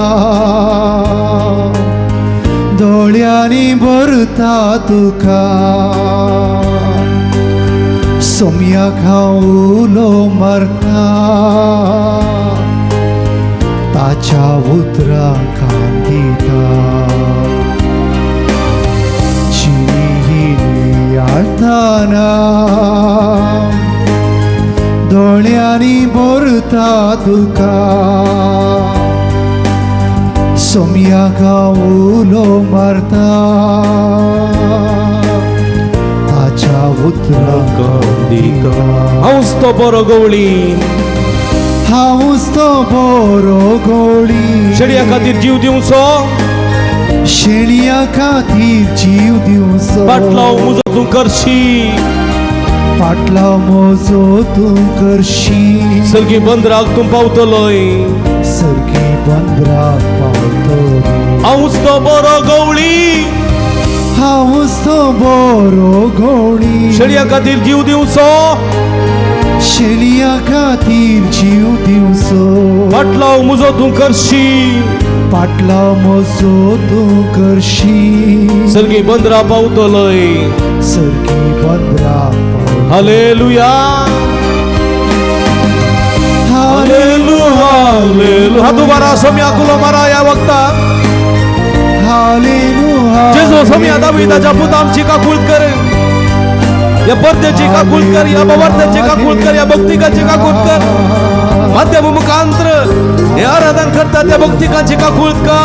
दोळ्यांनी भरता तुका, सोम्याक हांव उलो मारता, ताच्या उतरां कान दिता. जिवी ही आळताना दोळ्यांनी भरता तुका, सोम्याक हांव उलो मारता, ताच्या उतरां कान दिता. हांवच तो बरो गवळी. हांवच तो बरो गोळी, शेळया खातीर जीव दिवचो, शेळया खातीर जीव दिवचो, पाटलाव मुजो तूं करशी, पाटलाव म्हजो तूं करशी, सर्गी बंदराक तूं पावतलोय, सर्गी बंदराक पावतलो. हांवच तो बरो गवळी. हांवच तो बरो गोळी, शेळया खातीर जीव दिवचो, शेळया खातीर जीव दिवचो, पाटलाव मुजो तूं करशी, पाटलाव म्हजो तूं करशी, सर्गी बंदरा पावतलोय. सर्गी बंदराक पावतलो. Hallelujah, hallelujah. हातू मारा सोम्या, कुलो मारा या वक्ता. हालेलुया. जेजू सोम्या दाविदाच्या पुता आमची काकूळ कर, या परतेची काकूळ कर, या बाबार्थाची काकूळ कर, या भक्तिकाची काकूळ कर. माध्यम मुखांत्र हे आराधन करतात त्या भक्तिकाची काकूळ कर.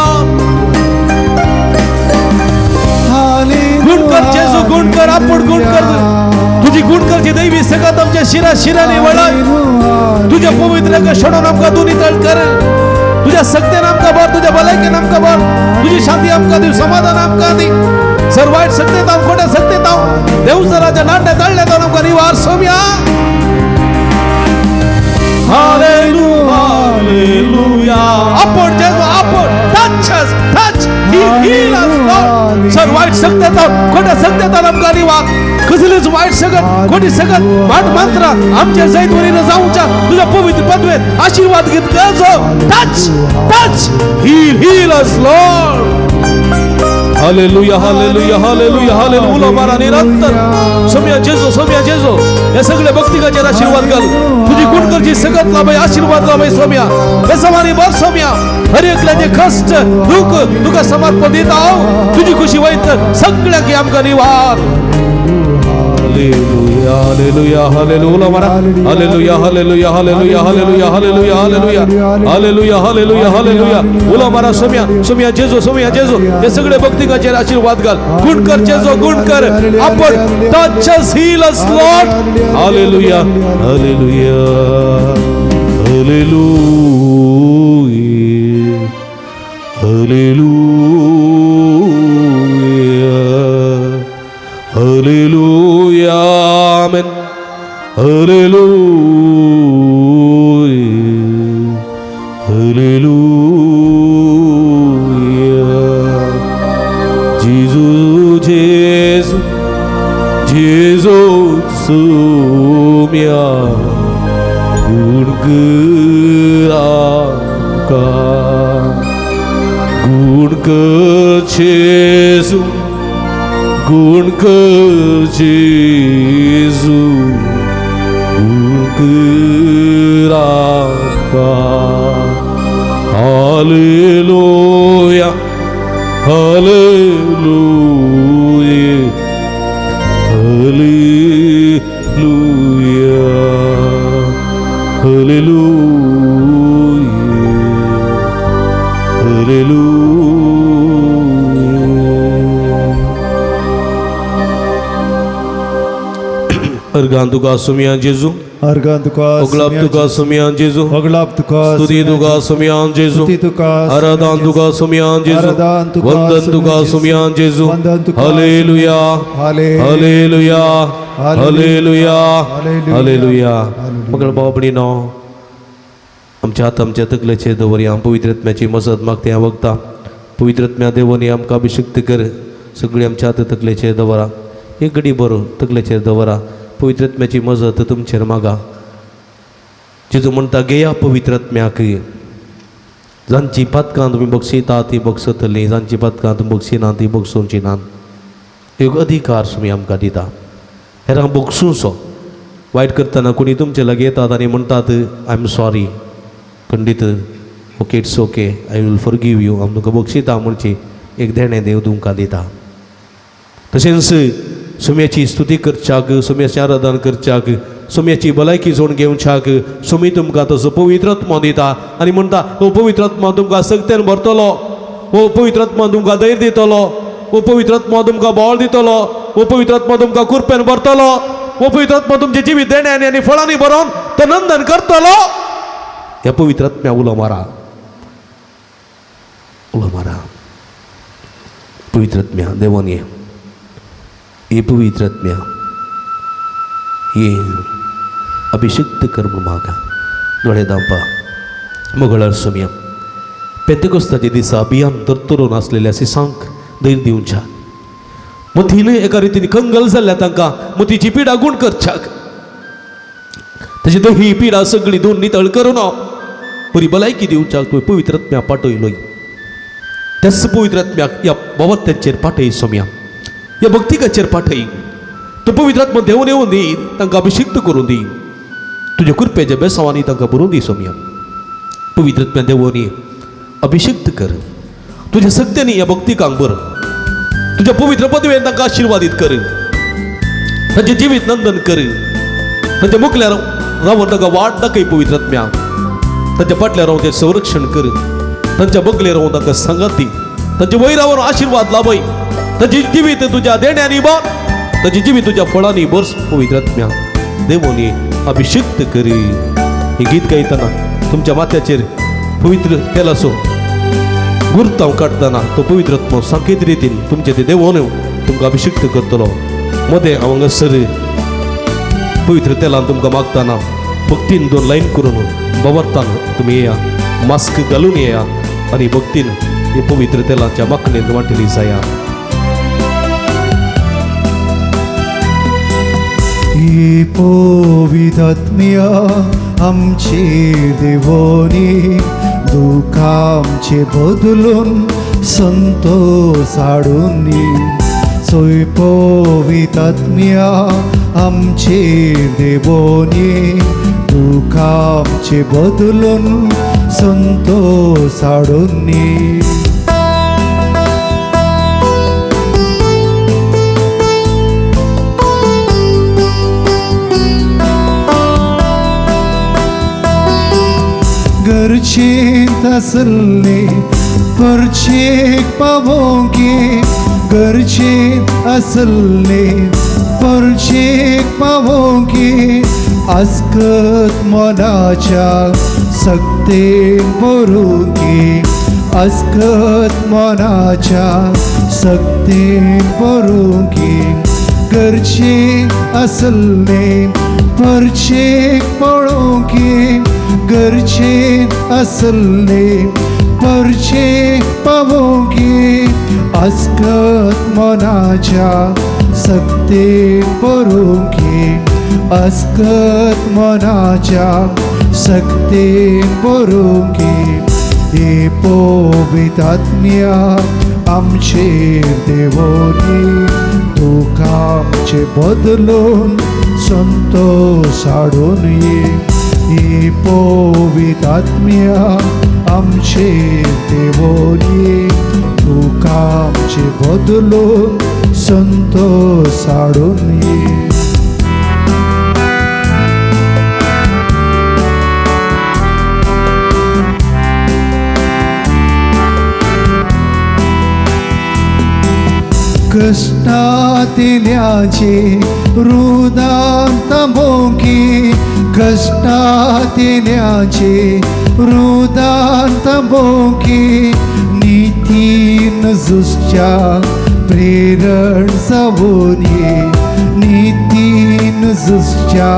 गुण कर जेजू, गुण कर, आपण गुण कर. तुझी गुण करची दैवी सगळ्यात आमच्या शिरा शिराने वळण. तुझ्या पवित्र क्षणान आमकां दोन्ही तळ कर. तुझ्या सक्तेन आमकां भर, तुझ्या भलायकेन आमकां भर, तुझी शांती आमकां दी, समाधान आमकां दी. सर वायट सक्तेत हांव, खोट्या सक्तेत हांव, देवसराच्या नाट्या तळल्या तो आमकां निवार सोम्या. Hallelujah, hallelujah. आपण जेजू, आपण touch us, touch, heal us, Lord. Sir वायट सक्तेत हांव, खोट्या सक्तेत हांव आमकां निवार. कसलीच वायट सगत, खोटी सगत वाट मंत्र आमच्या जैत वरीन जावच्या तुझ्या पवित्र पदवेत आशीर्वाद घेत गरजो. Touch, touch, heal, heal us, Lord. Hallelujah, hallelujah, hallelujah, hallelujah. उलो मारा निरंतर सोम्या जेजू, सोम्या जेजू. या सगळ्या भक्तिकाचेर आशीर्वाद घाल. तुझी गुणकरची सगत लाभय, आशीर्वाद लाभय सोम्या. बेसमानी भर सोम्या. हर एकल्याचे कष्ट दुःख तुका समर्पण दिता हांव. तुजी खुशी वयत सगळ्याक आमकां निवार. Hallelujah, hallelujah, hallelujah. उलो मारा. Hallelujah, hallelujah, hallelujah, hallelujah, hallelujah, hallelujah, hallelujah, hallelujah, hallelujah. उलो मारा सोम्या, सोम्या जेजू, सोम्या जेजू. हे सगळे भक्तिकाचेर आशीर्वाद घाल. गुण कर जेजू, गुण कर. आपण touch us, heal us, Lord. Hallelujah, hallelujah, hallelujah, hallelujah, hallelujah. Amen. Hallelujah, hallelujah. Jesus, Jesus, Jesus, Soumya, गुण कर आमकां, गुण कर जेजू, गुण कर जेजू, गुण कर आमकां. Hallelujah, hallelujah, hallelujah, hallelujah, hallelujah. Organ तुका सुमया जेजू, अर्गान तुका ओगलाप तुका सुमया जेजू, ओगलाप तुका स्तुती तुका सुमया जेजू, स्तुती तुका आराधन तुका सुमया जेजू, आराधन तुका वंदन तुका सुमया जेजू। वंदन तुका hallelujah, hallelujah, hallelujah, hallelujah. मगळ भाव भयणीनो, आमच्या हात आमच्या तकलेचेर दवरया, पवित्र आत्म्याची मजत मागता वखता। पवित्र आत्म्या देवानी आमकां अभिषिक्त कर, सगळी आमच्या हात तकलेचेर दवरा, एक घडी बरो तकलेचेर दवरा। पवित्र आत्म्याची मजत तुमचेर मागा। जेजू म्हणटा घेया पवित्र आत्म्याक, जांची पातकां तुमी बक्षिता ती बक्षतली, जांची पातकां तुमी बक्षिना ती बक्षोवची ना। एक अधिकार तुमी आमकां दिता, हेरांक बक्षुचो। वायट करतना कोणी तुमचे लागीं येतात आनी म्हणटात I am sorry, खंडीत okay, it's okay, I will forgive you, हांव तुमकां बक्षिता म्हणची एक देणें देव तुमकां दिता। तशेंच सुम्याची स्तुती करच्याक, सुम्याचें आराधन करच्याक, सुम्याची भलायकी जोड घेवच्याक सुमी तुमकां तसो पवित्र आत्मो दिता आनी म्हणटा हो पवित्र आत्मो तुमकां सक्तेन भरतलो, हो पवित्र आत्मो तुमकां धैर्य दितलो, हो पवित्र आत्मो तुमकां बळ दितलो, हो पवित्र आत्मो तुमकां कृपेन भरतलो, हो पवित्र आत्मो तुमचें जिवीत देण्यांनी आनी फळांनी भरोवन तो नंदन करतलो। ह्या पवित्र आत्म्या उलो मारा, उलो मारा। पवित्र आत्म्या देवान ये, ये पवित्र आत्म्या ये अभिषिक्त कर म्हूण मागा। दोळे धांपा। मोगळार सोमया पेंतेकोस्ताच्या दिसा अभियान तरतरून आसलेल्या सिसांक धैर्य दिवच्या, मतीन एका रितीन कंगल जाल्ल्या तांकां मतीची पिडा गूण करच्याक, तशी दही पिडा सगळी दोन नितळ करून बरी भलायकी दिवच्याक तुवें पवित्र आत्म्या पाठयलोय। त्याच पवित्र आत्म्याक ह्या बाबत्याचेर पाठय सोमया, ह्या भक्तिकाचेर पाठय। तो पवित्र आत्मा देवून येवन दी, तांकां अभिषिक्त करून दी, तुज्या कृपेच्या बेसांवांनी तांकां भरून दी सोमया। पवित्र आत्म्या देवून ये, अभिषिक्त कर, तुज्या सक्त्यांनी ह्या भक्तिकांक भर, तुज्या पवित्र पदवेन तांकां आशिर्वादीत कर, तांचें जिवीत नंदन कर, तांच्या मुखल्यार रावन तांकां वाट दाखय पवित्र आत्म्या, तांच्या फाटल्या रावन तें संरक्षण कर, तांच्या बगले रावन तांकां सांगात दी, तांच्या वयर रावन आशिर्वाद लाभय, तांची जिवीत तुज्या देण्यांनी भर, तांची जिवीत तुज्या फळांनी भर पवित्र आत्म्या देवोनी अभिषिक्त करी। हे गीत गायतना तुमच्या माथ्याचेर पवित्र तेलाचो गुर्तांव काडटना तो पवित्र आत्मो सांकेत रितीन तुमचे ते देवोन तुमकां अभिषिक्त करतलो। मदें हांव हांगासर पवित्र तेलान तुमकां मागतना भक्तीन दोन लायन करून बवरतान तुमी येया, मास्क घालून येया आनी भक्तीन हे पवित्र तेलाच्या मागणेन वांटेली जाया। ही पवित्र आत्म्या आमचेर देवोनी, दुख आमचे बदलून संतोष हाडून, सोय पवित्र आत्म्या आमचेर देवोनी, दुख आमचे बदलून संतोष हाडून। गरजेंत आसले परचेक पावोंकी, गरजेंत आसले परचेक पावोंकी, आस्कत मनाच्या सक्तेन भरुंकी, आस्कत मनाच्या सक्तेन भरुंकी, गरजेंत आसले परचेक पळोवंकी, गरजेंत आसले परचेक पावोवंकी, आस्कत मनाच्या सक्तेन भरुंकी, आस्कत मनाच्या सक्तेन भरुंकी। हे पवित्र आत्म्या आमचेर देवोनी, दुख आमचे बदलून संतोष हाडून ये। हे पवित्र आत्म्या आमचेर देवोनी, दुख आमचे बदलून संतोष हाडून ये। कश्टांतल्याचे रुदान तंबोंकी कश्टांतल्याचे रुदान तंबोंकी नितीन झुजच्या प्रेरण जावुनी नितीन झुजच्या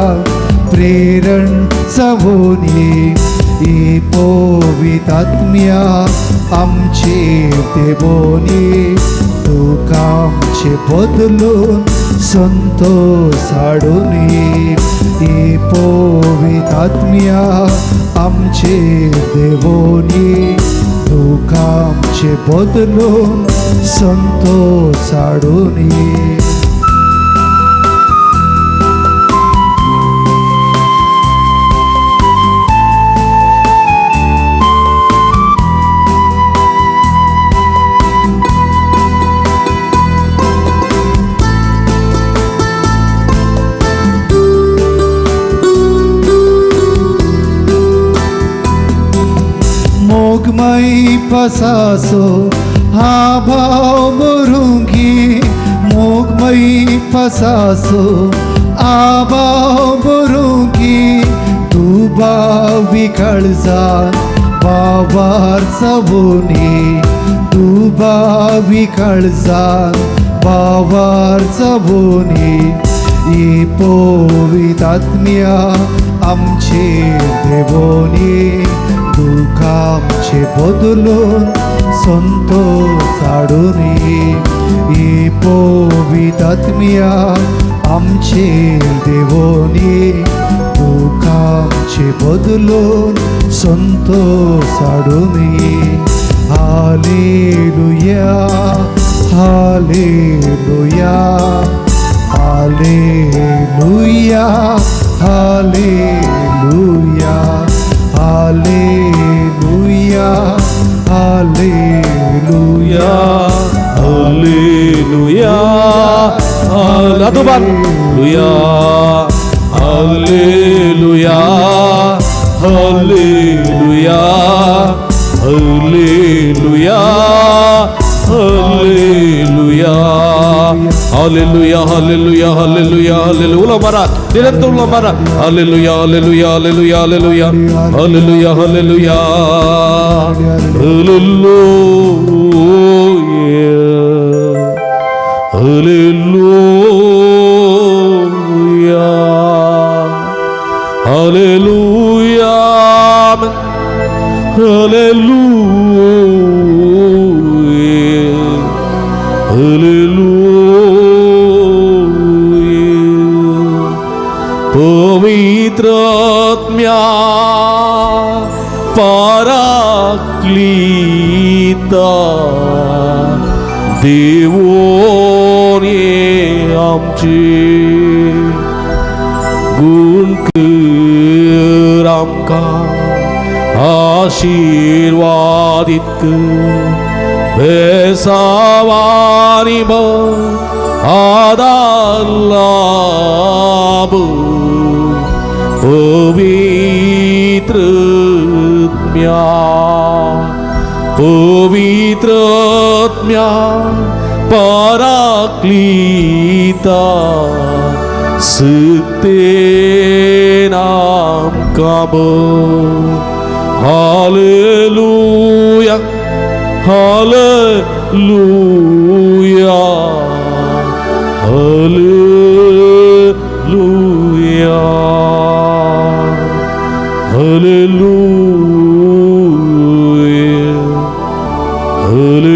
प्रेरण जावुनी ई पवितात्म्या आमचे देवोनी तुका आमचे बदलून संतोष हाडुनी ई पवितात्म्या आमचे देवोनी तुका आमचे बदलून संतोष हाडुनी. मोगमय पसासो हा भाव मुरुंगी मोगमय पसासो आभाव मुरुंगी तू बावी कळजा बावार चवुनी तू बावी कळजा बावार चवुनी ई पवितात्म्या आमचे देवोनी तुका आमचे बदलून संतोष हाडुनी ई पवितात्म्या आमचे देवोनी तुका आमचे बदलून Santosh हाडुनी. Hallelujah hallelujah hallelujah hallelujah hallelujah hallelujah hallelujah hallelujah hallelujah hallelujah hallelujah hallelujah hallelujah hallelujah hallelujah hallelujah. उलो मारा निरंतर उलो मारा. Hallelujah hallelujah hallelujah hallelujah hallelujah hallelujah hallelujah hallelujah hallelujah hallelujah. पवित्र आत्म्या पराक्लीता देवोने आमचे गुण कर आमकां आशीर्वादीत कर बेसावानी आदार लाभ पवित्र आत्म्या पवित्र आत्म्या पराक्लीता सुतेन आमकां hallelujah hallelujah hallelujah hallelujah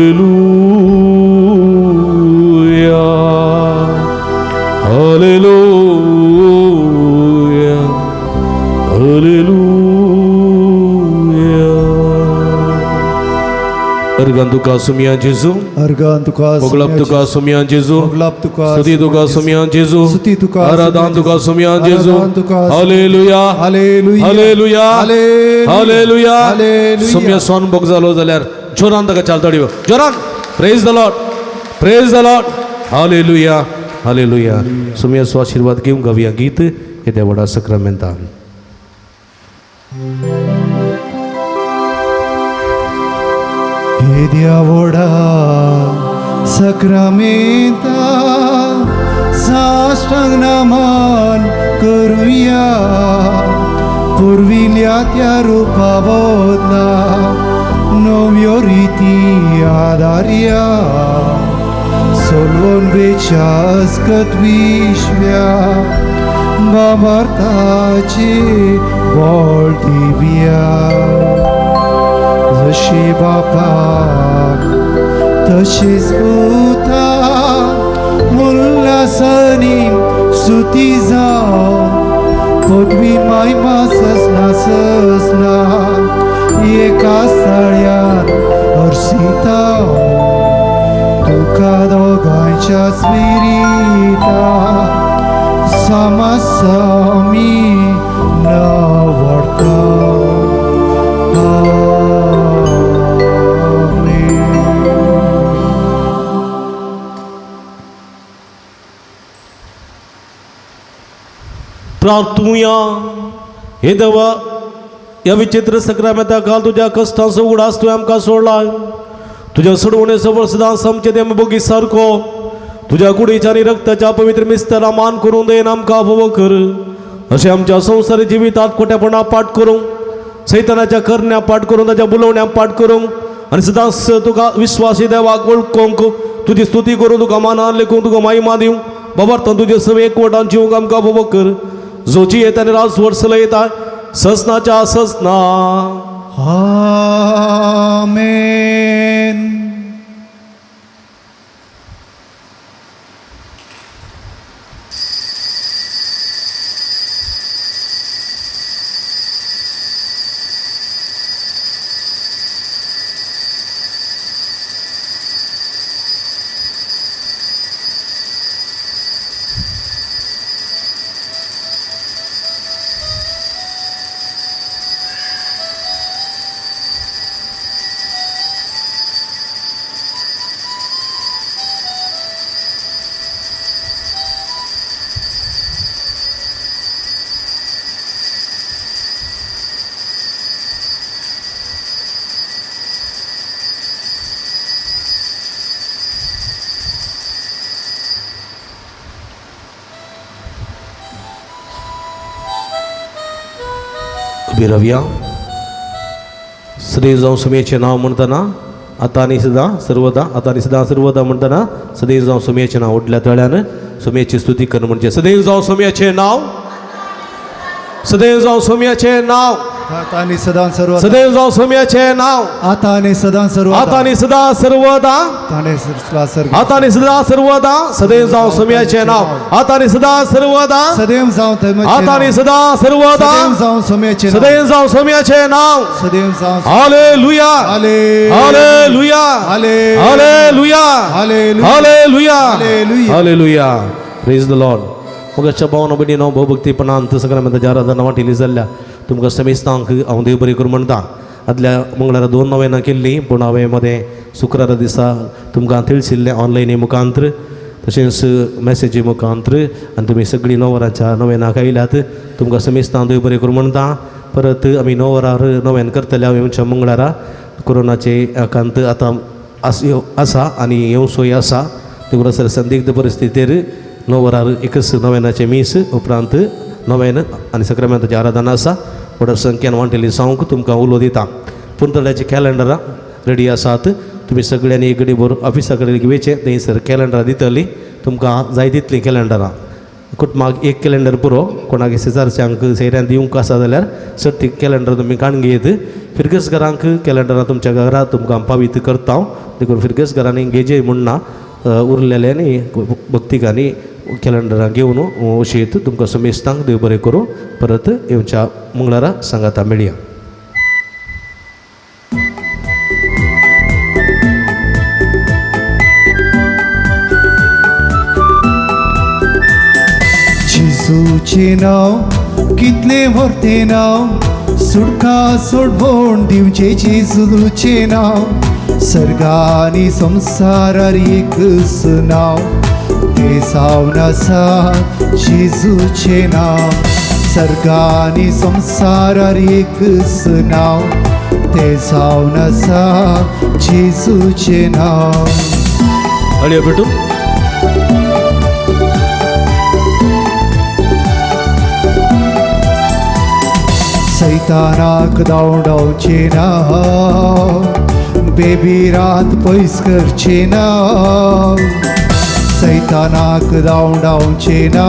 hallelujah hallelujah hallelujah. Organ तुका सुमिया जेजू अर्गान तुका मोगलाप तुका सुमिया जेजू मोगलाप तुका स्तुती तुका सुमिया जेजू स्तुती तुका आराधन तुका सुमिया जेजू. आराधन तुका hallelujah hallelujah hallelujah hallelujah. Hallelujah. सुमिया सोन बोग जालो जाल्यार जोरान ताका चालता दिवो जोरान. Praise the Lord praise the Lord. Hallelujah hallelujah. सुमिया सो आशीर्वाद घेवन गावया गीत येद्या व्हडा सक्रामेंतान. येद्या व्हडा सक्रामेंता साश्टांग नमन करुया पुर्विल्या त्या रुपा बदला नव्यो रिती आदारया सोलवून वेच्यास्कत विश्व्या बाबार्थाची बोळ दिव्या जशी बापाक तशीच पुता उल्हासानी सुती जावन पदवी मायमा ससना ससना एका साळ्यान हर्षिता तुका दोगांच्या स्पिरिता सामासामी नवडता. प्रार्थुया. हे देवा, ह्या विचित्र सक्रामेंता काल तुज्या कश्टांचो उगडास तुवें आमकां सोडला. तुज्या सोडवणे सबर सदांच आमचे देम बोगी सारको तुज्या कुडीच्या आनी रक्ताच्या पवित्र मिस्तरा मान करून देन आमकां भोव कर. अशें आमच्या संवसारी जिवितांत खोटेपणा पाठ करूंक, सैतानाच्या करण्या पाठ करूंक, ताच्या बुलोवण्या पाठ करूंक आनी सदांच तुका विश्वासी देवाक वळखूंक, तुजी स्तुती करूं, तुका मानान लेखूंक, तुका महिमा दिवंक बाबा तुजे सगळे एकवटान जिवंक आमकां भोव कर. जोची येता आनी राजवट चलयता ससनाच्या ससना. आमेन. उबी रावया. सदैव जावं सुमयेचें नांव म्हणटना आतां आनी सदां सर्वदा, आतां आनी सदां सर्वदा म्हणटना सदैव जावं सुमयेचें नांव व्हडल्या तळ्यान सुमयेची स्तुती कर म्हणजे सदैव जावं सुमयेचें नांव, सदैव जावं सुमयेचें नांव, आतां आनी सदां सर्वदा, सदैव जावं सुमयेचें नांव, आतां आनी सदां सर्वदा, आतां आनी सदां सर्वदा, आतां आनी सदां सर्वदा, सदैव जावं सुमयेचें नांव, आतां आनी सदां सर्वदा, सदैव जावं, आतां आनी सदां सर्वदा, सदैव जावं सुमयेचें, सदैव जावं सुमयेचें नांव, सदैव जावं. Hallelujah, hallelujah, hallelujah, hallelujah, hallelujah. Praise the Lord. मगाच्या भावना भयणीनो, भोवभक्तीपणान सगळ्या आराधना वांटिली जाल्ल्या तुमकां समेस्तांक हांव देव बरें करूं म्हणटा. आदल्या मंगळारा 2 नोवेनां केल्लीं, पूण हांवें मदें शुक्रारा दिसा तुमकां तिळशिल्लें ऑनलायनी मुखांत्र तशेंच मॅसेजी मुखांत्र आनी तुमी सगळीं 9 वरांच्या नोवेनाक आयल्यात. तुमकां समेस्तांक देव बरें करूं म्हणटा. परत आमी 9 वरार नोवेन करतले हांव येवच्या मंगळारा. कोरोनाचे आकांत आतां आसा आनी येवसोय आसा, देखून सर संदिग्ध परिस्थितीर 9 वरार एकच नोवेनाचें मीस, उपरांत नोवेन आनी सक्रामेंताची आराधना आसा. व्हड संख्येन वांटेली जावंक तुमकां उलो दिता. पुंतळ्याचे कॅलेंडरां रेडी आसात, तुमी सगळ्यांनी एक घडी भर ऑफिसा कडेन वयचें, थंयसर कॅलेंडरां दितलीं तुमकां जाय तितलीं कॅलेंडरां. कुटुंबाक एक कॅलेंडर पुरो, कोणाक शेजारच्यांक सैऱ्यान दिवंक आसा जाल्यार सर्तीक कॅलेंडर तुमी काडून घेयत. फिरगस घरांक कॅलेंडरां तुमच्या घरा तुमकां पावीत करता हांव, देखून फिरगस घरांनी घेजे म्हूण ना, उरलेल्यांनी भक्तिकांनी कॅलेंडरां घेवन वशीत. तुमकां समेस्तांक देव बरें करूं. परत येवच्या मंगळारा सांगाता मेळया. जेजूचें नांव कितलें व्हरतें नांव, सुटका सोडवण दिवचें जेजूचें नांव, सर्गानी संवसारार एकच नांव तें जावन आसा जेजूचें नांव, सर्गानी संवसारार एकच नांव तें जावन आसा जेजूचें नांव. अळयो भेटून. सैतानाक धांवडावचें ना, बेबी रात पयस करचें ना, सैतानाक धांवडावचें ना,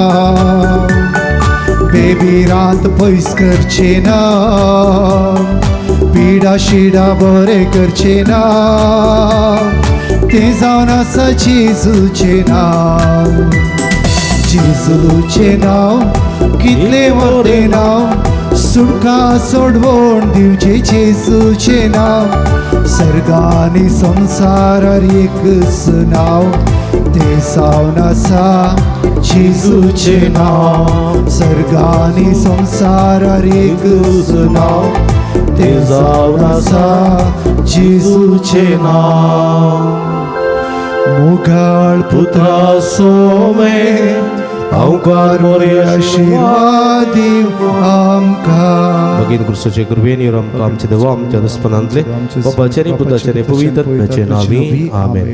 बेबी रात पयस करचें ना, पिडा शिडा बरें करचें ना, तें जावन आसा जेजूचें नांव. जेजूचें नांव कितलें व्हडलें नांव, सुटका सोडवण दिवचें जेजूचें नांव. सर्गानी संवसारार एकच नांव, तें जावन आसा जेजूचें नांव. सर्गानी संवसारार एकच नांव, तें जावन आसा जेजूचें नांव. मोगाळ पुत्रा सोमे अवकार मोरे आशिर्वाद दिव आमकां. भगीन क्रिस्ताचे कृपेन यो आमकां आमचे देवा आमच्या दुस्पनांतले बापाचे आनी पुताचे आनी पवित्र आत्म्याचे नांवी आमेन.